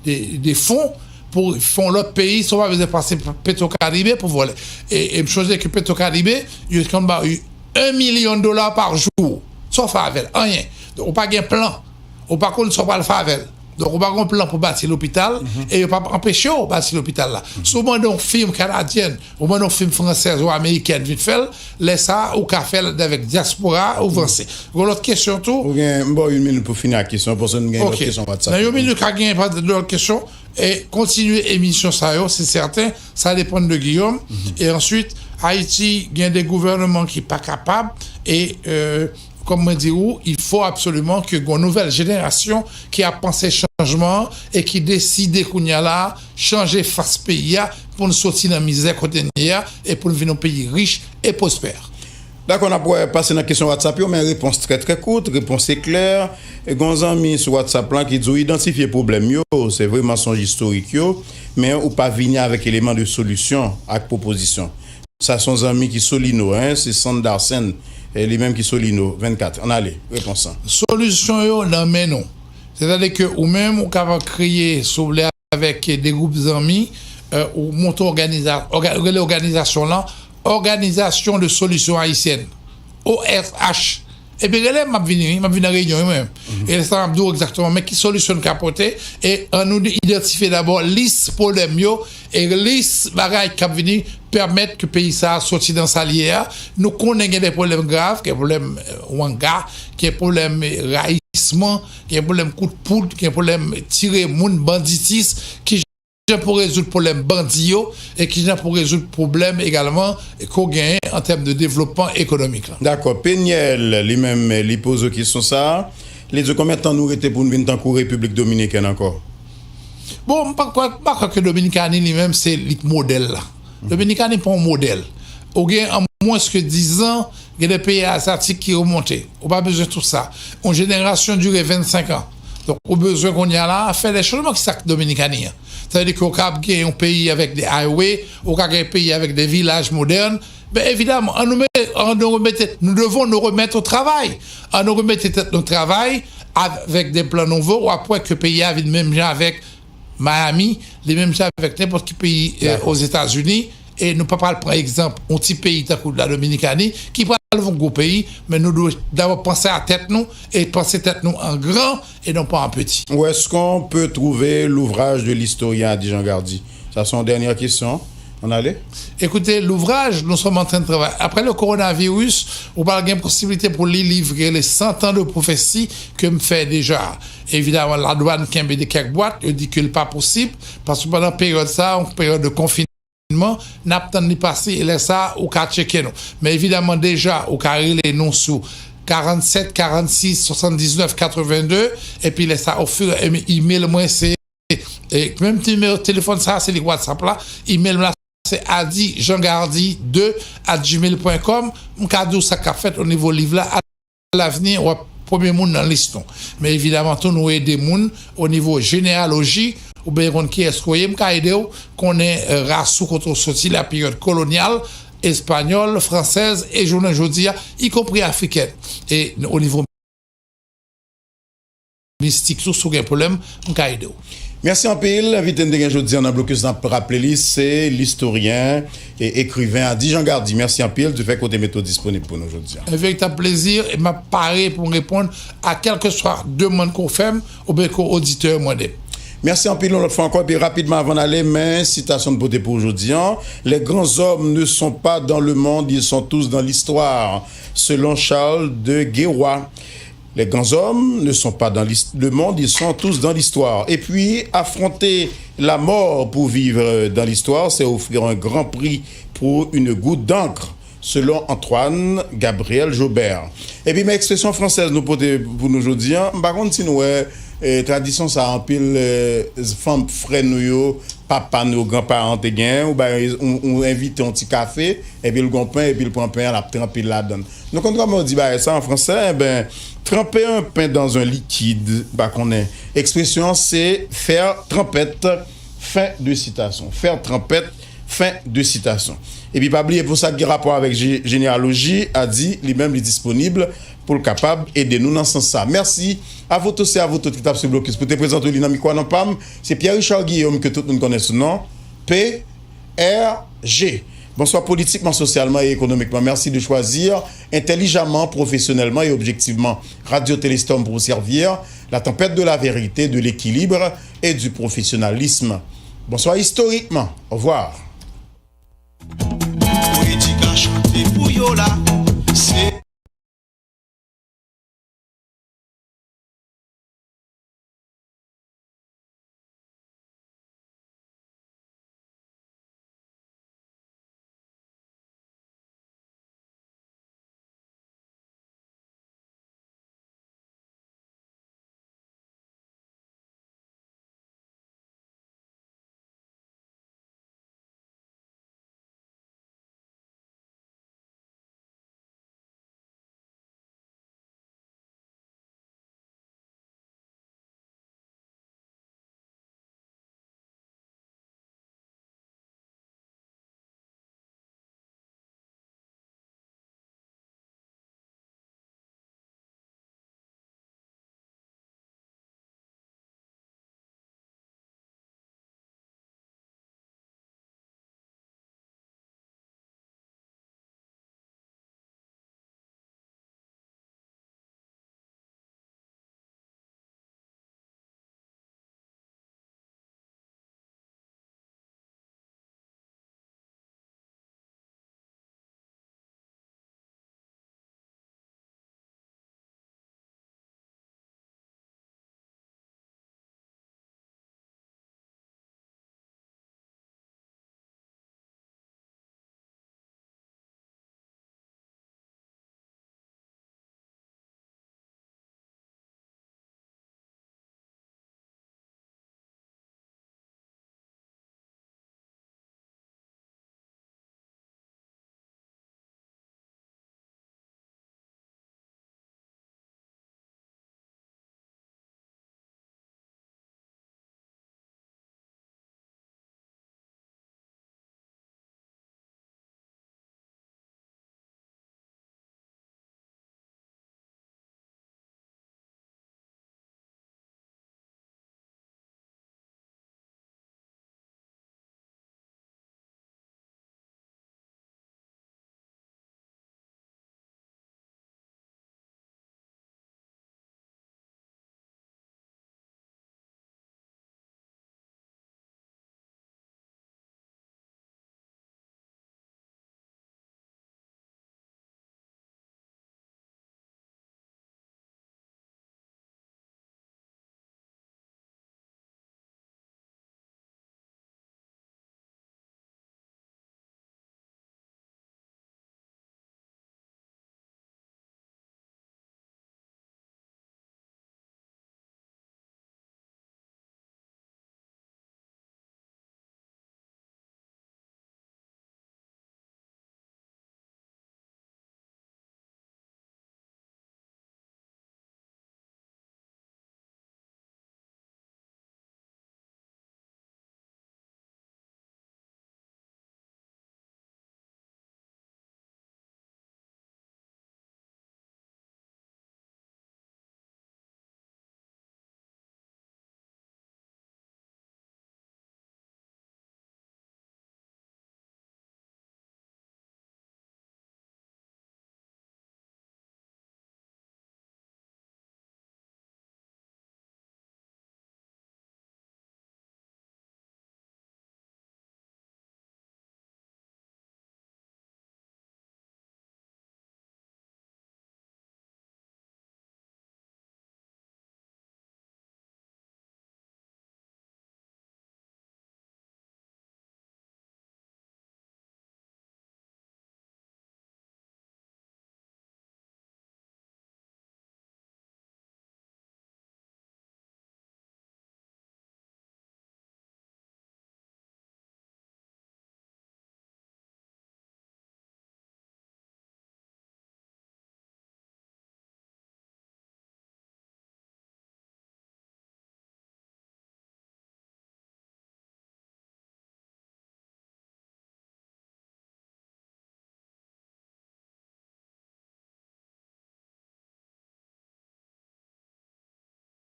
de, de fon pou fè yon lòt peyi, sa w pa bezwen pase Petwokaribe pou vòlè. E, e m sonje ke Petwokaribe, yo konn ba w un milyon dola pa jou. Sa w fè avè l? Anyen. Donk, ou pa gen plan. Ou pa konn sa w pral fè avè l. Donk, ou pa gen plan pou bati lopital, e yo p ap anpeche w bati lopital la. Si w mande yon fim kanadyèn, ou mande yon fim fransèz ou amerikèn vin fè l, lè sa a, ou ka fè l avèk dyaspora a, ou vanse. Gen lòt kesyon tou? Ou gen, m ba w yon minit pou fini ak kesyon, paske nou gen lòt kesyon WhatsApp. Nan yon minit, ka gen pa lòt kesyon. E kontinye emisyon sa yo, se sèten, sa depann de Guillaume. E answit, Ayiti gen de gouvènman ki pa kapab, e, e, kòm mwen di ou, il faut absolument que gon nouvèl jenerasyon ki ap panse chanjman an e ki deside kounye a la a chanje fas peyi a pou n soti nan mizè kote n ye a e pou n vin yon peyi rich e pwospè. Dakò, n ap wè, pase nan kesyon WhatsApp yo, men repons trè, trè kout, repons eklè. Gen yon zanmi sou WhatsApp lan ki di w idantifye pwoblèm yo, se vre, mansonj istorik yo, men ou pa vini avèk eleman de solisyon ak pwopozisyon. Sa se yon zanmi ki Solino, en, se Sandarsen, e li menm ki Solino, vennkat. Ann ale, repons lan. Solisyon yo nan men nou. Sètadi ke ou menm, ou kapab kreye, si w vle, avèk de gwoup zanmi, euh, ou monte òganiza-, òga-, rele òganizasyon lan, Organisation de Solution Haïtienne, O S H. Epi rele m, m ap vini, wi, m ap vin nan reyinyon, wi, mwen menm. E sa, m ap di w egzakteman, men ki solisyon n ka pote, e ann nou idantifye dabò lis pwoblèm yo, e lis bagay k ap vini pèmèt ke peyi sa a soti nan sa l ye a. Nou konnen gen de pwoblèm grav, gen pwoblèm, euh, wanga, gen pwoblèm, euh, rayisman, gen pwoblèm kout poud, gen pwoblèm tire moun, banditis, ki jan pou rezoud pwoblèm bandi yo, e ki jan pou rezoud pwoblèm egalman ke w genyen an tèm de devlopman ekonomik lan. Dakò. Peniel, li menm, li poze w kesyon sa a. Li di w konbyen tan nou rete pou n vin tankou Repiblik Dominikèn ankò? Bon, m pa kwè, m pa kwè ke Dominikani li menm se li k modèl la. Dominikani pa yon modèl. Ou gen an mwens ke dizan, gen de peyi azyatik ki remonte. Ou pa bezwen tout sa. Yon jenerasyon dire vennsenk an. Donk, ou bezwen kounye a la fè de chanjman ki sa k Dominikani an. Sa vle di ke ou ka gen yon peyi avèk de highway, ou ka gen peyi avèk de vilaj modèn. Ben, evidaman, ann nou, me- ann nou remete, nous devons nous remettre au travail. Ann nou remete tèt nou travay avèk de plan nouvo, w ap wè ke peyi a vin menm jan avèk Miami, li menm jan avèk nenpòt ki peyi, eh, Dakò. Ozetazini, e nou pa pral pran egzanp yon ti peyi tankou la Dominikani, ki pral yon gwo peyi, men nou dwe dabò panse a tèt nou, e panse tèt nou an gran, e non pa an peti. Où est-ce qu'on peut trouver l'ouvrage de l'historien Ady Jean Gardy? Sa se yon dènyè kesyon. Ann ale. Écoutez, l'ouvrage, nous sommes en train de travailler. Après le coronavirus, ou pral gen posibilite pou li livre les cent ans de prophétie ke m fè deja. Evidaman, ladwàn kenbe de kèk bwat, yo di ke l pa posib, paske pandan peryòd sa, yon peryòd de konfinman, n ap tann li pase, e lè sa, ou ka tcheke nou. Men evidaman, deja, ou ka rele nou sou karannset, karannsis, swasanndiznèf, katrevenndè, epi lè sa, ofir, e, email mwen, se, e, menm nimewo telefòn sa, se li WhatsApp la, email la, se ady jean gardy deux at gmail point com. M ka di w sa k ap fèt o nivo liv la, alavni, w ap premye moun nan lis nou. Men evidaman tou, nou ede moun o nivo jeneyaloji, oubyen konn kiyès ke w ye, m ka ede w konnen, eh, ras ou, kote w soti, la peryòd kolonyal, espanyòl, fransèz, e jounen jodi a, ikonpri afrikèn. E o nivo mistik tou, si w gen pwoblèm, m ka ede w. Mèsi anpil. Envite n te gen jodi a nan blokis, n ap raple li, se listoryen e ekriven Ady Jean Gardy. Mèsi anpil di fè ke w te mete w disponib pou nou jodi a. Un véritable plaisir, e m ap pare pou m reponn a kèlkeswa demann ke w fè m oubyen ke oditè yo mande m. Mèsi anpil yon lòt fwa ankò, epi rapidman avan n ale, men sitasyon n pote pou w jodi a, Les grands hommes ne sont pas dans le monde, ils sont tous dans l'histoire, selon Charles de Guérois. Les grands hommes ne sont pas dans l'his- le monde, ils sont tous dans l'histoire. Et puis, affronter la mort pour vivre dans l'histoire, c'est offrir un grand prix pour une goutte d'encre, selon Antoine Gabriel Jaubert. Epi, men ekspresyon fransèz nou pote pou nou jodi a, m pa konn si nou wè, eh, tradisyon sa a, anpil, eh, fanm, frè nou yo, papa nou, granparan te genyen, ou bay, ou, ou envite yon ti kafe, epi l gon pen, epi l pran pen an, l ap tranpe l ladan l. Nou konn kòman yo di bagay sa an fransè, enben, tremper un pain dans un liquide, m pa konnen. Ekspresyon an se faire trempette, fin de citation. Faire trempette, fin de citation. Epi pa bliye pou sa ki gen rapò avèk je- jeneyaloji, Ady, li menm li disponib pou l kapab ede nou nan sans sa. Mèsi a vous tous et à vous toutes ki t ap swiv blokis. Pou te prezante w li nan mikwo a non pa m, se Pierre Richard Guillaume ke tout moun konnen sou non P R G. Bonsoir politiquement, socialement et économiquement. Merci de choisir intelligemment, professionnellement et objectivement Radio Téléstorm pour vous servir, la tempête de la vérité, de l'équilibre et du professionnalisme. Bonsoir historiquement. Au revoir. Politik a chante pou yo la. Se